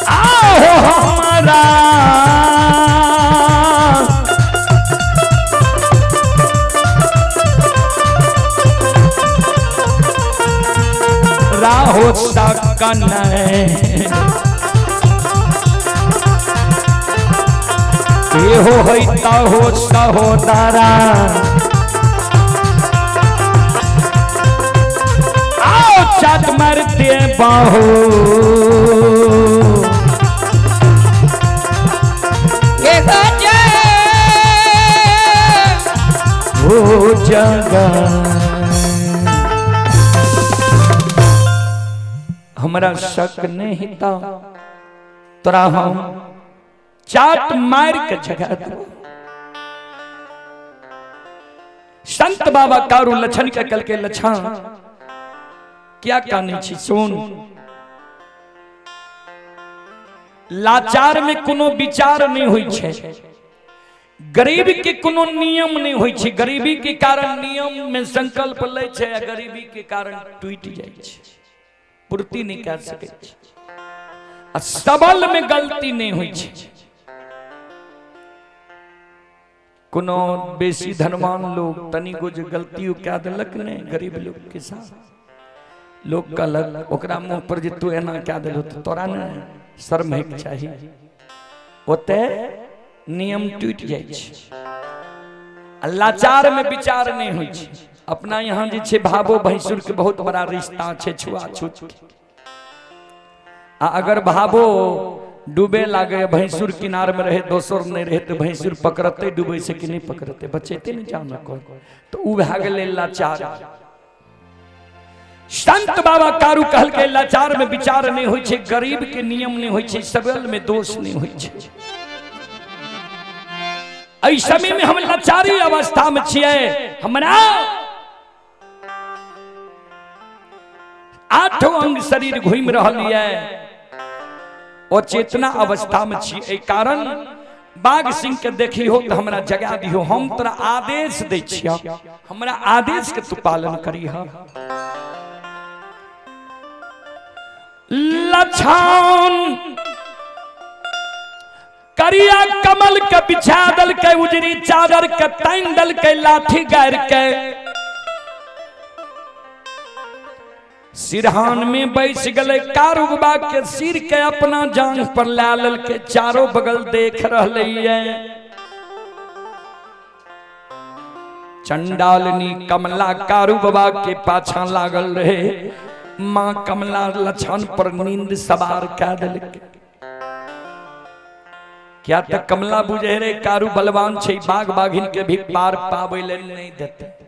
आओ हमारा राहो सकन हो होता हो सहोदरा। आओ चाट मारते बाहू हो जगह। हमरा शक नहीं था तोरा हम चाट मार के जगा दो। संत बाबा कारू लछन के कल के लछन क्या काने छी सुन, लाचार में कोनो विचार नहीं होई छे, गरीब के कोनो नियम नहीं होई छे, गरीबी के कारण नियम में संकल्प लै छे, गरीबी के कारण टूट जाय छे, पूर्ति नहीं कर सके छे। सबल में गलती नहीं होई छे, कोनो बेसी धनवान लोग तनिको जे गलती कए देलक ने गरीब लोग के साथ, लोग कहलक ओकरा मुँह पर जे तू एना कए देलहो तो तोरा ने शर्म होइके चाही, ओते नियम टूटि जाइ छै। लाचार में विचार नहीं होइ छै। अपना यहाँ जे छै भावो भैंसुर के बहुत बड़ा रिश्ता छै छुआछूत, आ अगर भावो डूबे लागे भैंसुर किनार में रहे दोसर नहीं रहे तो भैंसुर पकड़ते डूबे से कि नहीं पकड़ते, बचेते नहीं जान को, तो उ भए गेलै लाचार। संत बाबा कारू कहल के लाचार में विचार नहीं होइ छै, गरीब के नियम नहीं होइ छै, सबल में दोष नहीं होइ छै। एहि समय में हम लाचारी अवस्था में छियै, हमरा आठों अंग शरीर घूमि रहल ये, और चेतना अवस्था में छी, एहि कारण बाघ सिंह के देखी हो तो हमरा जगा दिहो, हम तोरा आदेश दै छियौ, हमरा आदेश के तू पालन करीह। लछन करिया कमल के बिछा दल के, उजरी चादर के ताइन दल के, लाठी गार के सिरहान में बैस गले, कारू बाबा के सिर के अपना जांघ पर ला लेल के चारों बगल देख रहले ये। चंडालनी कमला कारू बाबा के पाछा लागल रहे, मां कमला लछन पर नींद सवार कह देलकै। क्या तक कमला बुझे रे कारू बलवान छै, बाघ बाघिन के भी पार पाबै ले नहीं देते।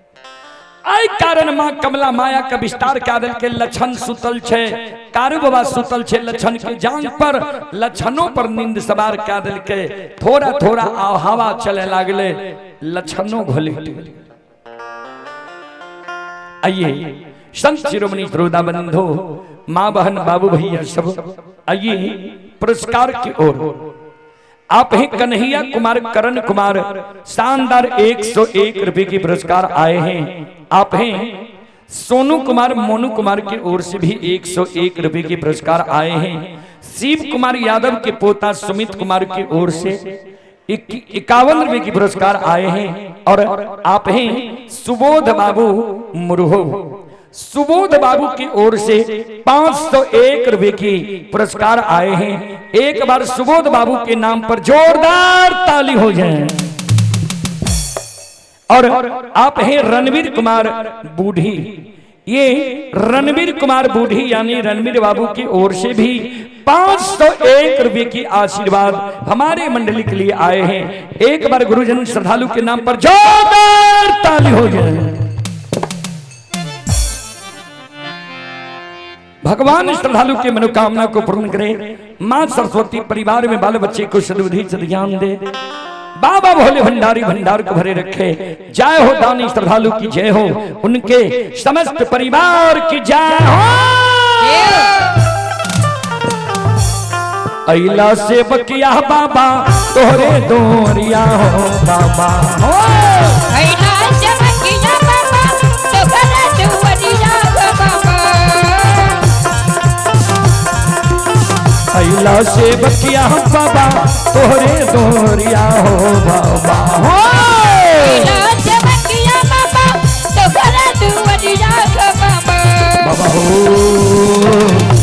आई कारण मां कमला माया का विस्तार कह देलकै। लछन सुतल छै, कारू बाबा सुतल छै लछन के जांघ पर, लछनों पर नींद सवार कह देलकै। थोड़ा थोड़ा हवा चले लागले, लछनों घोलट गेलै। आइए संत शिरोमणि श्रोता बंधु, माँ बहन बाबू भैया सब, आइए पुरस्कार की ओर। आप ही कन्हैया कुमार करण कुमार शानदार 101 रुपए की पुरस्कार आए हैं। आप हैं सोनू कुमार मोनू कुमार की ओर से भी 101 रुपए के पुरस्कार आए हैं। शिव कुमार यादव के पोता सुमित कुमार की ओर से 51 रुपए के पुरस्कार आए हैं। और आप हैं सुबोध बाबू मुरहो, सुबोध बाबू की ओर से 501 रुपए की पुरस्कार आए हैं। एक बार सुबोध बाबू के नाम पर जोरदार ताली हो जाए। और आप हैं रणवीर कुमार बूढ़ी, ये रणवीर कुमार बूढ़ी यानी रणवीर बाबू की ओर से भी 501 रुपए की आशीर्वाद हमारे मंडली के लिए आए हैं। एक बार गुरुजन श्रद्धालु के नाम पर जोरदार ताली हो जाए। भगवान श्रद्धालु के मनोकामना को पूर्ण करे। मां सरस्वती परिवार में बाल बच्चे को सद्बुद्धि सद्ज्ञान दे। बाबा भोले भंडारी भंडार को भरे रखे। जय हो दानी श्रद्धालु की जय हो, उनके समस्त परिवार की जय हो। अइला से बकिया बाबा तोहरे दोरिया हो बाबा हो। अइला से बकिया बाबा तोहरे दुआरिया हो बाबा। अइला से बकिया बाबा तोहरे दोरिया हो बाबा हो। अइला से बकिया बाबा तोहरे दुआरिया हो बाबा। बाबा हो,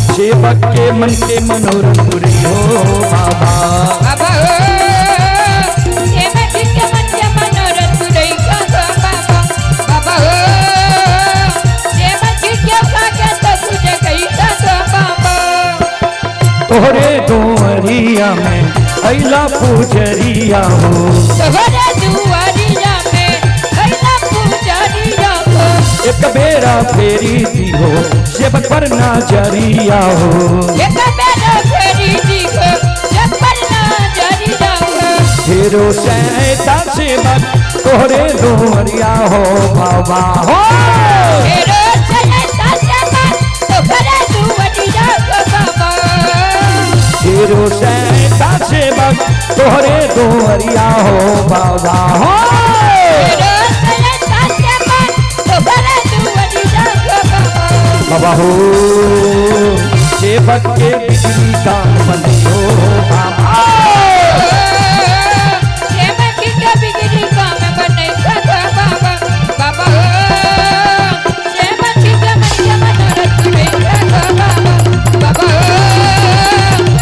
सेवक के मन के मनोरथ पूरी हो बाबा। बाबा हो, सेवक के मन के मनोरथ पूरी हो बाबा। बाबा हो, सेवक के भाग्य तो तुझे गई हो बाबा। तोहरे दुआरिया में अइला पुजरिया हो। तोहरे दुआरिया में अइला पुजरिया हो। एक बेरा फेरी दी हो सेवक पर नजरिया हो। एक बेरा फेरी दी हो सेवक पर नजरिया हो। फेरो सैता सेवक तोहरे दुआरिया हो बाबा हो। फेरो सैता सेवक तोहरे दुआरिया हो बाबा। फेरो सैता सेवक तोहरे दुआरिया हो बाबा हो। फेरो सैता सेवक तोहरे दुआरिया हो बाबा। बाबा हो, सेवक के बिजली काम बने हो बाबा। सेवक के बिगड़ी काम बने हो बाबा। बाबा हो, सेवक के मन के मनोरथ पूरे हो बाबा। बाबा हो,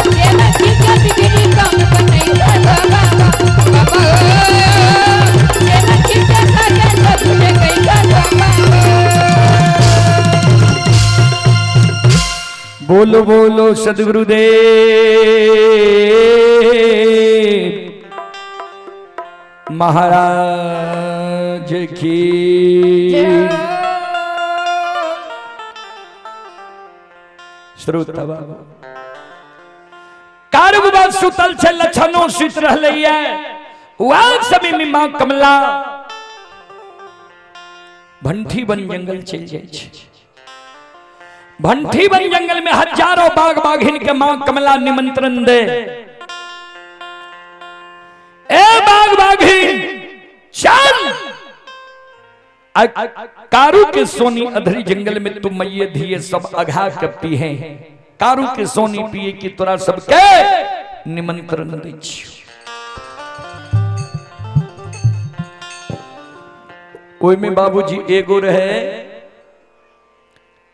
सेवक के बिगड़ी काम बने हो बाबा। बाबा हो, सेवक के भाग्य तो तुझे गई हो बाबा। बोलो बोलो सदगुरुदेव महाराज की। श्रोता बाबा कारू बाबा सुतल छे, लछनो सुत रहले ये। वह समय में मां कमला भंठी बन जंगल चल जाय छे। भंठी बन जंगल में हजारों बाघ बाघिन के मां कमला निमंत्रण दे, ए बाघ बाघिन चल कारू के सोनी अधरी जंगल में तुम मैये धीये सब अघा के पीहे। कारू के सोनी पिए की तोरा सबके निमंत्रण दै छियौ। ओहिमे बाबूजी एगो रहे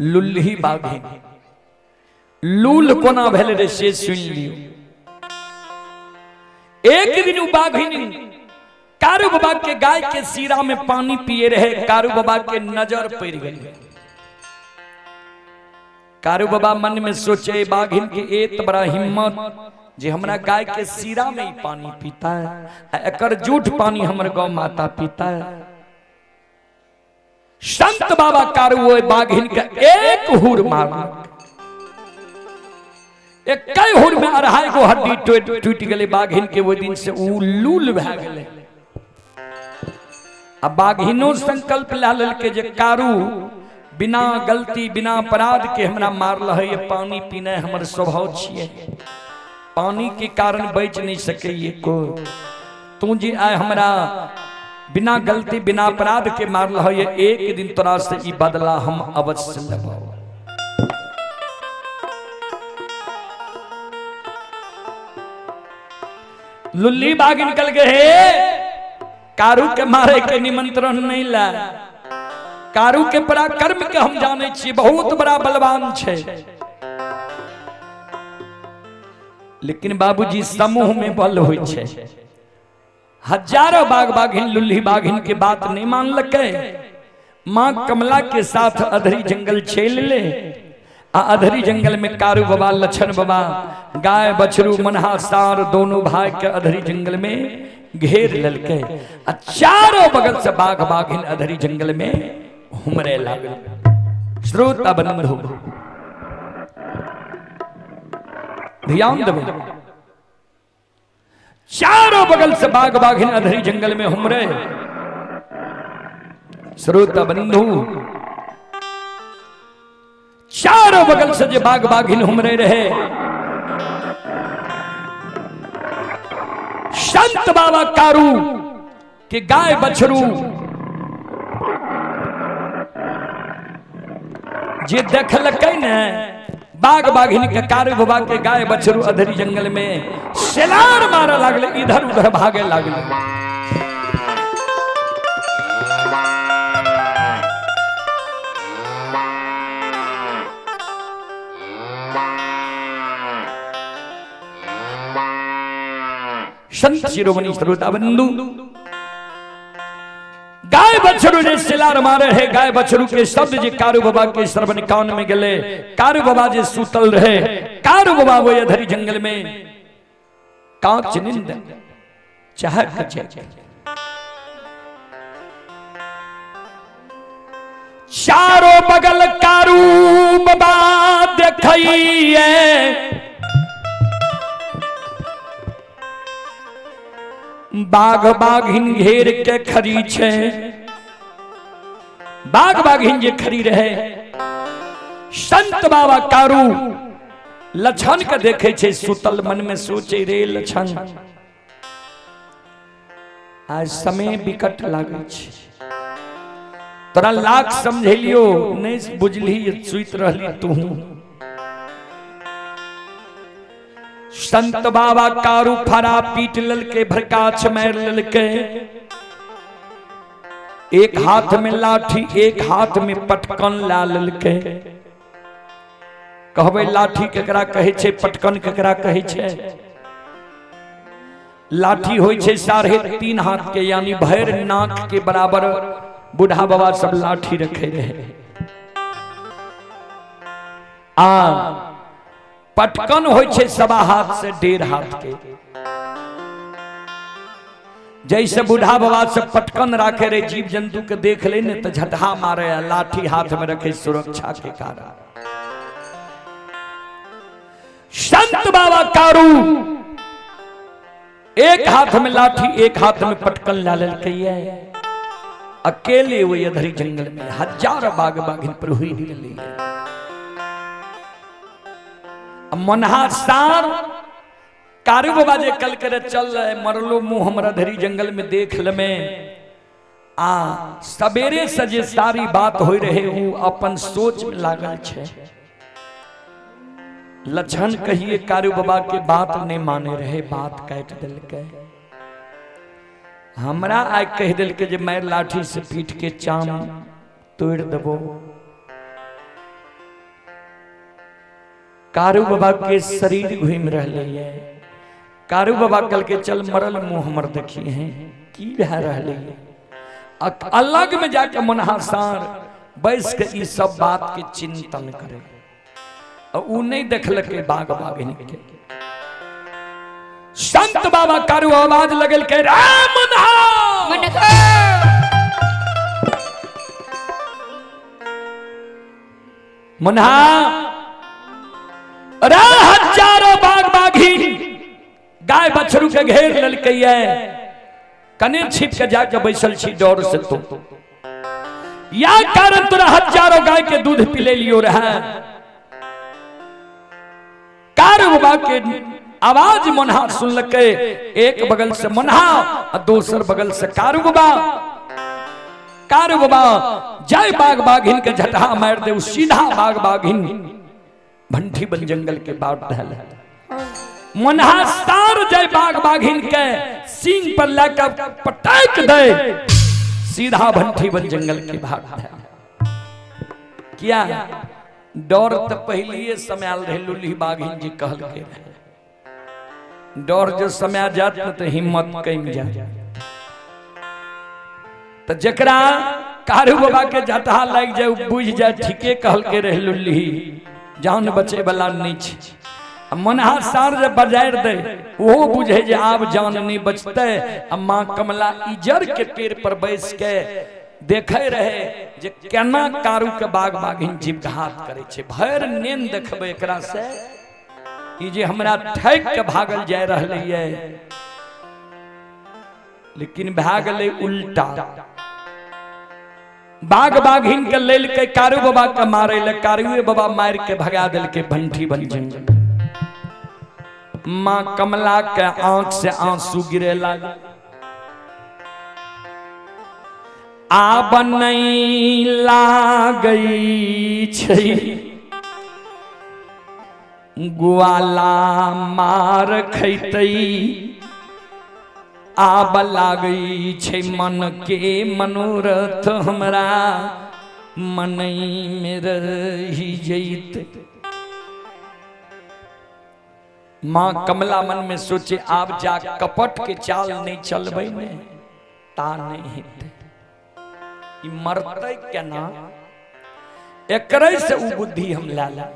लुल्ही बाघिन। लूल कोना भेल रे से सुन लियो। एक दिन उ बाघिन कारू बाबा के गाय के सीरा में पानी पिए रहे। कारू बाबा के नजर पड़ गई। कारू बाबा मन में सोचे बाघिन के एत बड़ा हिम्मत जे हमरा गाय के सीरा में ही पानी पीता है, एकर जूठ पानी हमर गौ माता पीता है। संत बाबा कारू ओहि बाघिन के एक हुर मारलक। एक हुर में अढ़ाई गो हड्डी टूटि गेलै बाघिन के। ओहि दिन से उ लूल भए गेलै। आ बाघिनो संकल्प लए लेलकै जे कारू बिना गलती बिना अपराध के हमरा मारल है। पानी पीना हमर स्वभाव छियै, पानी के कारण बचि नहीं सकैए को। तू जे आय हमरा बिना गलती बिना अपराध के मारल है, एक दिन तोरा से ई बदला हम अवश्य लेबौ। लुल्ली बाघ निकल गए हे, कारू के मारे के निमंत्रण नहीं ला। कारू के पराक्रम के हम जाने छी, बहुत बड़ा बलवान छे, लेकिन बाबूजी समूह में बल होइ छे। हजारों बाघ बाघिन लुल्ली बाघिन के बात नहीं मानलकै, माँ कमला के साथ अधरी जंगल छेल ले। आ अधरी जंगल में कारू बाबा लक्षण बाबा गाय बछरू मनहा सार दोनों भाई के अधरी जंगल में घेर ललकै। आ चारों बगल से बाघ बाघिन अधरी जंगल में हुमरे लागल। श्रोता बंधु ध्यान देबै, चारों बगल से बाघ बाघिन अधरी जंगल में हुमरे। श्रोता बंधु चारों बगल से जे बाघ बाघिन हुमरे रहे, संत बाबा कारू के गाय बछरू जे देखलकै ने बाघ बाघिन के कारू बाबा के गाय बछरू अधरी जंगल में सेलार मारे लागले, इधर उधर भागे लागले। संत शिरोमणि श्रोता बंधु गाय बछरू जे सिलार मारे है, गाय बछरू के शब्द जे कारू बाबा के श्रवण कान में गेले, कारू बाबा जे सुतल रहे, कारू बाबा वो अधरी जंगल में कांच निंद चहक चहक चारों बगल कारू बाबा देखिए, बाघ बाघिन घेर के खरी छे, बाघ बाघिन जे खरी रहे। संत बाबा कारू लछन के देखे छे सुतल, मन में सोचे रे लछन आज समय विकट लागे छे, तोरा लाख समझेलियो नहीं बुझली, सुत रहली तू। संत बाबा कारू फरा पीट ललके, भरकाछ मार ललके, एक हाथ में लाठी एक हाथ में पटकन ला ललके। कहबै लाठी केकरा कहै छे, पटकन केकरा कहै छे? लाठी होइ छे 3.5 हाथ के, यानी भर नाक के बराबर बूढ़ा बाबा सब लाठी रखे रहे। आ पटकन होइ छे 1.25 हाथ से 1.5 हाथ के। जैसे बूढ़ा बाबा सब पटकन राखे रहे, जीव जंतु के देख ले ने तो झटहा मारे, लाठी हाथ में रखे सुरक्षा के कारण। संत बाबा कारू एक हाथ में लाठी एक हाथ में पटकन ला ललकै, अकेले वो अधरी जंगल में हजार बाघ बाघिन पर हुई निकली। मनहा सार कारू बाबा जे कल करे चल रहे मरलो मुंह हमरा धरी जंगल में देख ले में। आ सवेरे से जे सारी बात हो रहे उ अपन सोच में लागल छे। लक्षण कहिए कारू बाबा के बात नहीं माने रहे, बात काट दिलकै। हमरा आइ कह दिलकै जे मैं लाठी से पीट के चाम तोड़ देबो। कारू बाबा के शरीर घूम रहले है। कारू बाबा कल के चल मरल मुंह हमर देखिए हैं की भए रहले है। अलग में जाके मनहा सार बैस के ई सब बात के चिंतन करे। उ नहीं देखलकै बाघ बाघिन के। संत बाबा कारू आवाज लगल के राम मनहा मनहा मनहा रे हजारों बाघ बाघिन गाय बछरू के घेर ललकै, कने छिप के जाके बैसल छी डर से। तो या कारण तोरा हजारों गाय के दूध पिले लियो रहा। कारू बाबा के आवाज मोनहा सुनलकै, एक बगल से मोनहा आ दोसर बगल से कारू बाबा। कारू बाबा जय बाघ बाघिन के झटहा मार दे, सीधा बाघ बाघिन भंठी बन जंगल के बाट ढल। मोनहा सार जय बाघ बाघिन के सिंह पर लाकर पटक दे, सीधा भंठी बन जंगल के भाग ढल। किया डर तो पहलिए समय आल रहे लुल्ही बाघिन जी कहल के रहे, डर जो समय जात न तो हिम्मत कम जात। तो जकरा कारू बाबा के जटहा लाग जाए बुझ जाए ठीके कहल के रहे लुल्ही, जान बचे वाला नहीं छे। मनहा सार जे बजारि दे ओहो बुझे जे आब जान नहीं बचते। आ माँ कमला इजर के पेड़ पर बैस के देखे रहे जे केना कारू के बाघ बाघिन जीव घात करे छे। भरि नेन देखबै एकरा से ई जे हमरा ठकि के भागल जाय रहलै ये, लेकिन भए गेलै उल्टा। बाघ बाघिन के लेलकै कारू बाबा के मारे ले, कारूए बाबा मारि के भगा देलकै भंठी बन जंगल। माँ कमला के आंख से आंसू गिरे लागल। आब नहीं लागै छै ग्वाला मार खैतै, आब लागै छै मन के मनोरथ हमरा मनई में रही जैतै। माँ कमला मन में सोचे आब जा कपट के चाल नहीं चलबै ने ता नहीं हेतै, ई मरतै केना, एकरे से उ बुद्धि हम ला ला।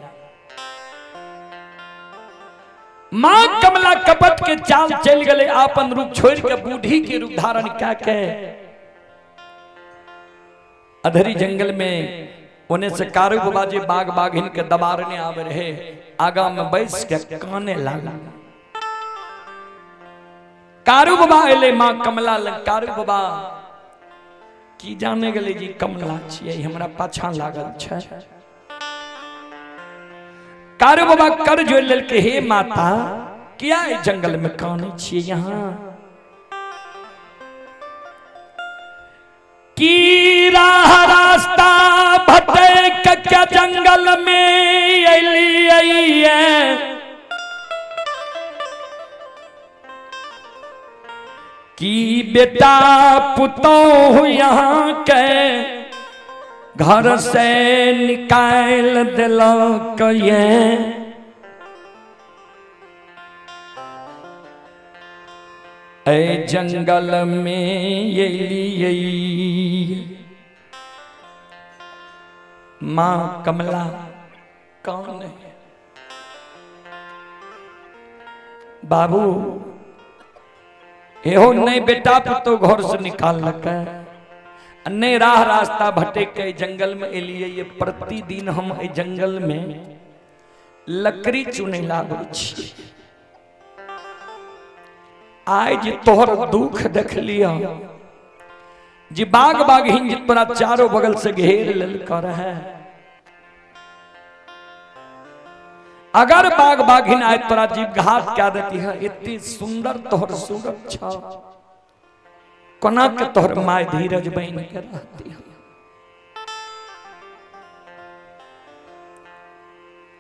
माँ कमला कपट के चाल चल गए, आपन रूप छोड़ के बूढ़ी के रूप धारण क्या के अधरी जंगल में ओने से कारू बाबा जी बाघ बाघिन के दबारने आवे रहे, आगा में बैस के काने लागा। कारू बाबा एले माँ कमला लग, कारू बाबा की जाने गेले जी कमला छियै हमरा पाछा लागल छै। कारू बाबा कर जोड़ लेलकै, हे माता किया एहि जंगल में कानै छियै यहाँ? की राह रास्ता भटक के जंगल में एलियै, की बेटा पुतोह यहाँ के घर से निकाल दिलक ये। ऐ जंगल में एलियै। माँ कमला कौन है? बाबू एहो नहीं बेटा पुतो घर से निकाल लकै, नहीं राह रास्ता भटक के जंगल में एलियै। ये प्रतिदिन हम एहि जंगल में लकड़ी चुनै लाबै छी। आइ जे तोहर दुख देखलियह जे बाघ बाघिन जे तोरा चारों बगल से घेर लेलक रहे, अगर बाघ बाघिन आए तोरा जीव घात क्या देती है। इतनी सुंदर तोहर सूरत छ, कोना के तोहर my धीरज बन के रहती है।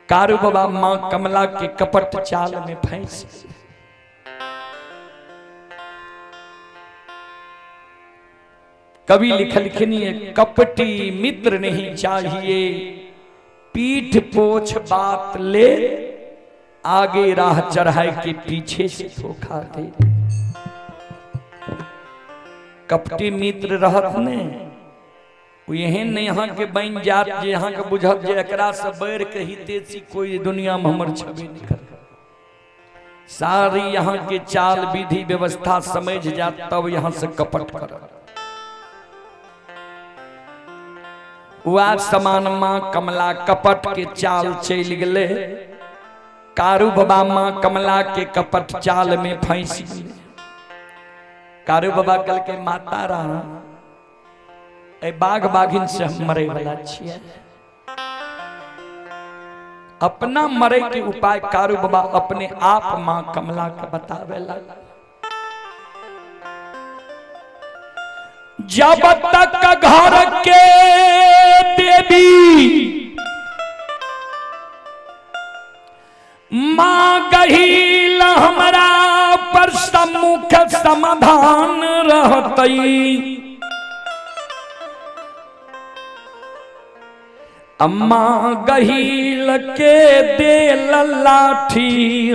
कारू बाबा माँ कमला के कपट चाल में फंस कवि लिखलखिन है, कपटी मित्र नहीं चाहिए, पीठ पोछ बात ले, आगे राह चढ़ाए के पीछे से धोखा दे। कपटी मित्र रहत ने एहन नहीं यहाँ के बन जात जे यहाँ के बुझत जे एकरा से बढ़ के हितेशी कोई दुनिया में हमर छबे नहीं कर। सारी यहाँ के चाल विधि व्यवस्था समझ जात तब यहाँ से कपट कर। वह समान माँ कमला कपट के चाल चल गए, कारू बाबा माँ कमला के कपट चाल में फंस गए। कारू बाबा कल के माता रहा ए बाघ बाघिन से हम मरे वाला छियै। अपना मरे के उपाय कारू बाबा अपने आप मां कमला के बतावे लगा। जब तक घर के देवी मां गहील हमरा पर सम्मुख समाधान रहतई, अम्मा गहील के देल लाठी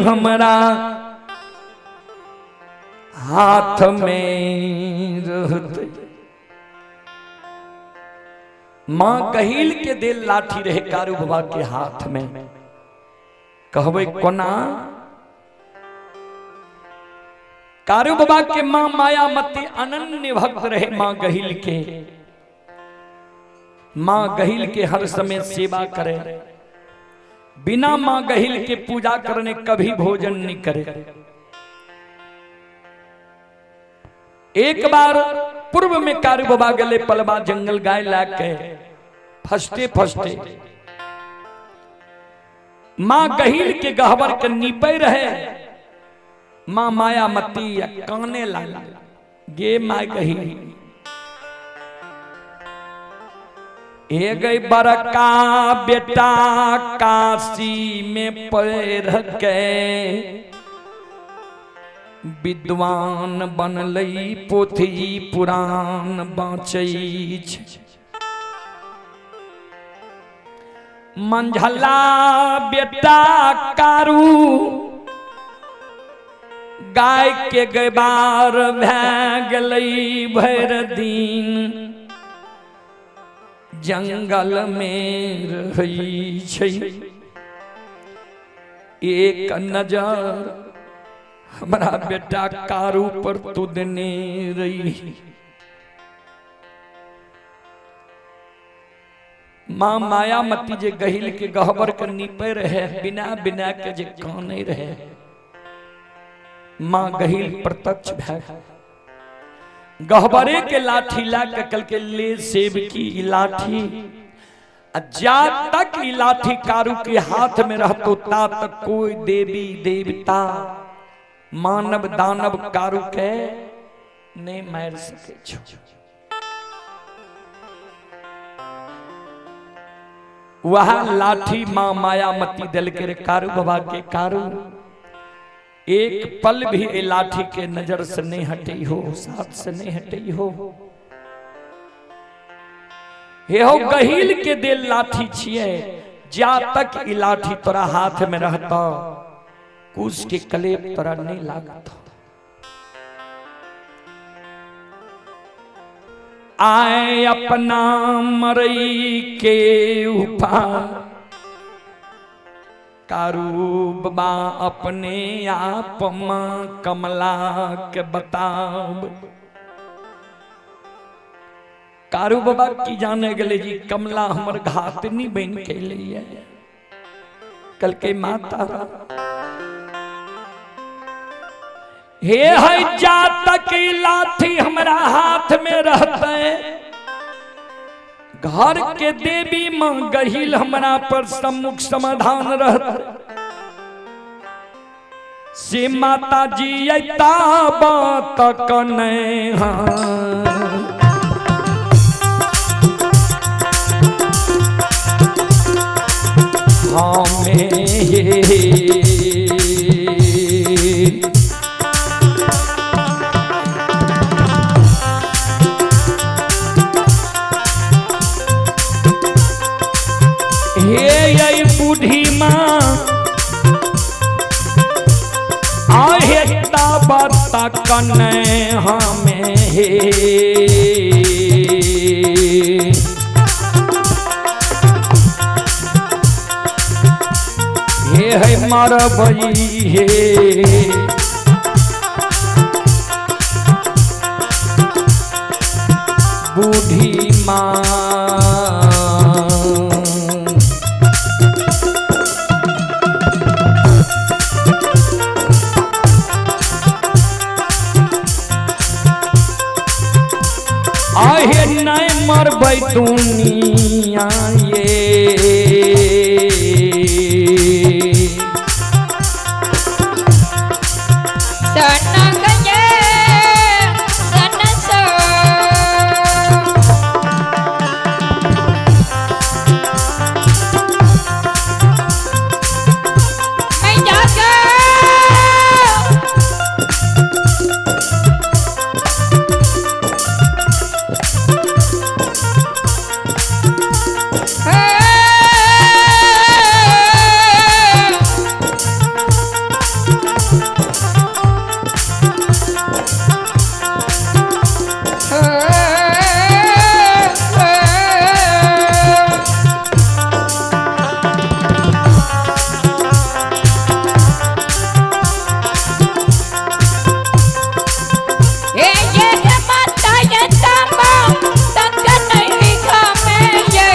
हमरा हाथ में रहतई। मां गहील के देल लाठी रहे कारू बाबा के हाथ में। कहबै कोना? कारू बाबा के मां मायामती अनन्य भक्त रहे मां गहील के। मां गहील के हर समय सेवा करे, बिना मां गहील के पूजा करने कभी भोजन नहीं करे। एक बार पूर्व में कारू बाबा गले पलवा जंगल गाय ला के फसते फसते मां गहील के गहबर के नीपे रहे। मां मायामती काने लाला गे मां गहील, ए गई बड़का बेटा काशी में पैर के विद्वान बनलई पोथी पुराण बाँचै छै। मंझला बेटा कारू गाय के गैबार भै गेलै भरि दिन जंगल में रहै छै। एक नजर हमरा बेटा कारू पर तू देने रही। मां मायामती जे गहिल के गहबर के नीपे रहे, बिना बिना के जे काने रहे, मां गहिल प्रत्यक्ष भै गहबरे के लाठी ला के कल के ले सेब की लाठी, जा तक ई लाठी कारू के हाथ में रहतो ता तक कोई देवी देवता मानव दानव कारू के नहीं मार सके छो। वह लाठी मां मायामती दिल के रे कारू बाबा के, कारू एक पल भी ए लाठी के नजर से नहीं हटी हो, साथ से नहीं हटी हो। हे हो गहील के दिल लाठी छिए, जा तक ई लाठी तोरा हाथ में रहता कुश के कलेप तोरा नहीं लागता। आए अपना मरई के उपाय कारू बाबा अपने आप मां कमला के बताब। कारू बाबा की जाने गले जी कमला हमर घात नहीं बन के लिए। कल के माता हे है जा तक लाठी हमरा हाथ में रहते, घर के देवी मां गहिल हमरा पर सम्मुख समाधान रहते। से माता जी अता बात कने हमें हे बूढ़ी माँ आहे बात कने हमें हे। हे है मरबई हे बूढ़ी माँ। आहे नहीं मरबई डूबै दुनिया ये। सना गये सना सो। मैं जागा ये ये माता ये तांबा तंग नहीं खामे ये।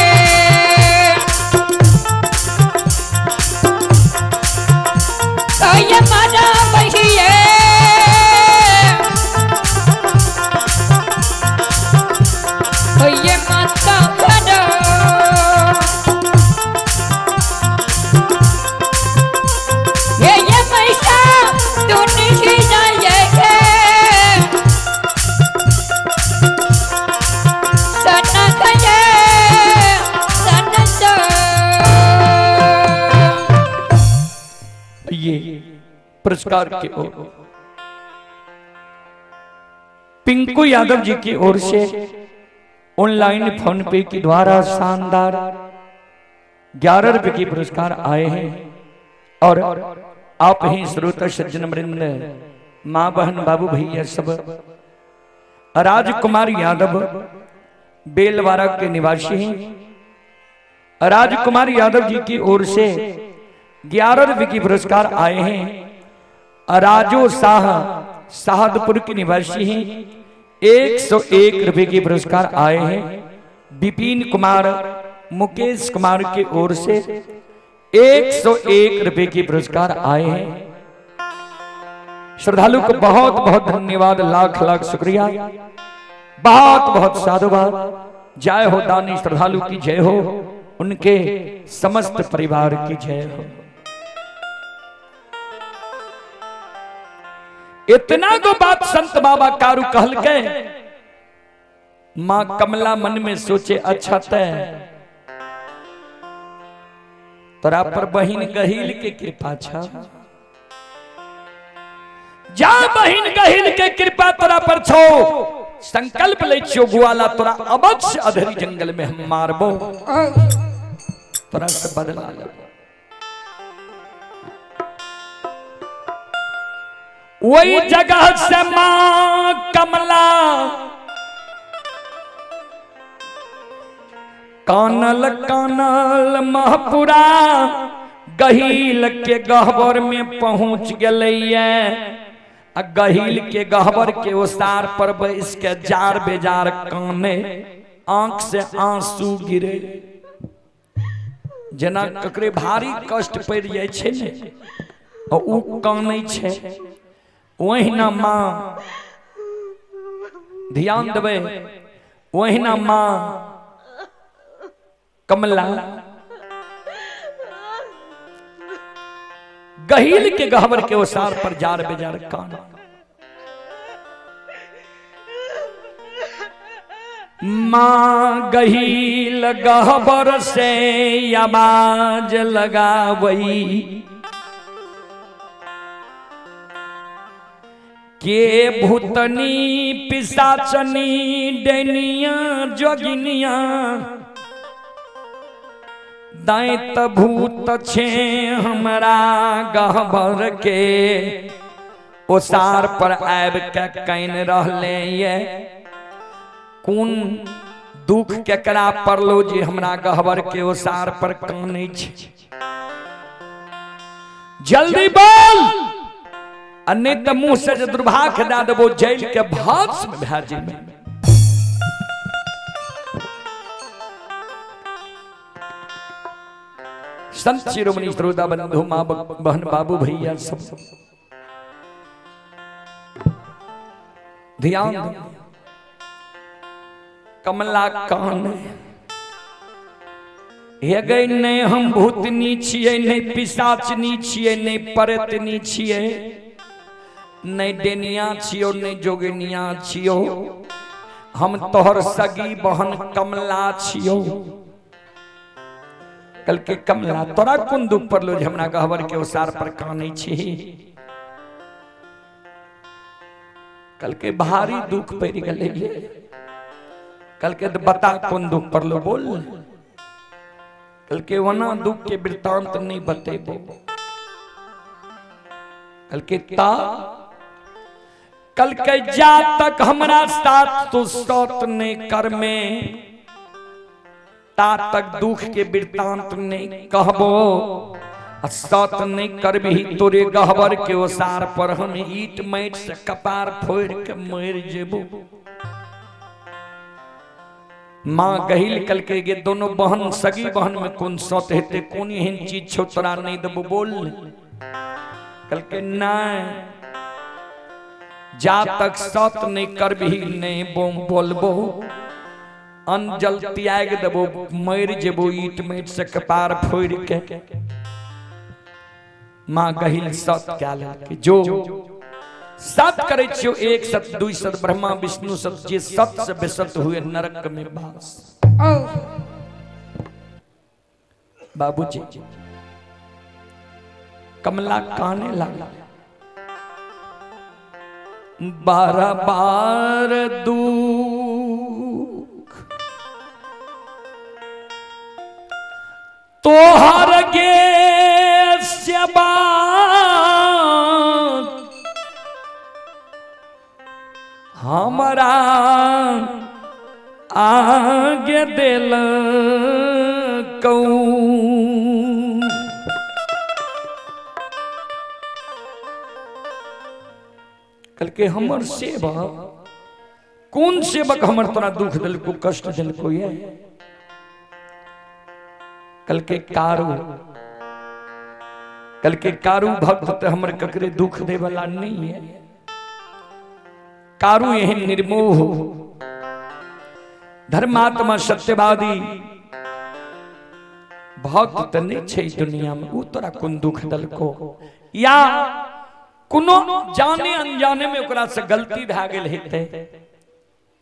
तो ये मारा बहिए तो ये माता करो। ये पैसा तू नहीं जाएगा सना गये सना सो। ये पुरस्कार के ओर पिंकू यादव जी की ओर से ऑनलाइन फोन पे के द्वारा शानदार 11 रुपए के पुरस्कार आए हैं। और आप ही श्रोता सज्जन वृंद, माँ बहन बाबू भैया सब, राजकुमार यादव बेलवारा के निवासी हैं। राजकुमार यादव जी की ओर से 11 रुपए के पुरस्कार आए हैं। राजो शाह साहदपुर के निवासी हैं, 101 रुपए के पुरस्कार आए हैं। विपिन कुमार मुकेश कुमार की ओर से 101 रुपए के पुरस्कार आए हैं। श्रद्धालु को बहुत बहुत धन्यवाद, लाख लाख शुक्रिया, बहुत बहुत साधुवाद। जय हो दानी श्रद्धालु की जय हो, उनके समस्त परिवार की जय हो। इतना को बात संत बाबा कारू कहल के मां कमला मन में सोचे, अच्छा तय तोरा पर बहिन गहिल के कृपा छा, जा बहिन गहिल के कृपा तोरा पर छो, संकल्प लै छियो गुआला तोरा अवश्य अधरी जंगल में हम मारबो, तोरा से बदला लेबो। वही जगह से मां कमला कानल कानल महपुरा गहील के गहबर में पहुंच गलैया। आ गहील के गहबर के ओसार पर बैस के जार बेजार काने, आंख से आंसू गिरे, जेना ककरे भारी कष्ट पड़ जाए छै ने उ कानै छै, ओहिना माँ ध्यान देबै, ओहिना माँ कमला गहील के गहबर के ओसार पर जार बेजार कान। माँ गहील गहबर से आवाज लगावई के भूतनी पिशाचनी डैनिया जोगिनिया दैत भूत छे हमरा गहबर के ओसार पर आबि के कानि रहले ये, कोन दुख केकरा पड़लो जे हमरा गहबर के ओसार पर कानै छै, जल्दी बोल आ नहीं तो मुंह से जे दुर्भाग्य दए देबो जेल के भस्म भए जेबै। संत शिरोमणि श्रोता बंधु माँ बहन बाबू भैया सब ध्यान दो। कमला कान हे गई, नहीं हम भूतनी छियै, नहीं पिशाचनी छियै, नहीं परेतनी छियै, नहीं डेनिया छियो, नहीं जोगिनिया छियो, हम तोहर सगी बहन कमला छियो। कल के कमला तोरा कोन दुख पड़लो जे हमरा गहबर के ओसार पर कानै छी? कल के भारी दुख पड़ गेलै। कल के बता कोन दुख पड़लो बोल। कल के वना दुख के वृत्तांत नहीं बतेबो। कल के ता कल के जा तक हमरा साथ तू सत नहीं कर में ता तक दुख के वृत्तांत नहीं कहबो। सत नहीं करबही तोरे गहबर के ओसार पर हम ईट माटि से कपार फोड़ के मर जेबो। माँ गहिल कल के गे दोनों बहन सगी बहन में कौन सत हेते, कौन एहन चीज छौ तोरा नहीं देबो बोल। कल के नहीं जा तक सत नहीं करबही नहीं बोम बोलबो, अन्न जल त्याग देबो, मर जेबो ईट माटि से कपार फोड़ के। माँ गहिल सत क्या लगे जो सत करे छियो, एक सत दुई सत ब्रह्मा विष्णु सत, जे सत से बेसत हुए नरक में बास। बाबूजी कमला काने लगा बार बार दुख तोहर गे सेवा हमरा आगे दिल कौन। कल के हमर सेवक कौन सेवक हमर तोरा दुख दिलको कष्ट दिलको ये? कल के कारू, कल के कारू भक्त तो हमर ककरे दुख दे वाला नहीं है। कारू एहन निर्मोह धर्मात्मा सत्यवादी भक्त तो नहीं छे दुनिया में, उ तोरा कोन दुख दलको या कोनो जाने अनजाने में ओकरा से गलती भए गेल हेतै,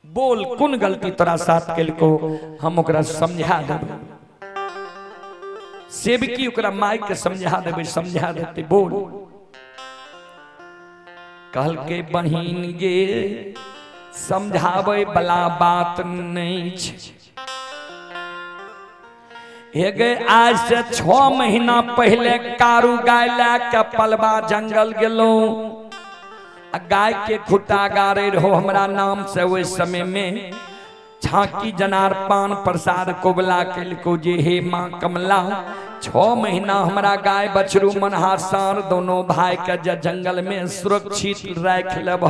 बोल कोन गलती तोरा साथ केलको हम ओकरा समझा देबै। सेवकी ओकरा माय के समझा देबै, समझा देतै बोल। कहल के बहिन गे समझाबै वाला बात नहीं छे। हे गे आज से 6 महीना पहले कारू गाय ला के पलवा जंगल गेलो, गाय के खुटा गारे रहो हमरा नाम से। ओहि समय में झांकी जनार पान प्रसाद कोबला केलको जे हे माँ कमला 6 महीना हमरा गाय बछरू मनहा सार दोनों भाई के जंगल में सुरक्षित राख लेब,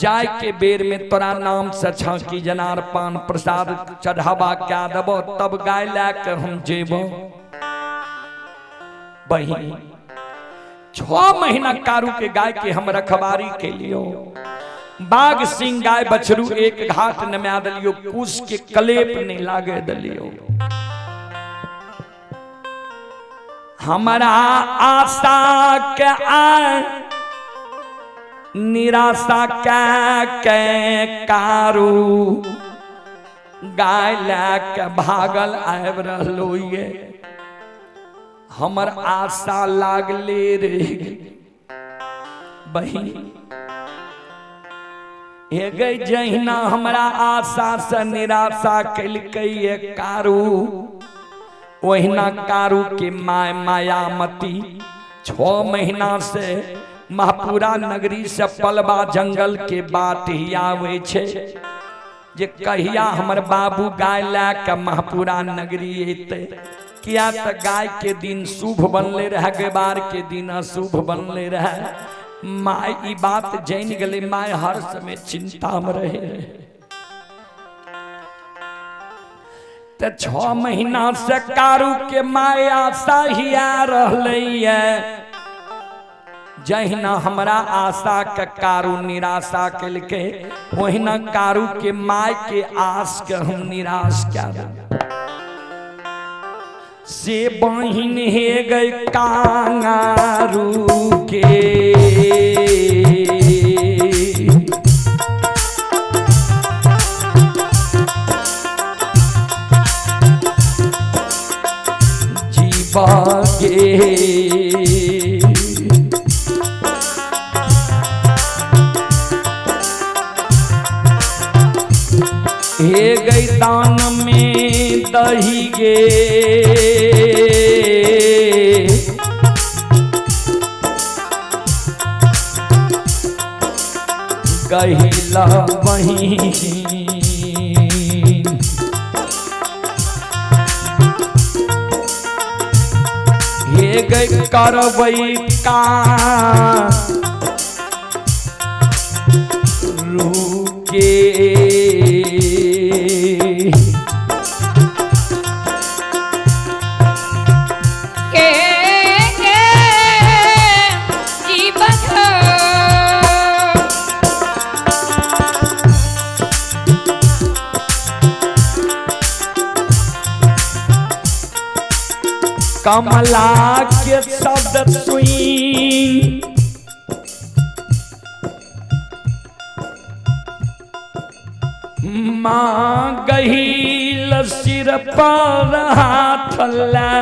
जाय के बेर में तोरा नाम से झांकी जनार पान प्रसाद चढ़ावा क्या देबो तब गाय ला के हम जेबो। बहिन 6 महीना कारू के गाय के हम रखवारी के लियो, बाघ सिंह गाय बछरू एक घाट नमा दिलियो, कुश के कलेप नहीं लागे दिलियो। हमारा आशा के आ निराशा के कारू गाय ला के भागल आबि रहलो ये, हमर आशा लागले रे बहिन। हे गई जहिना हमरा आशा से निराशा केलकै ये कारू, ओहिना कारू के my Mayamati 6 महीना से महापुरा नगरी से पलवा जंगल के बाट ही आवे छे जे कहिया हमर बाबू गाय ला के महापुरा नगरी एते। किया त गाय के दिन शुभ बनले रहे, गेबार के दिन अशुभ बनले रहे। My ई बात जान गले, my हर समय चिंता में रहे। त 6 महीना से कारू के my आशा हिया रहलै जहिना हमरा आशा के कारू निराशा केलकै ओहिना कारू के my के आस के हम निराश कए देबै। से बहिन हे गई कांगारू के, जीवा गे हे गई दान में दही गे, गहिला बहिन हे गई करबै का रुके, के के जीवन हो। कमला के शब्द सुई माँ गहील सिर पर हाथ ला,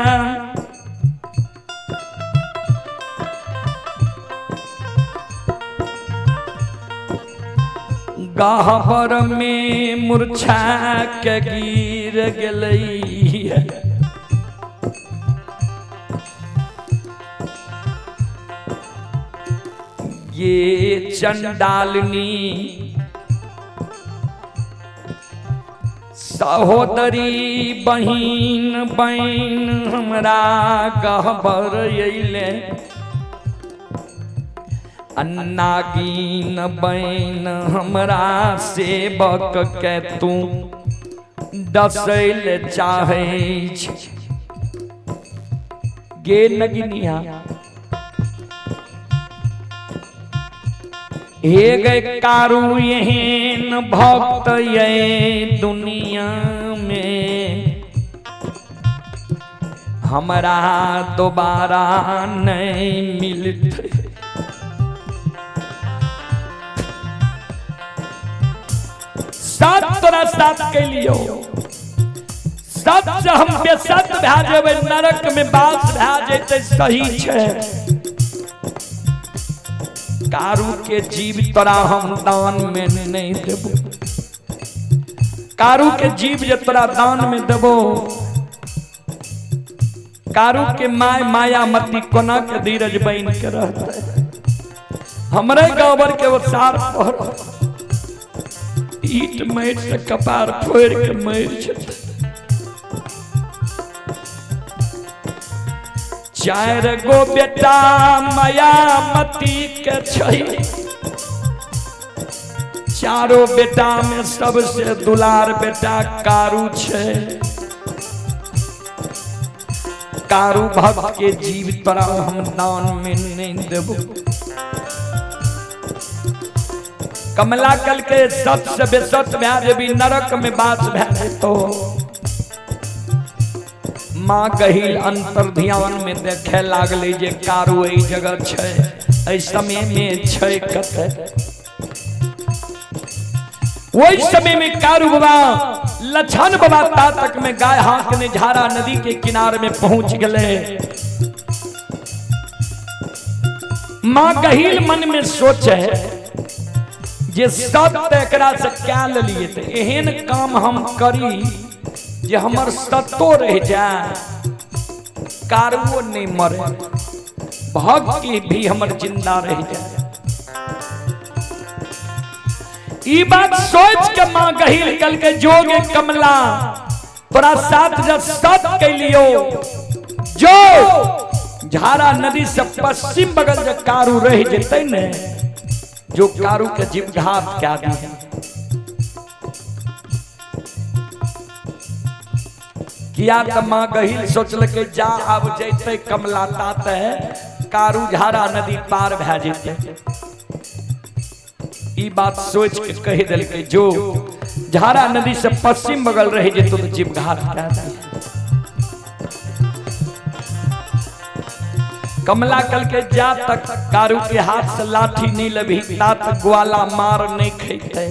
गहबर में मूर्छा के गिर गेलै। ये चंडालनी सहोदरी बहिन बहन हमरा गहबर अइले, अन्नागिन बहन हमरा सेवक के तू डसैल चाहै छी। गे नगिनिया हे गए कारू एहन भक्त ये दुनिया में हमरा दोबारा नहीं मिलते। सात तोरा साथ के लियो, सत से हम बेसत भए जेबै, नरक में बास भए जेतै, सही छै। कारू के जीव तोरा हम दान में नहीं देबो, कारू के जीव जे तोरा दान में देबो, कारू के my Mayamati कोना के धीरज बन के रहते, हमरे गोबर के वो सार पर ईट मारि से कपार फोड़ के मरि जेतै। चार गो बेटा मायामती के छै, चारो बेटा में सबसे दुलार बेटा कारू छै। कारू भक्त के जीव तोरा हम दान में नहीं देबो। कमला कल के सत से बेसत भए जेबी, नरक में बास भए जेतो। माँ गहिल अंतर ध्यान में देखे लागले जे कारू एहि जगह छै, एहि समय में छै कतऽ। वही समय में कारू बाबा लछन बाबा ता तक में गाय हाँकने झारा नदी के किनारे में पहुंच गए। माँ गहिल मन में सोचे जे सब एकरा से क्या लेलिए, ते एहन काम हम करी जे हमर सतो रह जाए, कारुओ नहीं मरे, भक्त भी हमर जिंदा रह जाए। ई बात सोच के माँ गहिल कल के जोगे कमला तोरा साथ जब सत कैलियो, जो झारा नदी से पश्चिम बगल जब कारू रह जेतै ने, जो कारू के जीवघात क्या दी। किया तऽ माँ गहिल सोचलकै जा आब जैतै कमला ताते कारूझारा नदी पार भए जेतै। ई बात सोच के कहि देलकै जो झारा नदी से पश्चिम बगल रह जेतो तो जीवघात कए दे। कमला कल के जा तक कारू के हाथ से लाठी नहीं लभी ता तक ग्वाला मार नहीं खेते।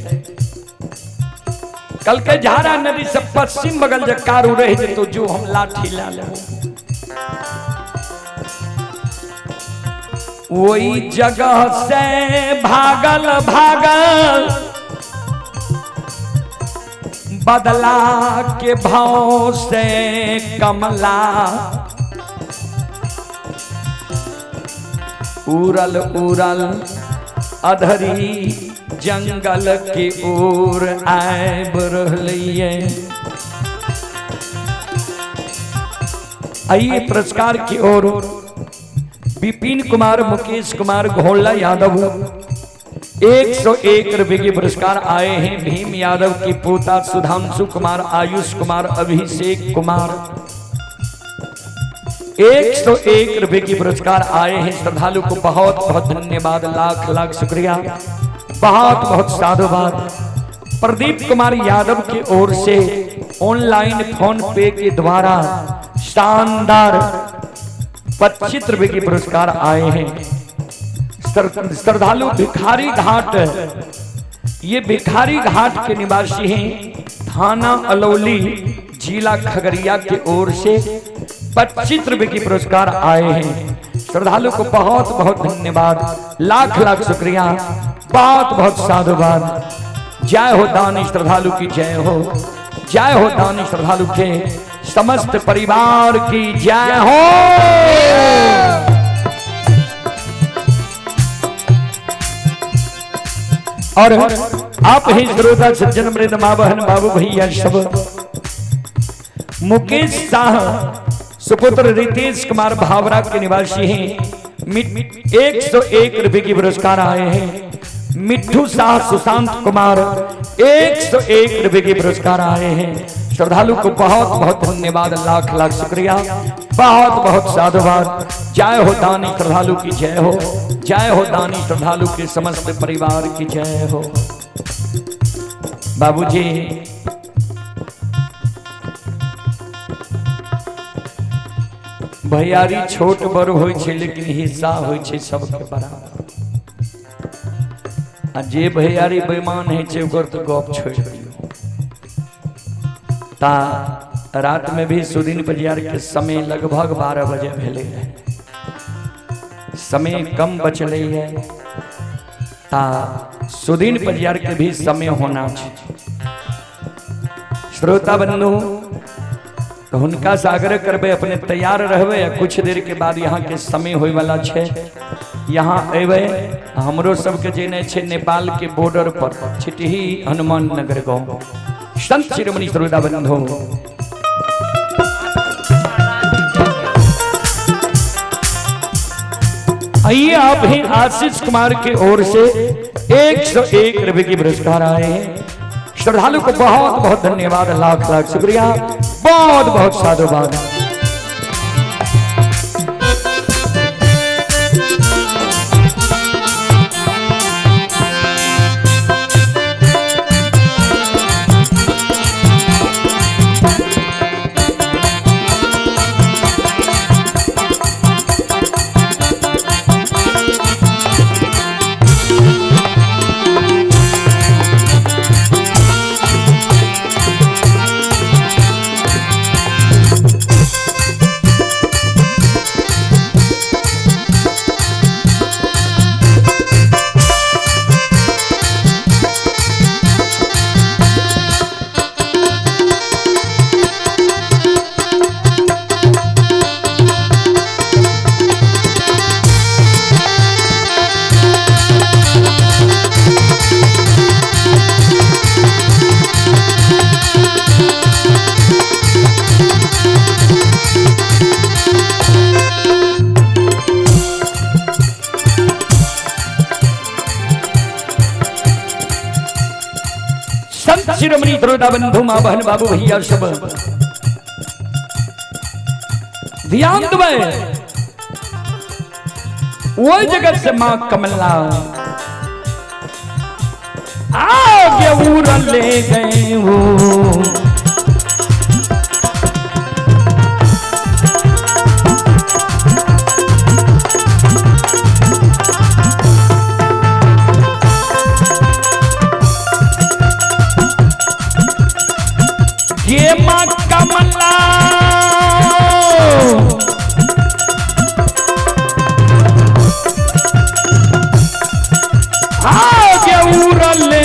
कल के झारा नदी से पश्चिम बगल जब कारू रह जेतो जो हम लाठी ला लेबो। वही जगह से भागल भागल बदला के भाव से कमला उड़ल उड़ल अधरी जंगल के ओर आबि रहलियै। आइए पुरस्कार की ओर विपिन कुमार मुकेश कुमार घोला यादव 101 रुपए के पुरस्कार आए हैं। भीम यादव के पोता सुधांशु कुमार, आयुष कुमार, अभिषेक कुमार 101 रुपए के पुरस्कार आए हैं। श्रद्धालु को बहुत बहुत धन्यवाद, लाख लाख शुक्रिया, बहुत बहुत साधुवाद। प्रदीप कुमार यादव की ओर से ऑनलाइन फोन पे के द्वारा शानदार 25 रुपए के पुरस्कार आए हैं। श्रद्धालु भिखारी घाट, ये भिखारी घाट के निवासी हैं, थाना अलौली जिला खगड़िया के ओर से 25 रुपए के पुरस्कार आए हैं। श्रद्धालु को बहुत बहुत धन्यवाद, लाख लाख शुक्रिया, बहुत बहुत साधुवाद। जय हो दानी श्रद्धालु की जय हो, जय हो दानी श्रद्धालु के समस्त परिवार की जय हो। और आप ही श्रोता सज्जन वृंद माँ बहन बाबू भैया सब, मुकेश शाह सुपुत्र रितेश कुमार भावरा के निवासी हैं, 101 रुपए की पुरस्कार आए हैं। मिट्ठू शाह सुशांत कुमार 101 रुपए के पुरस्कार आए हैं। श्रद्धालु को बहुत बहुत धन्यवाद, लाख लाख शुक्रिया, बहुत बहुत साधुवाद। जय हो दानी श्रद्धालु की जय हो, जय हो दानी श्रद्धालु के समस्त परिवार की जय हो। बाबूजी भैयारी छोट बड़ होइ छै लेकिन हिस्सा होइ छै सबके बराबर। आ जे भैयारी बेईमान होइ छै ओकर तो गप छोड़ि दियौ। ता रात में भी सुदिन परियार के समय लगभग 12 बजे भेलै रहै, समय कम बचलै है। ता सुदिन परियार के भी समय होना छै। श्रोता बंधु तो हुनका से आग्रह करबै अपने तैयार रहबै, कुछ देर के बाद यहाँ के समय होय वाला छै। यहाँ अबै हमरो सबके जेनाइ छै नेपाल के बॉर्डर पर छिटही हनुमान नगर गाँव। संत शिरोमणि श्रोता बंधु आइए आप ही आशीष कुमार की ओर से 101 रुपए की पुरस्कार आए हैं। श्रद्धालु को बहुत बहुत धन्यवाद, लाख लाख शुक्रिया, बहुत बहुत साधुवाद। संत शिरोमणि द्रोदा बंधु माँ बहन बाबू भैया सब, ध्यान देबै, ओहि जगह से माँ कमला आगे उड़ल ले गए वो। ये माँ कमला आगे उड़ले,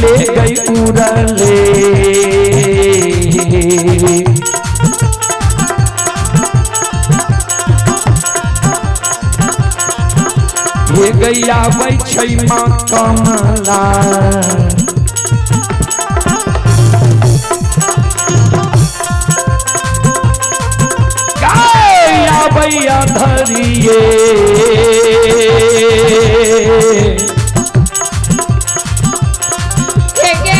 ले गई उड़ले। हे गैया बै छै माँ कमला, गैया बैया धरिए। के के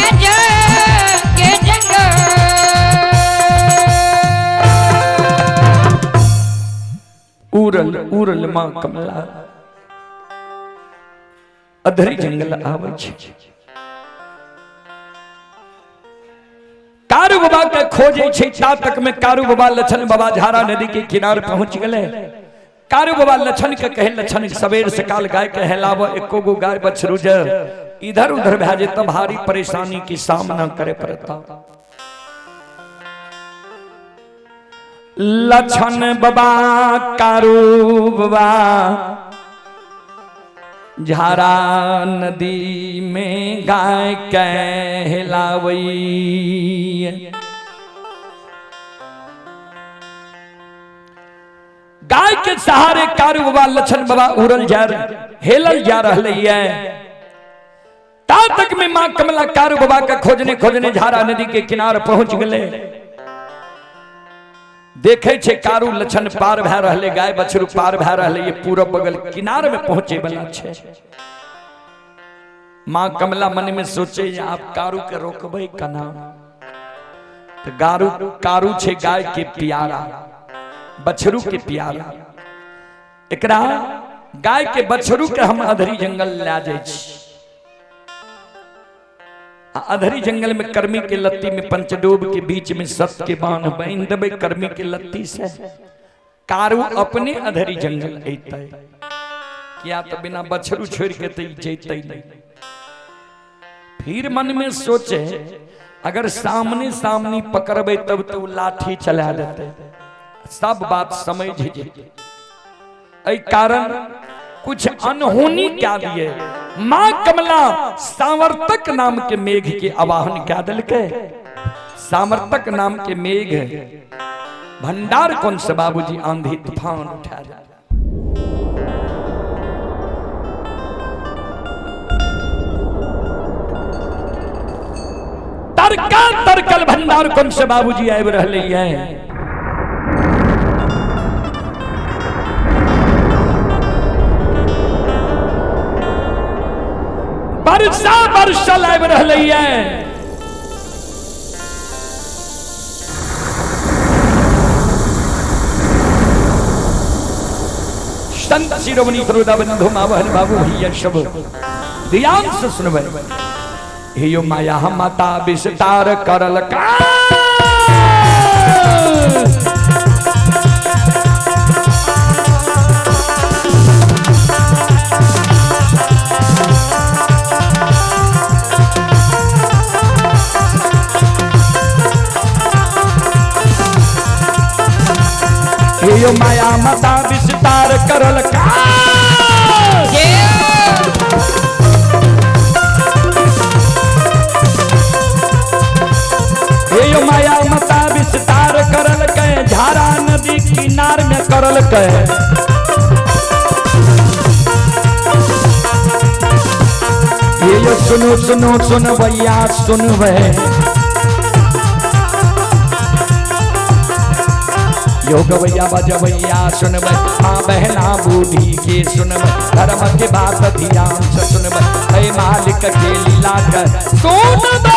के जंगल। उड़ल उड़ल माँ कमला अधरी जंगल आबै छै। कारू बाबा के खोजे छै, ता तक में कारू बाबा लछन बाबा झारा नदी के किनार पहुंच गए। कारू बाबा लछन के कहे, लछन सवेर सकाल गाय के हेलाव, एको गो गाय बछरू जे इधर उधर भए जेत भारी परेशानी के सामना करे पड़ता। लछन बाबा कारू बाबा झारा नदी में गाय कहलावई। गाय के सहारे कारू बाबा लछन बाबा उड़ल जा हेलल जा रहे है। ता तक में मां कमला कारू बाबा के खोजने खोजने झारा नदी के किनार पहुंच गए। देखे छे कारू लछन पार भए रहले, गाय बछरू पार भए रहले, ये पूरब बगल किनार में पहुंचे वाला छे। मां कमला मन में सोचे आप कारू के रोकबे कना, तो गारू कारू छे गाय के प्यारा, बछरू के प्यारा, एकरा गाय के बछरू के हम अधरी जंगल ला जाय छी। अधरी जंगल में कर्मी के लत्ती में पंचडूब के बीच में सत के बांध बांध देबै कर्मी के लत्ती से, कारू अपने अधरी जंगल अइतै, किया तो बिना बछरू छोड़ के तो जैतै नहीं। फिर मन में सोचे अगर सामने सामने पकड़बै तब तो लाठी चला देते, सब बात समझ जेतै। एहि कारण कुछ अनहोनी क्या दिए मां कमला सावर्तक नाम के मेघ के आवाहन क्या दिलके। सावर्तक नाम के मेघ भंडार कौन से बाबूजी आंधी तूफान उठा जाए। तरका तरकल भंडार कौन से बाबूजी आबि रहले हैं। वर्षा वर्षा आबि रहले हैं। संत शिरोमणि श्रोता बंधु मावहन बाबू भैया सब ध्यान से सुनबै। हे यो माया माता विस्तार करल का, हे यो माया माता विस्तार करल का। हे यो माया माता विस्तार करल के, झारा नदी किनार में करल के। हे यो सुनो सुनो सुन भैया सुनबै, यो गवैया बजवैया सुनबै, माँ बहना बूढ़ी के सुनबै, धर्म के बात ध्यान से सुनबै, हे मालिक के लीला कर सुनबै।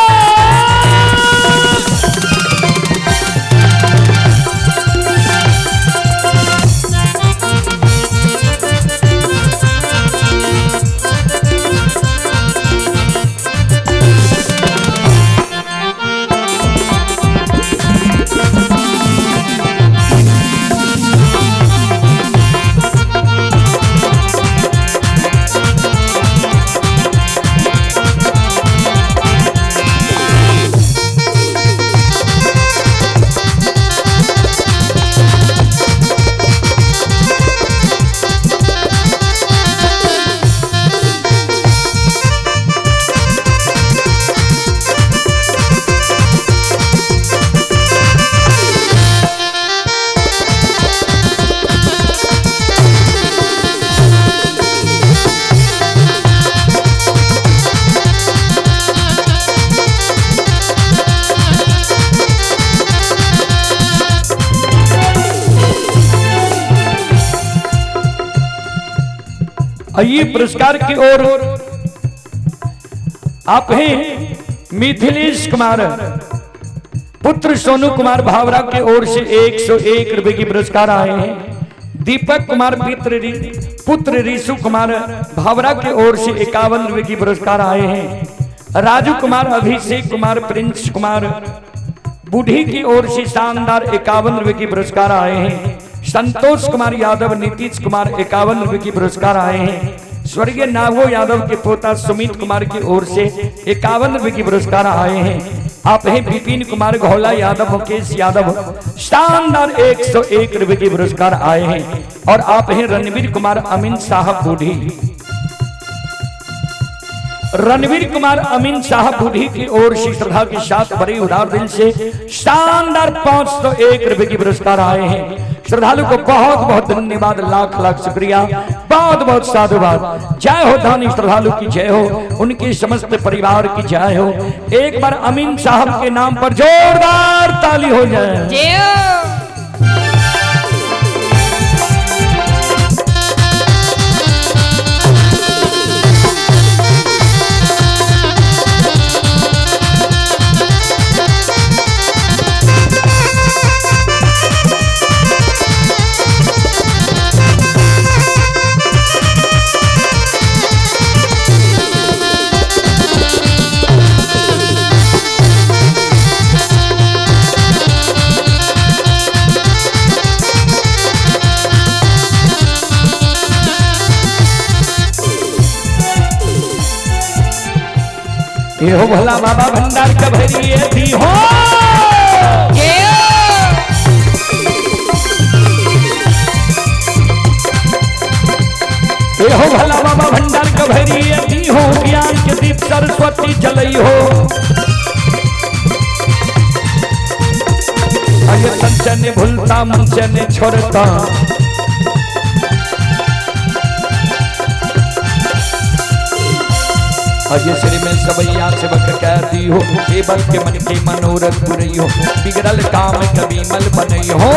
आइए पुरस्कार की ओर आप हैं मिथिलेश कुमार पुत्र सोनू कुमार भावरा के ओर से 101 रुपए की पुरस्कार आए हैं। दीपक कुमार पुत्र ऋषु कुमार भावरा के ओर से 51 रुपए की पुरस्कार आए हैं। राजू कुमार, अभिषेक कुमार, प्रिंस कुमार बूढ़ी की ओर से शानदार 51 रुपए की पुरस्कार आए हैं। संतोष कुमार यादव, नीतीश कुमार 51 रुपए की पुरस्कार आए हैं। स्वर्गीय नागो यादव के पोता सुमित कुमार की ओर से 51 रुपए की पुरस्कार आए हैं। आप हैं विपिन कुमार घोला यादव, मुकेश यादव, शानदार 101 रुपए की पुरस्कार आए हैं। और आप हैं रणवीर कुमार अमीन साहब बूढ़ी, रणवीर कुमार अमीन साहब बूढ़ी की ओर से श्रद्धा के साथ बड़े उदार दिल से शानदार 501 रुपए की पुरस्कार आए हैं। श्रद्धालु को बहुत बहुत धन्यवाद, लाख लाख शुक्रिया, बहुत बहुत साधुवाद। जय हो दानी श्रद्धालु की जय हो, उनके समस्त परिवार की जय हो। एक बार अमीन साहब के नाम पर जोरदार ताली हो जाए। जय हो। ये हो भोला बाबा भंडार के भरिए दी हो। जय हो। ये हो भोला बाबा भंडार के भरिए दी हो, ज्ञान के दीप सरस्वती जलई हो। अये तन भूलता मन से ने छोड़ता, अजय श्री में सबैया सेवक कह दी हो, केवल के मन के मनोरथ पुरई हो, बिगड़ल काम कभी मल बनई हो।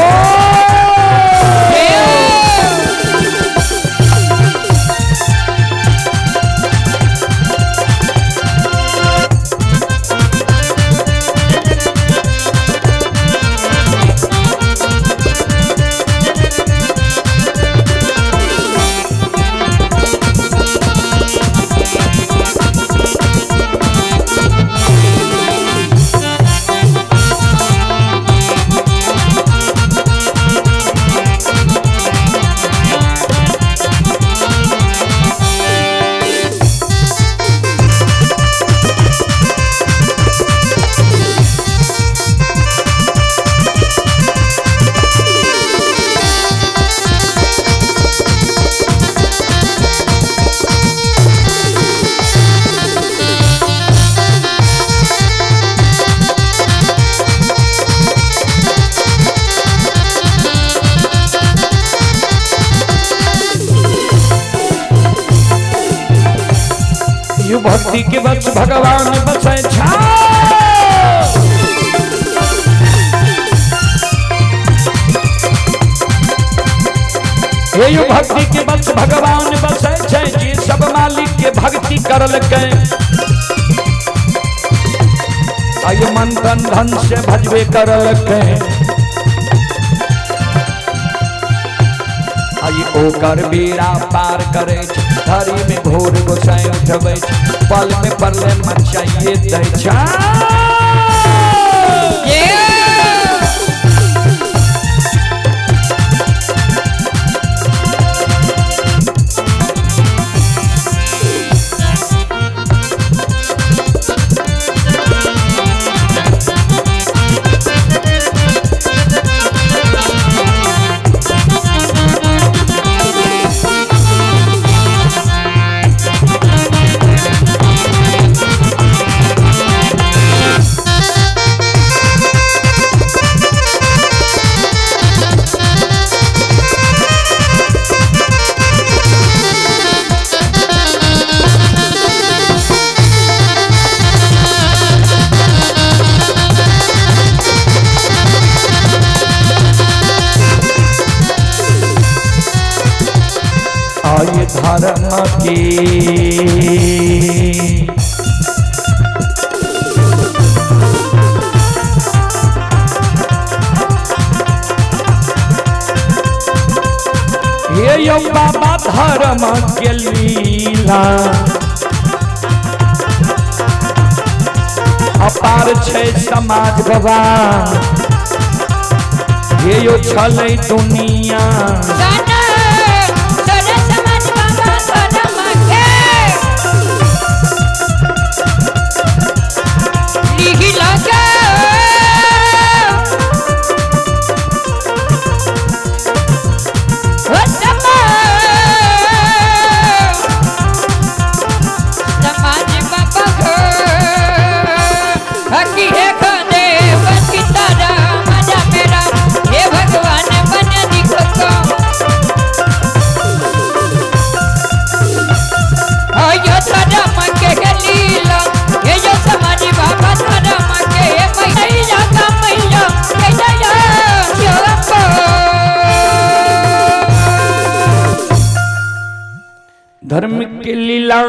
यु भक्ति के वक्ष भगवान बसै छा। हे यो भक्ति के बस भगवान बसै छै, जे सब मालिक के भक्ति करलकै। आय मन तन धन से भजबे करलकै। आइ ओकर बेड़ा पार करै छै, धरी में घोर गोसाई उठबै छै, पल में परले मचाइए दै छै। आय धर्म के हे यौ बाबा धर्म के लीला अपार छै समाज बाबा, हे यौ छलै दुनिया। समाज बाबा धर्म के लीला के। ओ समाज बाबा घो हकी है खदे सीताराम राजा मेरा, हे भगवान बन दिखो को। अयो धर्म के लीला, हे यो समाज बाबा धर्म के मैया का मैया के जय शिवप्पा। धर्म के लीला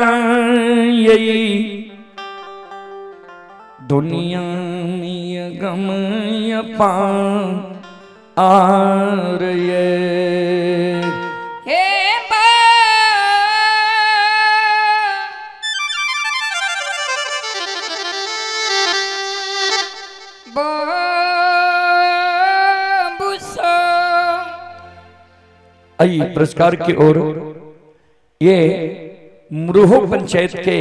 यही दुनिया में गम पार ये। हे बा बाबूसो। आई पुरस्कार की ओर ये मुरहो पंचायत के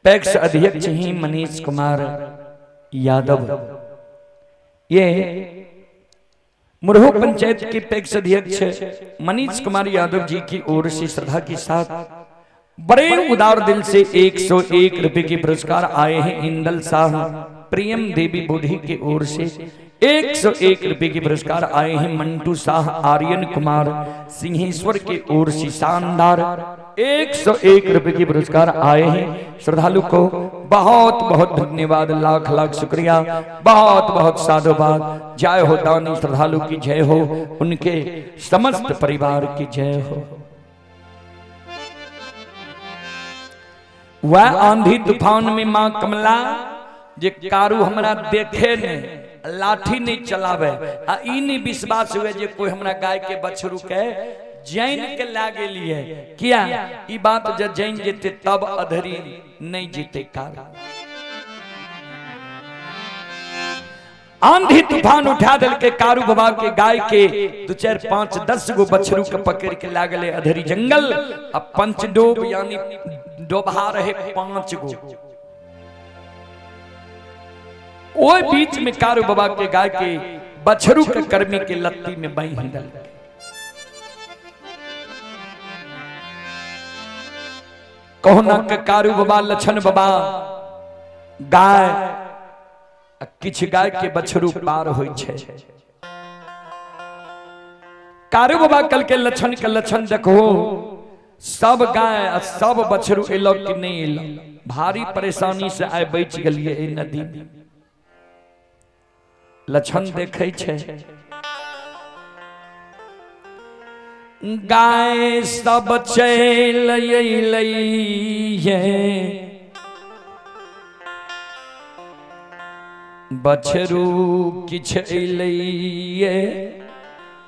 पैक्स अध्यक्ष ही मनीष कुमार यादव। ये मुरहो पंचायत के पैक्स अध्यक्ष मनीष कुमार यादव जी की ओर से श्रद्धा के साथ बड़े उदार दिल से 101 रुपए के पुरस्कार आए हैं। इंदल साह प्रियम देवी बोधी की ओर से 101 रुपए के पुरस्कार आए हैं। मंटू साह आर्यन कुमार सिंहेश्वर के ओर से शानदार 101 रुपए के पुरस्कार आए हैं। श्रद्धालु को बहुत बहुत धन्यवाद, लाख लाख शुक्रिया, बहुत बहुत साधुवाद। जय हो दानी श्रद्धालु की जय हो, उनके समस्त परिवार की जय हो। वह आंधी तूफान में मां कमला जे कारू हमरा देखे ने, लाठी नहीं चलावे, आ ई नहीं विश्वास हुए जे कोई हमरा गाय के बछरू के जैन के लागे लिए किया ई बात जे जैन जेते तब अधरी नहीं जीते कारू। आंधी तूफान उठा दल के कारू बाबा के गाय के 2 4 5 10 गो बछरू के पकड़ के लागले अधरी जंगल। अब पंचडोब यानी डोबहा रहे 5 गो, ओए बीच में कारू बाबा के गाय के बछरू के कर्मी के लत्ती में बांध दल। कहुना के कारू बाबा लछन बाबा गाय किछ गाय के बछरू पार होई छै। कारू बाबा कल के लछन के लछन देखो सब गाय आ सब बछरू एलो कि नहीं एलो। भारी परेशानी से आए बच गेलिए ए नदी में। लछन देखे छै, गाय सब चल अयलै बछरू किछ अयलै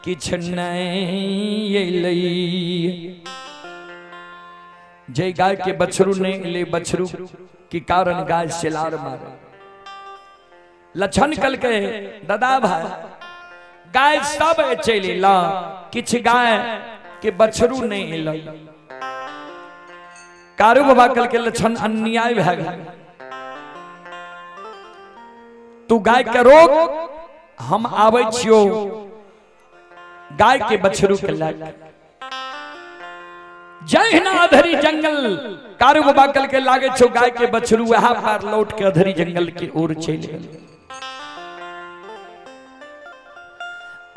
किछ नहीं अयलै। जे गाय के बछरू नहीं अयलै, बछरू के कारण गाय सेलार मारे। लक्षण कल के दादा भाई गाय सब चलि ला, किछ गाय के बछरू नहीं अयलै। कारू बाबा कल के लक्षण अन्याय भए गेल, तू गाय के रोक, हम आबै छियो गाय के बछरू के लग। जहिना अधरी जंगल कारू बाबा कल के लागे छो गाय के बछरू वहां पर लौट के अधरी जंगल के ओर चलि गेल।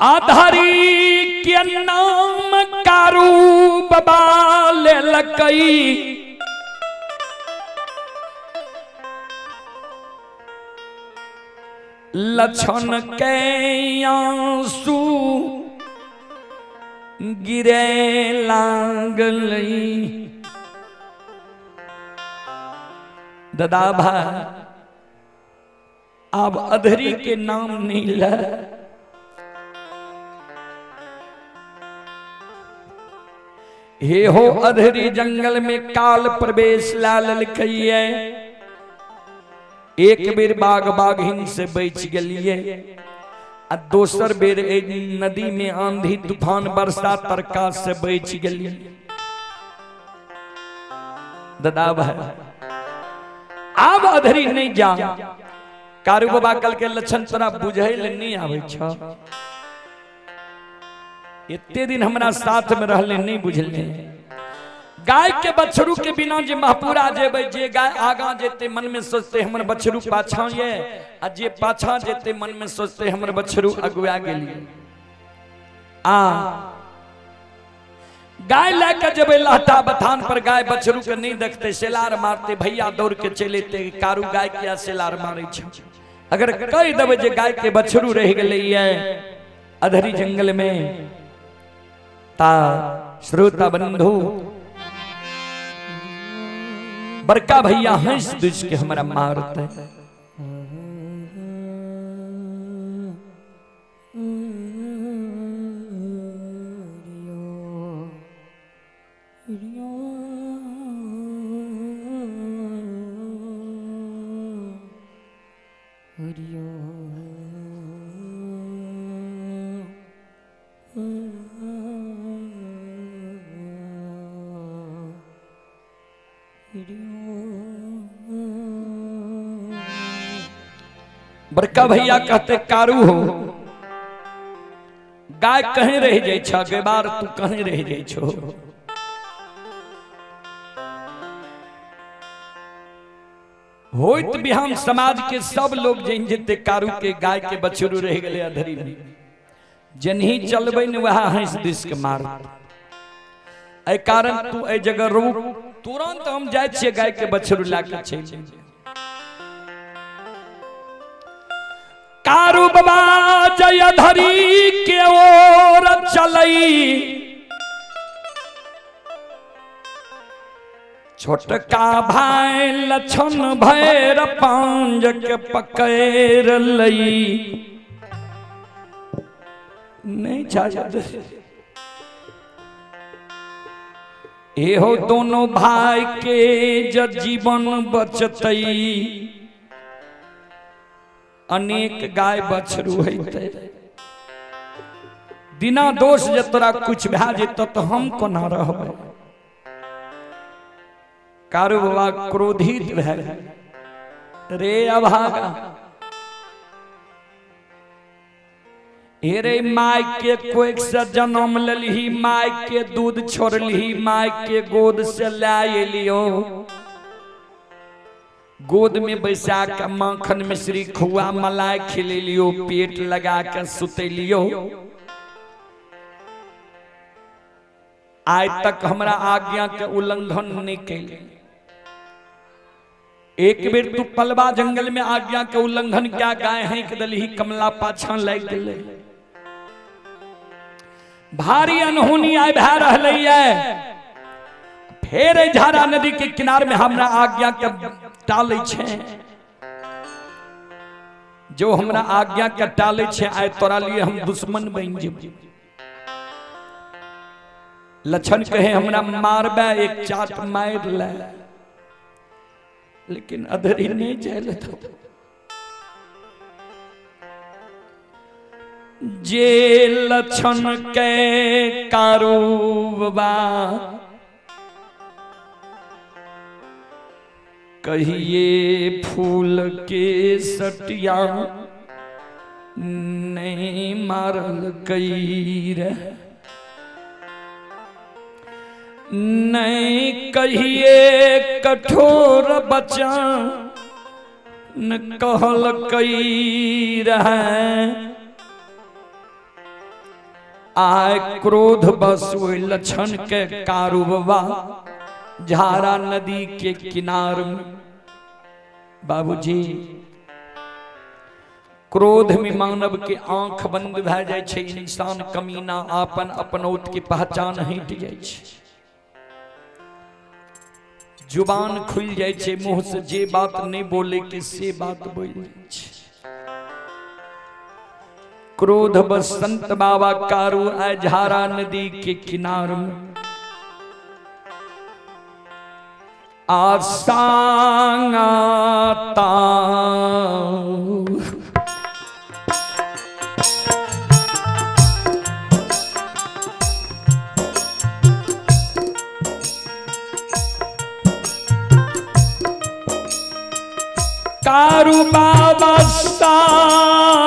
आधारी के नाम कारू बाबा लेलकई, लक्षण के आंसू गिरे लागलई। दादा भाई अब अधरी के नाम नहीं ले, हे हो अधरी जंगल में काल प्रवेश ला ललकैये। एक बेर बाघ बाघिन से बच गेलिए आ दोसर बेर नदी में आंधी तूफान बरसा तरका से बच गेलिए। दादा भाई आब अधरी नहीं जा। कारू बाबा कल के लक्षण तोरा बुझै ले नहीं आबै छ, एते दिन हमरा साथ में रहले नहीं बुझले। गाय के बछरू के बिना जे महपुरा जेबै, जे गाय आगा जेते मन में सोचते हमर बछरू पाछा ये, आ जे पाछा जेते मन में सोचते हमर बछरू अगुआ गेलिए। आ गाय लए के जेबै लहटा बथान पर, गाय बछरू के नहीं देखते, सेलार मारते, भैया दौड़ के चलेते, कारू गाय किया सेलार मारे छ। अगर कह देबै जे गाय के बछरू रह गेलै अधरी जंगल में, ता श्रोता बंधु बड़का भैया हंस दुस के हमरा मारते। बड़का भैया कहते कारू हो गाय कहीं रह जाय छ, गेबार तू कहीं रह जाय छो। होइत बिहान समाज के सब लोग जन जेते कारू के गाय के बछरू रह गेले अधरी में, जनही चलबै ने वह हंस this के मार। एहि कारण तू एहि जगह रुक, तुरंत हम जाय छियै गाय के बछरू ला के चलि। कारू बाबा जय धरी के ओर चलई, छोटका भाई लक्षण भैर पांज के पकड़ लई। नहीं चाहते एहो दोनों भाई के ज जीवन बचतई, अनेक गाय बछरू होते। बिना दोष जे तोरा कुछ भए जेतौ तो हम कोना रहबै। कारू बाबा क्रोधित भए रे अभागा, हे रे my के कोख से जन्म लेलही, my के दूध छोड़लही, my के गोद से लए एलियो, गोद में बैसा के माखन मिश्री खुआ मलाई खिलेलियो, पेट लगा के सुतेलियो। आइ तक हमरा आज्ञा के उल्लंघन नहीं कैले। एक बेर तू पलवा जंगल में आज्ञा के उल्लंघन क्या गाय है कि दलही कमला पाछा लागि गेलै। भारी अनहोनी आइ भए रहलैए। फेर एहि झारा नदी के किनार में हमरा आज्ञा के टालै छै। जो हमरा आज्ञा के टालै छै, आइ तोरा लिए हम दुश्मन बनि जेबै। लक्षण कहे हमरा मारबे एक चाट मार ले, लेकिन अधरी नहीं जाय तो। जे लक्षण के कारूबा कहिए फूल के सटिया नहीं मारल कई रे, नहीं कहिए कठोर बचन कहल कई रहे। आय क्रोध बस ओहि लक्षण के कारूबा झारा नदी के किनार में। बाबूजी क्रोध में मानव के आंख बंद भए जाइ छै, इंसान कमीना आपन अपनौत के पहचान हटि जाइ छै, जुबान खुलि जाइ छै, मुंह से जे बात नहीं बोले के से बात बोल जाइ छै। क्रोध बसंत बाबा कारू आय झारा नदी के किनार में आसांगाता कारू बाबा साता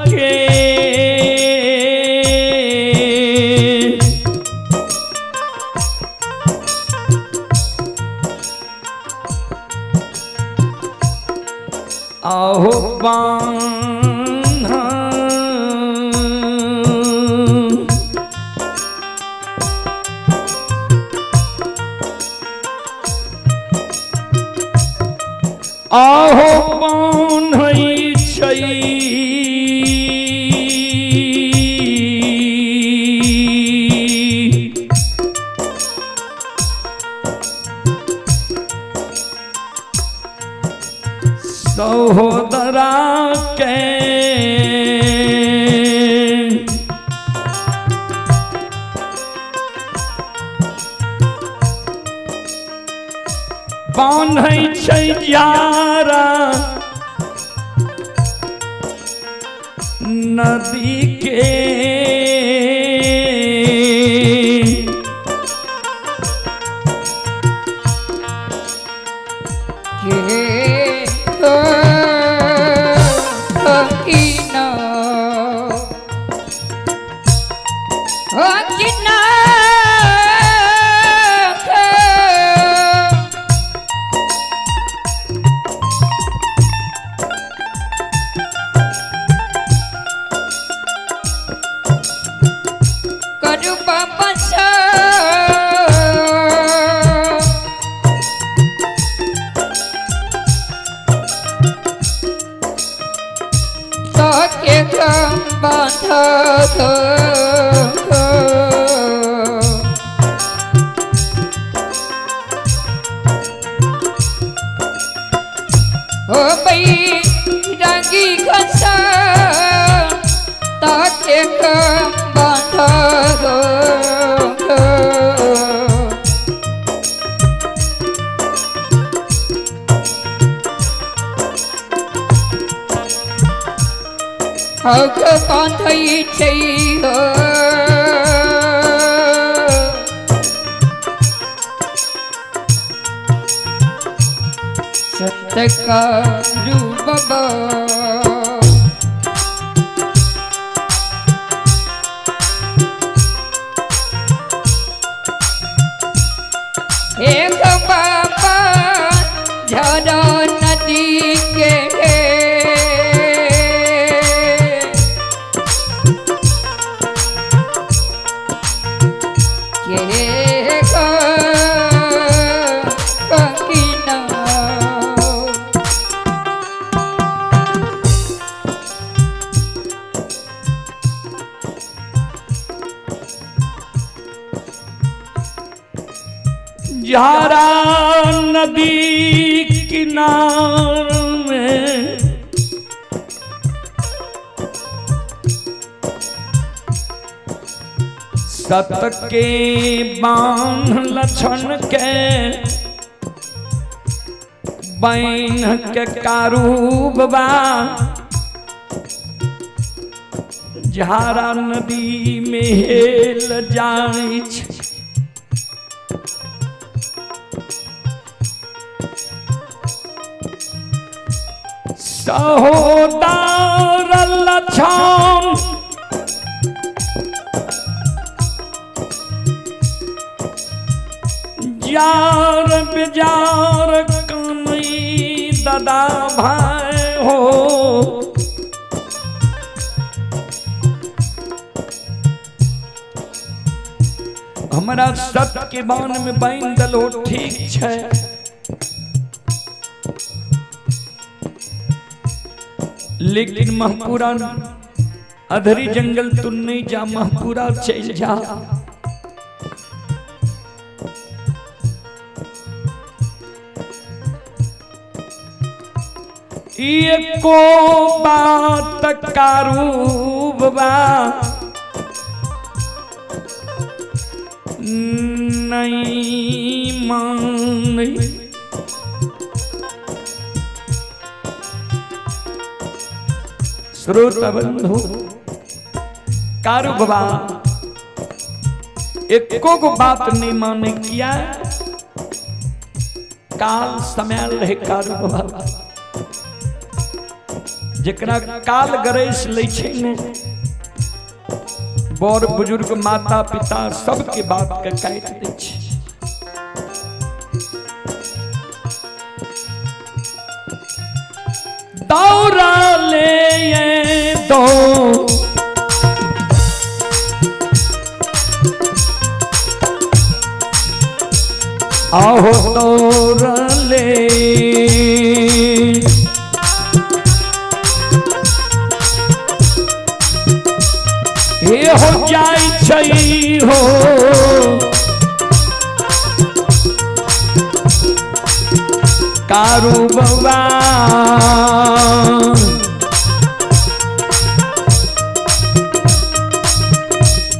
के आहो बान्हा आहो बान्है छै सहोदरा के बान्है छै यारा नदी के झारा नदी किनार में सत के बांध लक्षण के बैन के कारूबा झारा नदी में हेल जाइ छै। सहोदर लक्षण जार बेजार कनई दादा भाई हो। हमरा सत के बान में बांध दलो ठीक छै, लेकिन महपुरा अधरी जंगल तू नहीं जा, महपुरा चल जा। एको बात कारूबा नहीं मान। श्रोता बंधु कारू बाबा एको गो बात नहीं माने, किया काल समय रहे कारू बाबा जकरा काल ग्रैस लै छै ने, बड़ बुजुर्ग माता पिता सबके बात के काटि दै छै। दौड़ा ले दो आहो दौड़ा ले हे हो जाय छै हो कारू बबा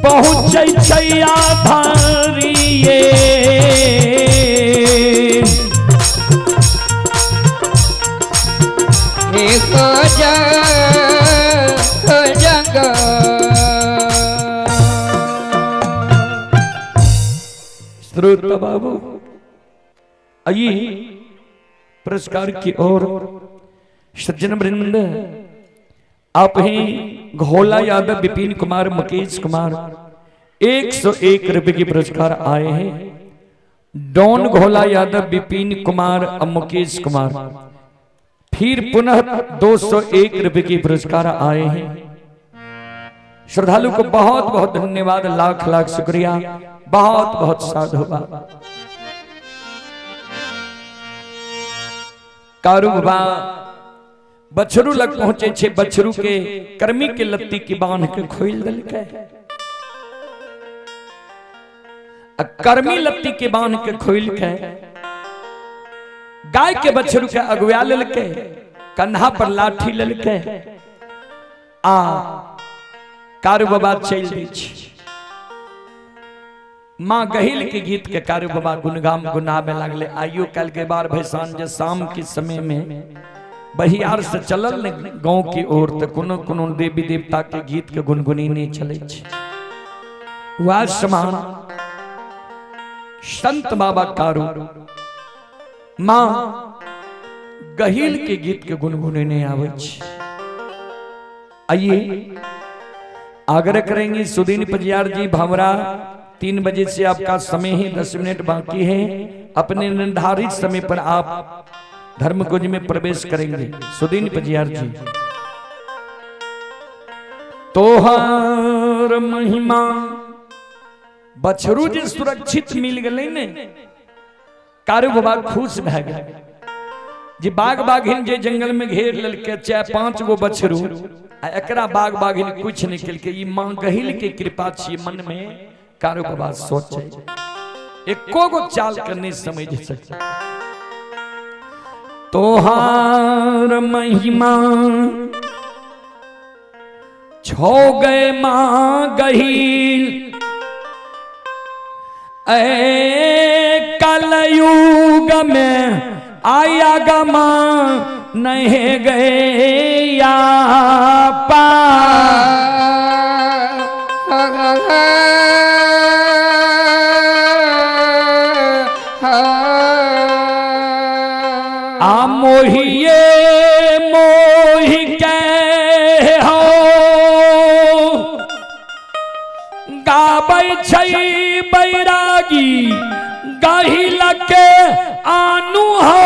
पहुँचै छै आधारिये। हो जा हो जंग श्रोता बाबू आइए पुरस्कार की ओर। सज्जन वृंद आप ही घोला यादव विपिन कुमार मुकेश कुमार 101 रुपए के पुरस्कार आए हैं। डॉन घोला यादव विपिन कुमार और मुकेश कुमार फिर पुनः 201 रुपए के पुरस्कार आए हैं। श्रद्धालु को बहुत बहुत धन्यवाद, लाख लाख शुक्रिया, बहुत बहुत साधुवाद। कारू बाबा बछरू लग पहुंचे छे, बछरू के कर्मी के लत्ती की बांध के खोल दलकै। कर्मी लत्ती के बांध के खोल के गाय के बछरू के अगुआ ललकै, कंधा पर लाठी ललकै आ कारू बाबा चल दै छै। माँ गहिल के गीत के कारू बाबा गुणगान गुनावे लागले। आइयो कल के बार भैसान जे शाम के समय में बहियार से चलल ने गांव की ओर तो कोनो कोनो देवी देवता के गीत के गुनगुनी नहीं चले छै। वह समान संत बाबा कारू माँ गहिल के गीत के गुनगुनी नहीं आवे छै। आइए आग्रह करेंगे सुदीन पजियार जी भावरा, 3 बजे से आपका समय ही 10 मिनट बाकी है। अपने निर्धारित समय पर आप धर्मकुंज में प्रवेश करेंगे। सुदीन पजियार जी तोहर महिमा बछरू जे सुरक्षित मिल गए ने कारू बाबा खुश भए गए। जे बाघ बाघिन जे जंगल में घेर ललके 4-5 गो बछरू आ एकरा बाघ बाघिन कुछ नहीं केलकै। ई मां गहिल के कृपा छी मन में कारू बाबा सोचे। एको गो चाल के नहीं समझ सके। तोहार महिमा छो गए माँ गहील, ऐ कलयुग में आया गमा नहीं गए या पा। आ मोहिए मोहि के हो गाबै छै बैरागी गहिल के आनु हो।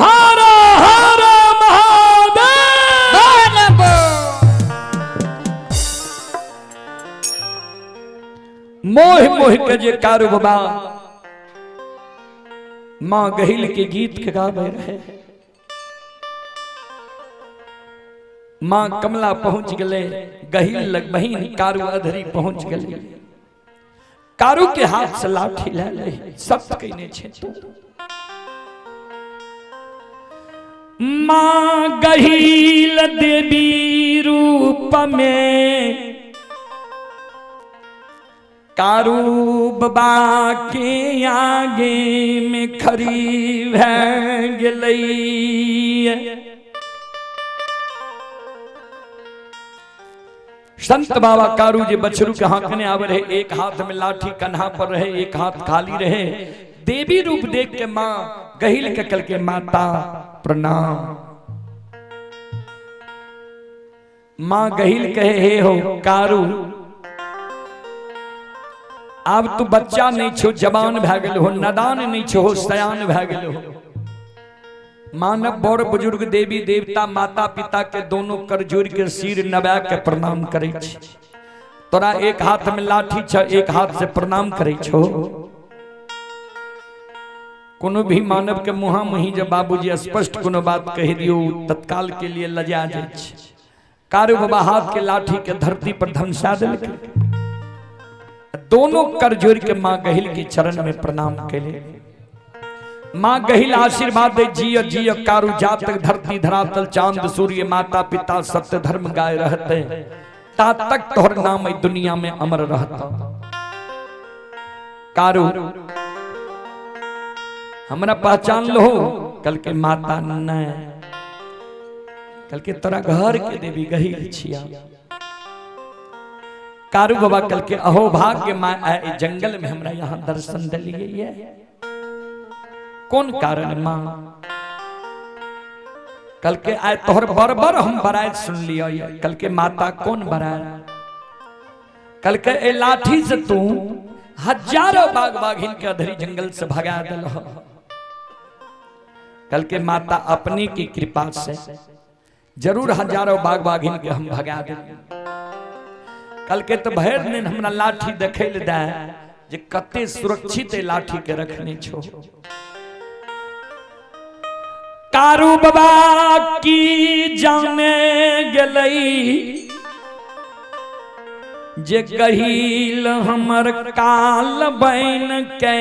हर हर महादेव। मोह मोह के जे कारू बाबा माँ गहिल के गीत के गावे रहे, माँ कमला पहुंच गए गहिल लग, बहिन कारू अधरी पहुंच गए। कारू के हाथ से लाठी ले ले, सत्य कहने छे तू। माँ गहिल देवी रूप में कारू बाबा के आगे में खरी भै गेलै। संत बाबा कारू जे बछरू के हाँकने आवे रहे, एक हाथ में लाठी कन्हा पर रहे, एक हाथ खाली रहे। देवी रूप देख के माँ गहिल के कल के माता प्रणाम। माँ गहिल कहे हे हो कारू, अब तू बच्चा नहीं छो, जवान भै गेल हो, नदान नहीं छो, सयान भै गेल हो। मानव बड़ बुजुर्ग देवी देवता माता पिता के दोनों कर जोड़ के सिर नवा के प्रणाम करे छी। तोरा एक हाथ में लाठी छ, एक हाथ से प्रणाम करे छो। कोनो भी मानव के मुहा मुही जब बाबूजी स्पष्ट कोनो बात कह दियो तत्काल के लिए लजा जाय छै। कारू बाबा हाथ के लाठी के धरती पर धमसा देलकै, दोनों कर जोड़ के माँ गहिल के चरण में प्रणाम कैले। माँ गहिल आशीर्वाद दे, जिय जिय कारू जातक धरती धरातल चांद सूर्य माता पिता सत्य धर्म गाय रहते, ता तक तोहर नाम एहि दुनिया में अमर रहता। कारू हमरा पहचान लो, कल के माता नहीं, कल के तोरा घर के देवी गहिल छिया। कारू बाबा कल के अहो भाग्य माँ आए जंगल में हमरा यहाँ दर्शन दिलिए, कौन कारण माँ? कल के आए तोहर बरबर हम बराय सुन लियो। कल के माता कौन बराय? कल के ए लाठी से तू हजारों बाघ बाघिन के अधरी जंगल से भगा दिल। कल के माता अपने की कृपा से जरूर हजारों बाघ बाघिन के हम भगा दिल। कल के तो भैर दिन हमरा लाठी देखे ले दे जे कते सुरक्षित लाठी के रखने छो। कारू बाबा की जाने गेलई जे गहिल हमर काल बन के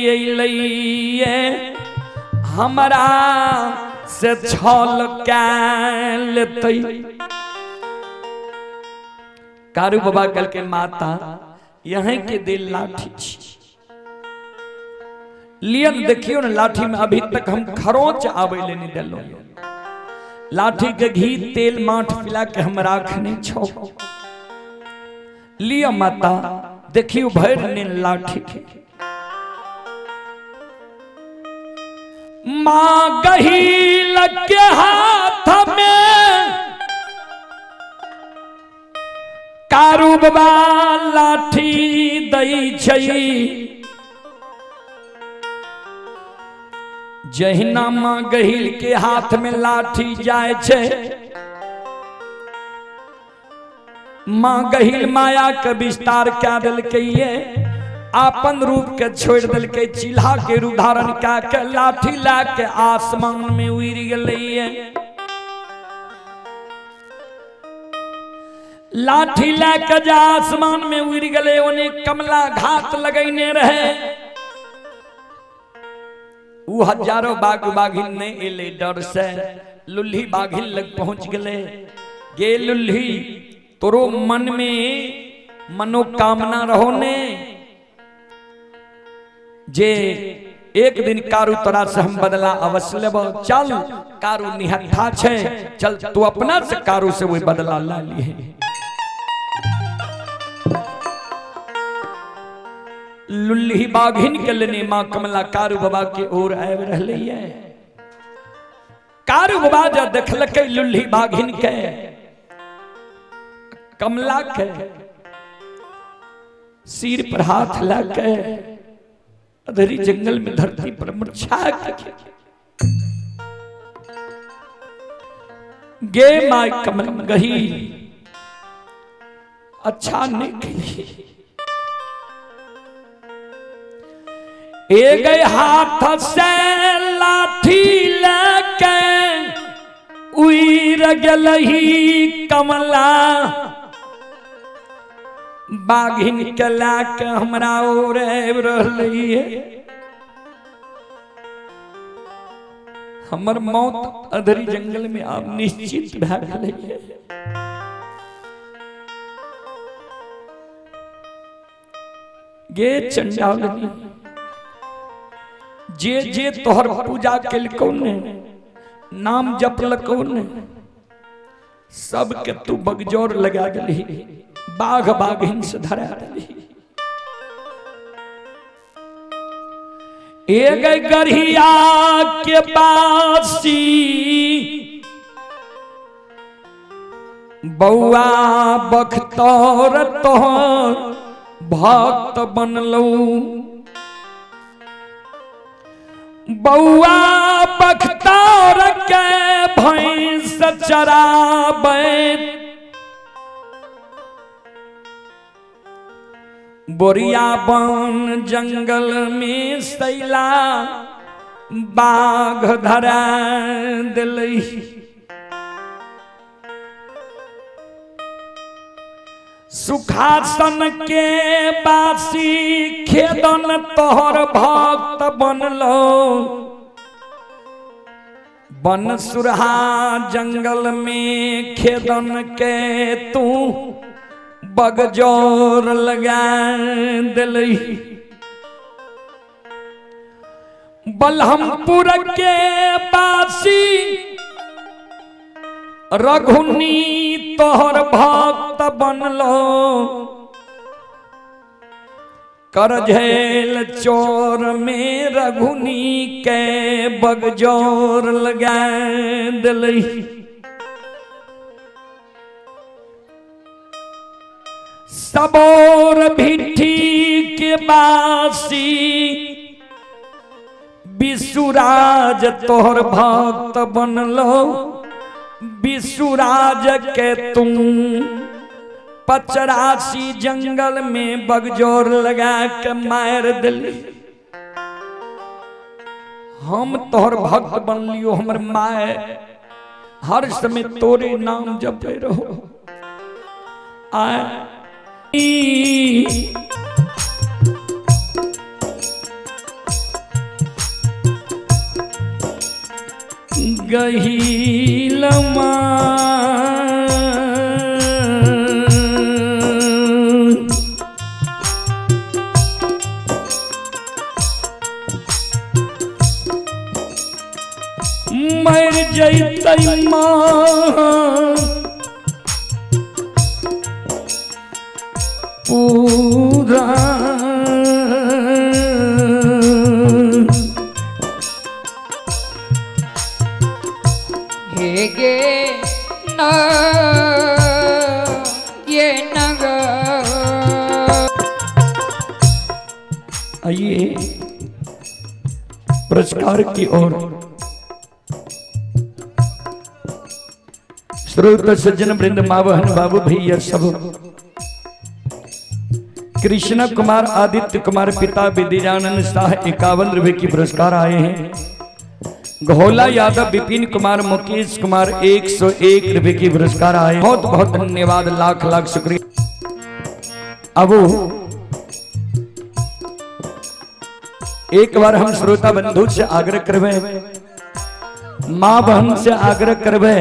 अइलई, हमरा से छल कै लेतई। कारू बाबा कल के माता यहीं के दिल लाठी छी लियन, देखियो ना लाठी में अभी तक हम खरोच आवे ले नहीं दिलो। लाठी के घी तेल माठ पिला के हम राखने छो। लिया माता देखियो भर ने लाठी के। माँ गहिल के हाथ में कारू बाबा लाठी दई छै। जहिना माँ गहिल के हाथ में लाठी जाय छै, माँ गहिल माया के विस्तार क्या दिलकै ये। आपन रूप के छोड़ देलकै, चिल्हा के रूप धारण कए के लाठी लए के आसमान में उड़ि गेलैये। लाठी लए के जे आसमान में उड़ि गेलै, ओने कमला घात लगैने रहे। उ हजारों बाघ बाघिन नहीं एलै डर से, लुल्ही बाघिन लग पहुंच गेलै। गे लुल्ही, तोरो मन में मनोकामना रहो ने जे एक दिन कारू तोरा से हम बदला अवश्य लेबो। चल कारू निहत्था छै, चल तू अपना से कारू से वही बदला ला लिए। लुल्ही बाघिन के लेने मां कमला कारू बाबा के ओर आबि रहलै। कारू बाबा जब देखलकै लुल्ही बाघिन के, कमला के सिर पर हाथ लके अधरी जंगल में धरती पर मुरझा के गे my कमल गही अच्छा नहीं कही। ए गए हाथ से लाठी लेके उड़ गेलही कमला बाघिन के लाके हमरा ओर आबि रहलै। हमर मौत अधरी जंगल में आब निश्चित भए गेलै। गे चंडालनी, जे जे तोहर पूजा केलकौ ने, नाम जपलकौ ने, सबके तू बगजोर लगा देलही, बाघ बाघिन से धरा देलही। ए गई गढ़िया के बासी बौआ बख्तौर तोहर भक्त बनलौ, बौआ बख्तौर के भैंस चराबै, बोरिया बन जंगल में सैला बाघ धरा दिलई। सुखासन के बासी खेदन तोहर भक्त बनलो, बन सुरहा जंगल में खेदन के तू बगजोर लगा दिलई। बलहमपुर के बासी रघुनी तोहर भक्त बनलो, करझेल चोर में रघुनी के बगजोर लगा दिलई। सबोर भिट्ठी के बासी विसुराज तोहर भक्त बनलो, विसुराज के तुम 85 जंगल में बगजोर लगा के मार दिली। हम तोहर भक्त बन लियो, हमर माए हर समय तोरे नाम जपे रहो। आए गहीलमा मर जैतै मां पूरा। हे गे न ये नग। आइए पुरस्कार की ओर। श्रोत सज्जन वृंद मावहन बाबू भैया सब कृष्ण कुमार आदित्य कुमार पिता विद्यानंद शाह 51 रुपए की पुरस्कार आए हैं। घोला यादव विपिन कुमार मुकेश कुमार 101 रुपए की पुरस्कार आए। बहुत बहुत धन्यवाद, लाख लाख शुक्रिया। अब एक बार हम श्रोता बंधु से आग्रह करवे, माँ बहन से आग्रह करवे।